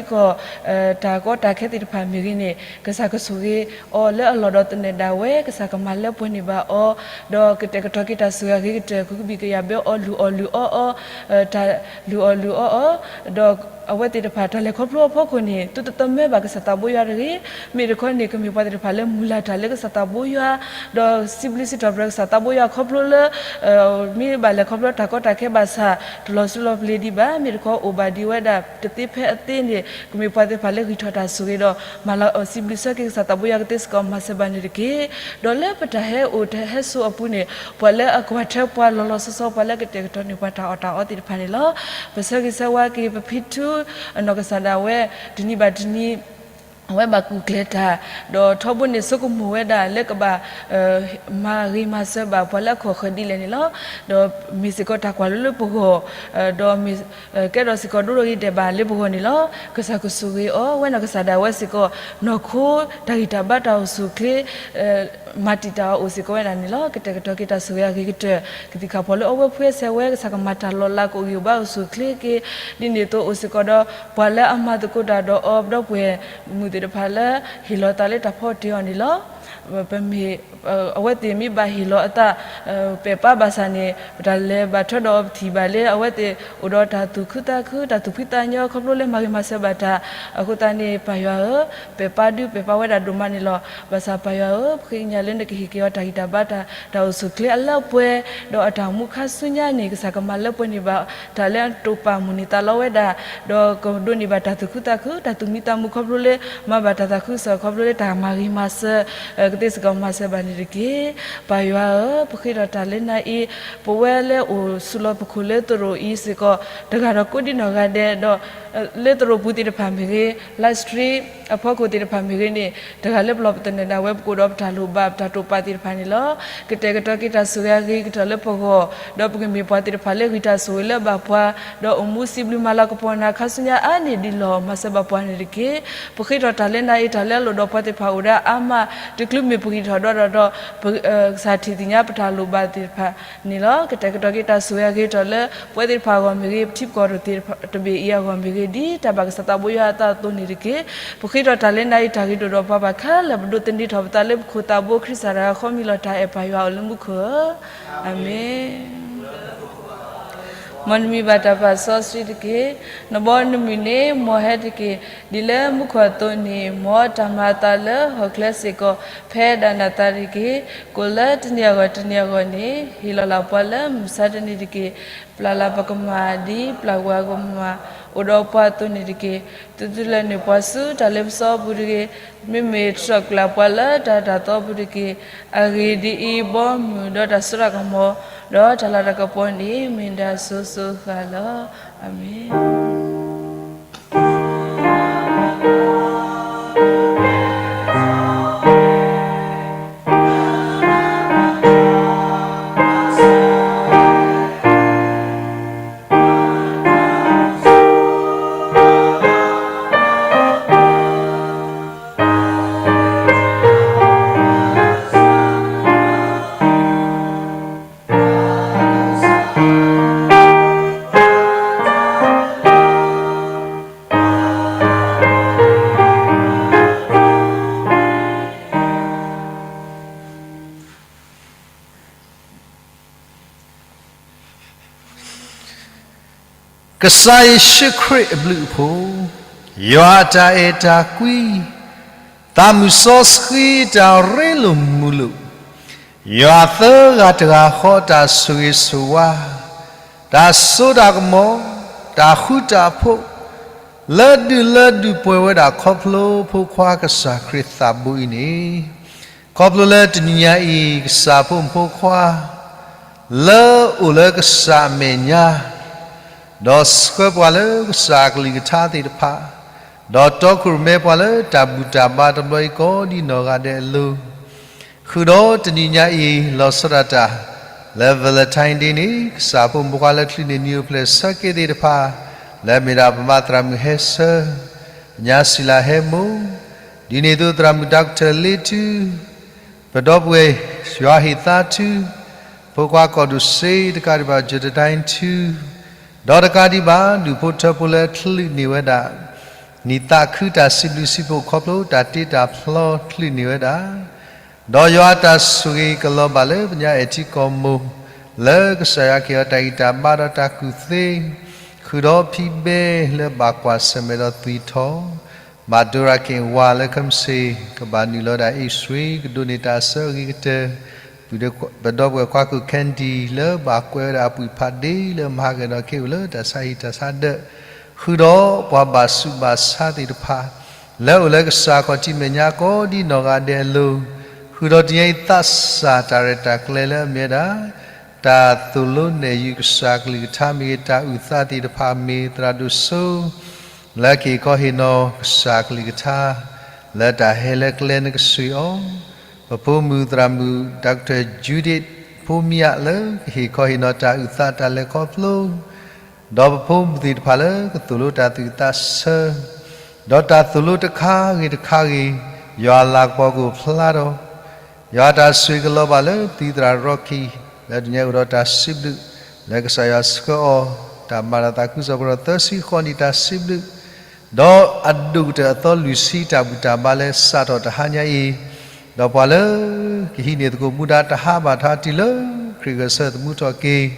ံကီၢ် တၢ်ကီတၢ်ခဲသ့ၣ်တဖၣ်မ့ၢ်ဂ့ၤန့ၣ် ကစၢ်ကဆိၣ်ဂ့ၤအီၤလၢအလီၢ်ဒီးသနၢၣ်ဒၣ်ဝဲ, ကစၢ်ကမၤလၢပှဲၤန့ၢ်ဘၣ်အီၤ, ဒီးကတဲာ်ကတီၤက့ၤတၢ်ဆိၣ်ဂ့ၤအဂ့ၤကတၢၢ် ကဟုဘံၣ်ကယာ်ဘၢအီၤ လုၢ်အီၣ်လုၢ်အီအီၤ, တၢ်လုၢ်အီၣ်လုၢ်အီအီၤ, ဒီး အဝဲသ့ၣ်တဖၣ်တၢ်လဲၤခီဖျိအဖီခိၣ်န့ၣ် သုတသမၢဘၣ်ကစၢ်သးဘိယွၤတဂ့ၤ. မ့ၢ်တခီန့ၣ် ကမ့ၢ်ပှၤသ့ၣ်တဖၣ်လၢမုၢ်လၢ်တၢ်လၢကစၢ်သးဘိယွၤ, ဒီးစံးဘျုးစံးထီၣ်ပတြၢၤကစၢ်သးဘိယွၤခီဖျိလၢ မ့ၢ်ဘၣ်လဲၤခီဖျိတၢ်ကီတၢ်ခဲဘၣ်ဆၣ် တလီၤဆူလီၤပျ့ၤဒံးဘၣ်. မ့ၢ်တခီအိၣ်ဘၣ်ဒံးဝဲဒၣ်တသ့ဖဲအသ့န့ၣ် ကမ့ၢ်ပှၤသ့ၣ်တဖၣ်လၢဂံၢ်ထီၣ်တၢ်ဆိၣ်ဂ့ၤဒီး မၤလီၤစံးဘျုးစံးဆၢက့ၤကစၢ်သးဘိယွၤကသ့စ့ၢ်ကီး မၤစၢၤဘၣ်န့ၣ်တက့ၢ်. ဒီးလၢပတၢ်ဟဲအိၣ်တၢ်ဟဲဆိးအပူၤန့ၣ် ပှၤလၢအကွၢ်ထွဲပှၤလီၤလီၤဆီဆီ ပှၤလၢကတဲာ်ကတီၤန့ၢ်ပှၤတၢ်အီၣ်တၢ်အီသ့ၣ်တဖၣ်န့ၣ်လီၤ. ပဆၢဂ့ၤဆၢဝါက့ၤ ပဖံထူ အနီၢ်ကစၢ်ဒၣ်ဝဲ တနံၤဘၣ်တနံၤ အဝဲဘၣ်ကူၣ်ကျဲၤတၢ်, ဒီးထီဘိန့ၣ်ဆိကမိၣ်ဝဲဒၣ်လၢကဘၣ် မၤဂ့ၤမၤစၢၤဘၣ်ပှၤလၢအခီၣ်ဃၢၤဒ်လဲၣ်န့ၣ်လီၤ. ဒီးမ့ၢ်စ့ၢ်ကီးတၢ်ကွၢ်လိလၢပဂီၢ်, ဒီးမ့ၢ် ကဲထီၣ်စ့ၢ်ကီးဒိၣ်ဒိၣ်ဂ့ၤဒဲးဘၣ်လၢပဂီၢ်န့ၣ်လီၤ. ကစၢ်ကဆိၣ်ဂ့ၤအီၤ ဝဲနီၢ်ကစၢ်ဒၣ်ဝဲစ့ၢ်ကီး နီၢ်ခိတၢ်ဂံၢ်တၢ်ဘါတၢ်အိၣ်ဆူၣ်အိၣ်ချ့ မၤတံာ်တာ်အီၤအိၣ်စ့ၢ်ကီးဝဲဒၣ်န့ၣ်လီၤ. ကတဲာ်ကတီၤက့ၤတၢ်ဆိၣ်ဂ့ၤအဂ့ၤကတၢၢ် ကသံၣ်ခၣ်ဖီၣ်လၢအဝဲဖှဲဆဲးဝဲ ကစၢ်ကမၤတၢ်လီၤလးကအိၣ်ဂံၢ်အိၣ်ဘါအိၣ်ဆူၣ်အိၣ်ချ့က့ၤ ဒ်န့ၣ်အသိးအိၣ်စ့ၢ်ကီးဒီး ပှၤလၢအမၤသကိးတၢ်ဒီးအီၤ ဒီပုၢ်ဝဲၢ်မုၣ်သ့ၣ်တဖၣ်လၢ ဟ့ၣ်လီၤသးလၢတၢ်ဖီတ့ၢ်အီၤန့ၣ်လီၤ. ပမ့ၢ် အဝဲသ့ၣ်မ့ၢ်ဘၣ်ဟ့ၣ်လီၤအသး ပဲာ်ပာ်ဘၣ်ဆၣ်န့ၣ် ပတၢ်လဲၤဘၣ်ထွဲဒီးပထံၣ်ဘၣ်လၢ အဝဲသ့ၣ်အိၣ်ဒီးတၢ်သူၣ်ခုသးခု တၢ်သူၣ်ဖှံသးညီ ခီဖျိလၢမၤဂ့ၤမၤစၢၤဘၣ်တၢ် အဃိသတးန့ၣ် ပၢ်ယွၤဧၢ, ပဲာ်ပာ်ဒုးပဲာ်ပာ်ဝဲဒၣ်ဒိၣ်မးန့ၣ်လီၤ. ဘၣ်ဆၣ်ပၢ်ယွၤဧၢ, ပဃ့ကညးလၢနကဟ့ၣ်က့ၤအီၤတၢ်ဂံၢ်တၢ်ဘါတၢ် တၢ်အိၣ်ဆူၣ်အိၣ်ချ့အလၢအပှဲၤ, ဒီးအတၢ်အိၣ်မူခါဆူညါန့ၣ် ကစၢ်ကမၤလၢပှဲၤန့ၢ်ဘၣ် တၢ်လၢအတိာ်ပာ်မုၢ်န့ၢ်သးလီဝဲဒၣ်, ဒီးကဒိးန့ၢ်ဘၣ်တၢ်သူၣ်ခုသးခု တၢ်သူၣ်မံသးမုာ်ခီဖျိလၢ မၤဘၣ်တၢ်သးခုကစီၣ်ခီဖျိလၢတၢ်မၤဂ့ၤမၤစၢၤ ကသ့စ့ၢ်ကီးမၤစၢၤဘၣ်န့ၣ်တက့ၢ်. ပၢ်ယွၤဧၢ, ပဃ့ထီၣ်တၢ်လၢနၤအံၤ, ပဝဲလၢအိၣ်ဆူၣ်လီၤပခိၣ်လၢသရိာ်အံၤစ့ၢ်ကီး တဂၤဒီးကိးဒံနီၢ်ဂၤဒဲးဒီး လၢသရိာ်ပူၤသ့ၣ်တဖၣ်မ့ၢ်ဂ့ၤ, live stream အဖီခိၣ်သ့ၣ်တဖၣ်မ့ၢ်ဂ့ၤန့ၣ် တဂၤလၢပလီၢ်ပသနၢၣ်ဒၣ်ဝဲ ပကအိၣ်ဒီးပတၢ်လိၣ်ဘၣ် ပတၢ်တိာ်ပာ်သ့ၣ်တဖၣ်န့ၣ်လီၤ. ကတဲာ်ကတီၤက့ၤတၢ်ဆိၣ်ဂ့ၤအဂ့ၤကတၢၢ်လၢပဂီၢ်, ဒီးပကမ့ၢ်ပှၤသ့ၣ်တဖၣ်လၢဂံၢ်တၢ်ဆိၣ်ဂ့ၤလၢအဘၣ်ပှၤ, ဒီးအိၣ်မူစံးဘျုးမၤလၤကပီၤနၤခါဆူညါအါန့ၢ်ဒံးလီၤ. မၤစၢၤဘၣ်ပှၤန့ၣ်တက့ၢ်. ပဃ့ထီၣ်တၢ်လၢနၤအံၤ တၢ်လၢအလိၣ်ဒီးပှၤသ့ၣ်တဖၣ်အိၣ်ဒၣ်အါမး, တချုးမ့ၢ်ပဂံၢ်ထီၣ်ဒီးဒီး ကစၢ်ထံၣ်သ့ၣ်ညါပတၢ်လိၣ်ဘၣ်သ့ၣ်တဖၣ်န့ၣ်လီၤ. ကတဲာ်ကတီၤက့ၤတၢ်ဆိၣ်ဂ့ၤအဂ့ၤကတၢၢ်လၢ ပဝဲသ့ၣ်တဖၣ်အဂီၢ်မ့ၢ်ဂ့ၤ, ပထံပကီၢ်တဘ့ၣ်အံၤအဂီၢ်မ့ၢ်ဂ့ၤ, ဒ်တၢ်ဘၣ်ကစၢ်သးဘိယွၤအသးအသိးန့ၣ်တက့ၢ်. ပဃ့ထီၣ်တၢ်လၢနၤအံၤ တၢ်ဂ့ၤဒိၣ်ဒီးပှၤဘၣ်ခဲလၢာ် ပဒိးသန့ၤထီၣ်ပသးလၢပခိၣ်သးဘိ ခရံာ်စၢ်တဂၤဃီ မံလီၤတၢ်အဲၣ်ပၢ်ယွၤအအိၣ်လၢမူခိၣ်ဧၢ, အၤမ့ၣ်. မ်နမံၤဘၣ်တၢ်ပာ်စီဆှံတက့ၢ်. နဘီနမုၢ်န့ၣ် မ်ဟဲတက့ၢ်. ဒ်လၢမူခိၣ်အသိးန့ၣ် မ်တၢ်မၤအသးလၢဟီၣ်ချၢစ့ၢ်ကီး ဖဲဒၣ်နၤသးတက့ၢ်. ကိၣ်လၢတနံၤအဂီၢ်တနံၤအဂီၢ်န့ၣ် ဟ့ၣ်လီၤလၢ်ပှၤလၢမုၢ်မဆါတနံၤတက့ၢ်. ပျၢ်လၢ်ပကမၢ်ဒ်ပျၢ်ကွံာ်အကမၢ် အိၣ်ဒီးပှၤအသိးန့ၣ်တက့ၢ်. သုသုလဲၤနုာ်ပှၤဆူတၢ်လ့ပစီအပူၤတဂ့ၤ. မ့မ့ၢ်တြီၢ်ကျၢ်ပှၤလၢတၢ်တၢ်သီအပူၤတက့ၢ်. အဂ့ၢ်ဒ်အံၤ, ဘီမုၢ်ဒီးတၢ်စိတၢ်ကမီၤ ဒီးတၢ်လၤတၢ်ကပီၤန့ၣ် မ့ၢ်ဒၣ်စိၤစိၤဃၣ်ဃၣ်လီၤ. အၤမ့ၣ်. ကစၢ်ယ့ၣ်ၡူးခရံာ်အဘျုးအဖှိၣ်, ယွၤအတၢ်အဲၣ်တၢ်ကွံ, သးမုၢ်စီဆှံတၢ်ရ့လိာ်မုာ်လိာ်, ယွၤသၢဂၤတဂၤဃီတၢ်ဆိၣ်ဂ့ၤဆိၣ်ဝါ, တၢ်စိတၢ်ကမီၤ, တၢ်ဃူတၢ်ဖိး, လၢဒုၣ်လၢဒုၣ်ပှဲၤဝဲဒၣ်ခီဖျိဖိခွါကစၢ်ခရံာ်သးဘိအံၤန့ၣ်, ခီဖျိလၢတနံၤညါအံၤ ကစၢ်ဖိမုၣ်ဖိခွါ လၢအိၣ်လၢကစၢ်အမဲာ်ညါ, ဒီးဆှၢပှၤလၢကစၢ်အကလုၢ်ကထါသ့ၣ်တဖၣ်, ဒီးတီခိၣ်ရိၣ်မဲပှၤလၢတၢ်ဘူၣ်တၢ်ဘါတဘျီအံၤ ကိးဒံးနီၢ်ဂၤဒဲးအလိၤ, ဃုာ်ဒီးတနံၤညါအံၤ လီၤဆီဒၣ်တၢ် လၢ Valentine Day န့ၣ် ကစၢ်ဖိမုၣ်ဖိခွါလၢချုးန့ၢ်နံၣ်အိၣ်ဖျဲၣ်ဆၢက့ၤသ့ၣ်တဖၣ်, လၢအမ့ၢ်ဒၣ်ပမါသရၣ်မုၣ်ဟဲဆၢ, ပညါစံလၤဟဲမိၢ်, ဒ်န့ၣ်အသိးသရၣ်မုၣ်တၢ်ကထၢၣ်လ့ထု, ပဒီပုၢ်ဝဲၢ်ယွၤဟ့ၣ်သါထု, ဖိခွါကီၢ်ဒိၣ်စ့တကးဒံးဘၣ် ယိၤတဒဲထူ, ဒီးတကးဒံးဘၣ် ဒူၣ်ဖိထၢဖိလၢချုးန့ၢ်ဝဲဒၣ် နံၣ်သးခုတၢ်စံးဘျုးစံးဖှိၣ်ခီဖျိ တၢ်တ့တၢ်ဖျီချုးန့ၢ်ဝဲဒၣ်, ဒီးယွၤအတၢ်ဆိၣ်ဂ့ၤကလီၤဘၣ်လၢပညါအဲၣ်ထံကီၢ်မိၢ်, လၢကစၢ်ယွၤကဟ့ၣ်အီၤတၢ်ဂံၢ်တၢ်ဘါဒီးတၢ်ကူၣ်သ့, ဃုာ်ဒီးဖံဘဲလၢဘၣ်ကွၢ်ဆၢၣ်မဲာ်ဒီးသွံၣ်ထီၣ်, ဘၣ်ဒိရၤက့ၣ်ဝါလၢခဲမုၢ်ဆ့ၣ် ကဘၣ်နုာ်လီၤဒၣ်အ့ၣ်စရ့လး ကဒိးန့ၢ်တၢ်အစၢအဂ့ၤကတၢၢ်, ပဒီပုၢ်ဝဲၢ်ခွါခိၣ် Candy လၢဘၣ်ကွဲးဝဲဒၣ်အပုၢ်ဖးဒ့လၢမၤဟးဂီၤဒီးခ့အိၣ်လၢတၢ်ဆါဟံၣ်တၢ်ဆါဒၢး, ဃုာ်ဒီးပှၤဘၣ်ဆူးဘၣ်ဆါသ့ၣ်တဖၣ် လၢအိၣ်လၢကစၢ်ခီၣ်ထံးမဲာ်ညါကိးဒံနီၢ်ဂၤဒဲးအလိၤ, ဃုာ်ဒီးတနံၤအံၤသးစၢ်တၢ်ရဲၣ်တၢ်ကျဲၤလၢအမ့ၢ်ဝဲဒၣ် တၢ်သိၣ်လိနဲၣ်ယုာ်ကစၢ်ကလုၢ်ကထါမ့ၢ်ဂ့ၤ တၢ်အုၣ်သးသ့ၣ်တဖၣ်မ့ၢ်သရၣ်ဒိၣ်စိ လၢကဟ့ၣ်ခီဟ့ၣ်နီၤကစၢ်ကလုၢ်ကထါ လၢတၢ်ဟဲလၢကျဲနကစၢ်အီၤ, ပဖိမုၣ်သရၣ်မုၣ် Doctor Judith ဖိမံယၣ်လၢကဟ့ၣ်ခီဟ့ၣ်နီၤတၢ်အုၣ်သးတၢ်လဲၤခီဖျိ ဒီးပဖိမုၣ်သ့ၣ်တဖၣ်လၢကသိၣ်လိတၢ်သူၣ်အုးသးအဆၢ, ဒီးတၢ်သိၣ်လိတခါဂ့ၤတခါဂ့ၤ, ယွၤအလၤကပီၤကအိၣ်ဖျါဒီး ယွၤအတၢ်ဆိၣ်ဂ့ၤကလီၤဘၣ်လၢသုသရၣ်ရီခံ လၢတနံၤအံၤအိၣ်ဒီးတၢ်စံးဘျုး လၢကစၢ်ယွၤဆှၢအီၤ တၢ်မၤတၢ်သးခုကစီၣ်ပဒီသၢဆံဃိးနံၣ်တၢ်စံးဘျုး ဒီးအဒိၣ်ကတၢၢ်အသီလွံၢ်ဆံတၢ်ဘူၣ်တၢ်ဘါလၢစးထီၣ်တဟါညါအံၤ, ဒီးပှၤလၢကဟံးန့ၢ်သကိးမူဒါတဟးဘၣ်ထီၣ်တုၤလၢခရံာ်ဂဲၤဆၢထၢၣ်သမူထီၣ်က့ၤ,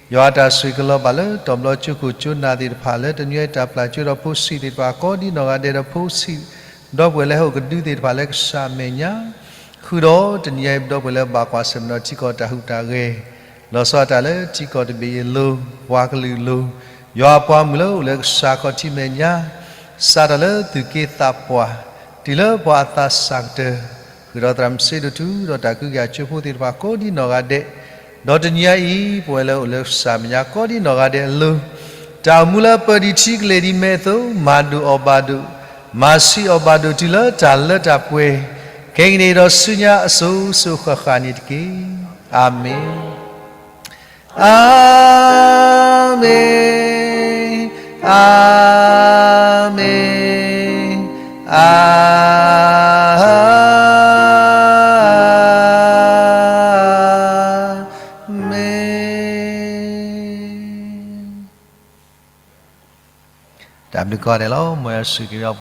ယွၤအတၢ်ဆိၣ်ဂ့ၤကလီၤဘၣ်လၢတီၢ်ဘျီကၠိခိၣ်ကၠိနၢ်သ့ၣ်တဖၣ် လၢတနံၤအံၤတၢ်ပျၢ်ကၠိဒီးဖိဆံးသ့ၣ်တဖၣ်ကိးဒံနီၢ်ဂၤဒဲးဒီးဖိဆံး ဒီပုၢ်ဝဲၢ်လၢဟဲအိၣ်ကဒုသ့ၣ်တဖၣ်လၢကစၢ်အမဲာ်ညါ, ဃုာ်ဒီးတနံၤအံၤပဒီပုၢ်ဝဲၢ်လၢဘၣ်ကွၢ်ဆၢၣ်မဲာ်ဒီးထံကီၢ်တၢ်ဟူးတၢ်ဂဲၤ, လီၤဆီဒၣ်တၢ်လၢထံကီၢ်တဘ့ၣ်အံၤအလိၤ, ပှၤကလုာ်အလိၤ, ယွၤအပှၤမုၣ်လၢအိၣ်လၢကစၢ်ခီၣ်ထံးမဲာ်ညါ, စးထီၣ်လၢသူၣ်က့သးပှၢ်, တုၤလၢပှၤအသးစၢ်ကတၢၢ်, ဃုာ်ဒီးသရၣ်မုၣ်စ့ဒိၣ်ထူ ဒီးတၢ်ကဟုကယာ်ကၠိဖိသ့ၣ်တဖၣ်ကိးဒံနီၢ်ဂၤဒဲး, ဒီးတနံၤအံၤ ပဝဲလၢအိၣ်လၢကစၢ်မဲာ်ညါကိးဒံနီၢ်ဂၤဒဲးအလိၤ, တၢ်အိၣ်မူလၢပၢၤဒံးထံကလဲၤဒံးမဲးအသိး မၤဒိၣ်အီၣ်ဘၣ်ဒိၣ်, မၤဆံးအီၣ်ဘၣ်ဒိၣ်တုၤလၢတၢ်လၢတၢ်ပှဲၤ, ခဲကနံၣ်အံၤဒီးဆူညါအစိၤစိၤဃၣ်ဃၣ်န့ၣ်တက့ၢ်. အၤမ့ၣ်. အၤမ့ၣ်, အၤမ့ၣ်, အၤမ့ၣ်. တၢ်ဘျုးကိးဂၤဒဲးလီၤ. မ်ယွၤဆိၣ်ဂ့ၤက့ၤဝဲ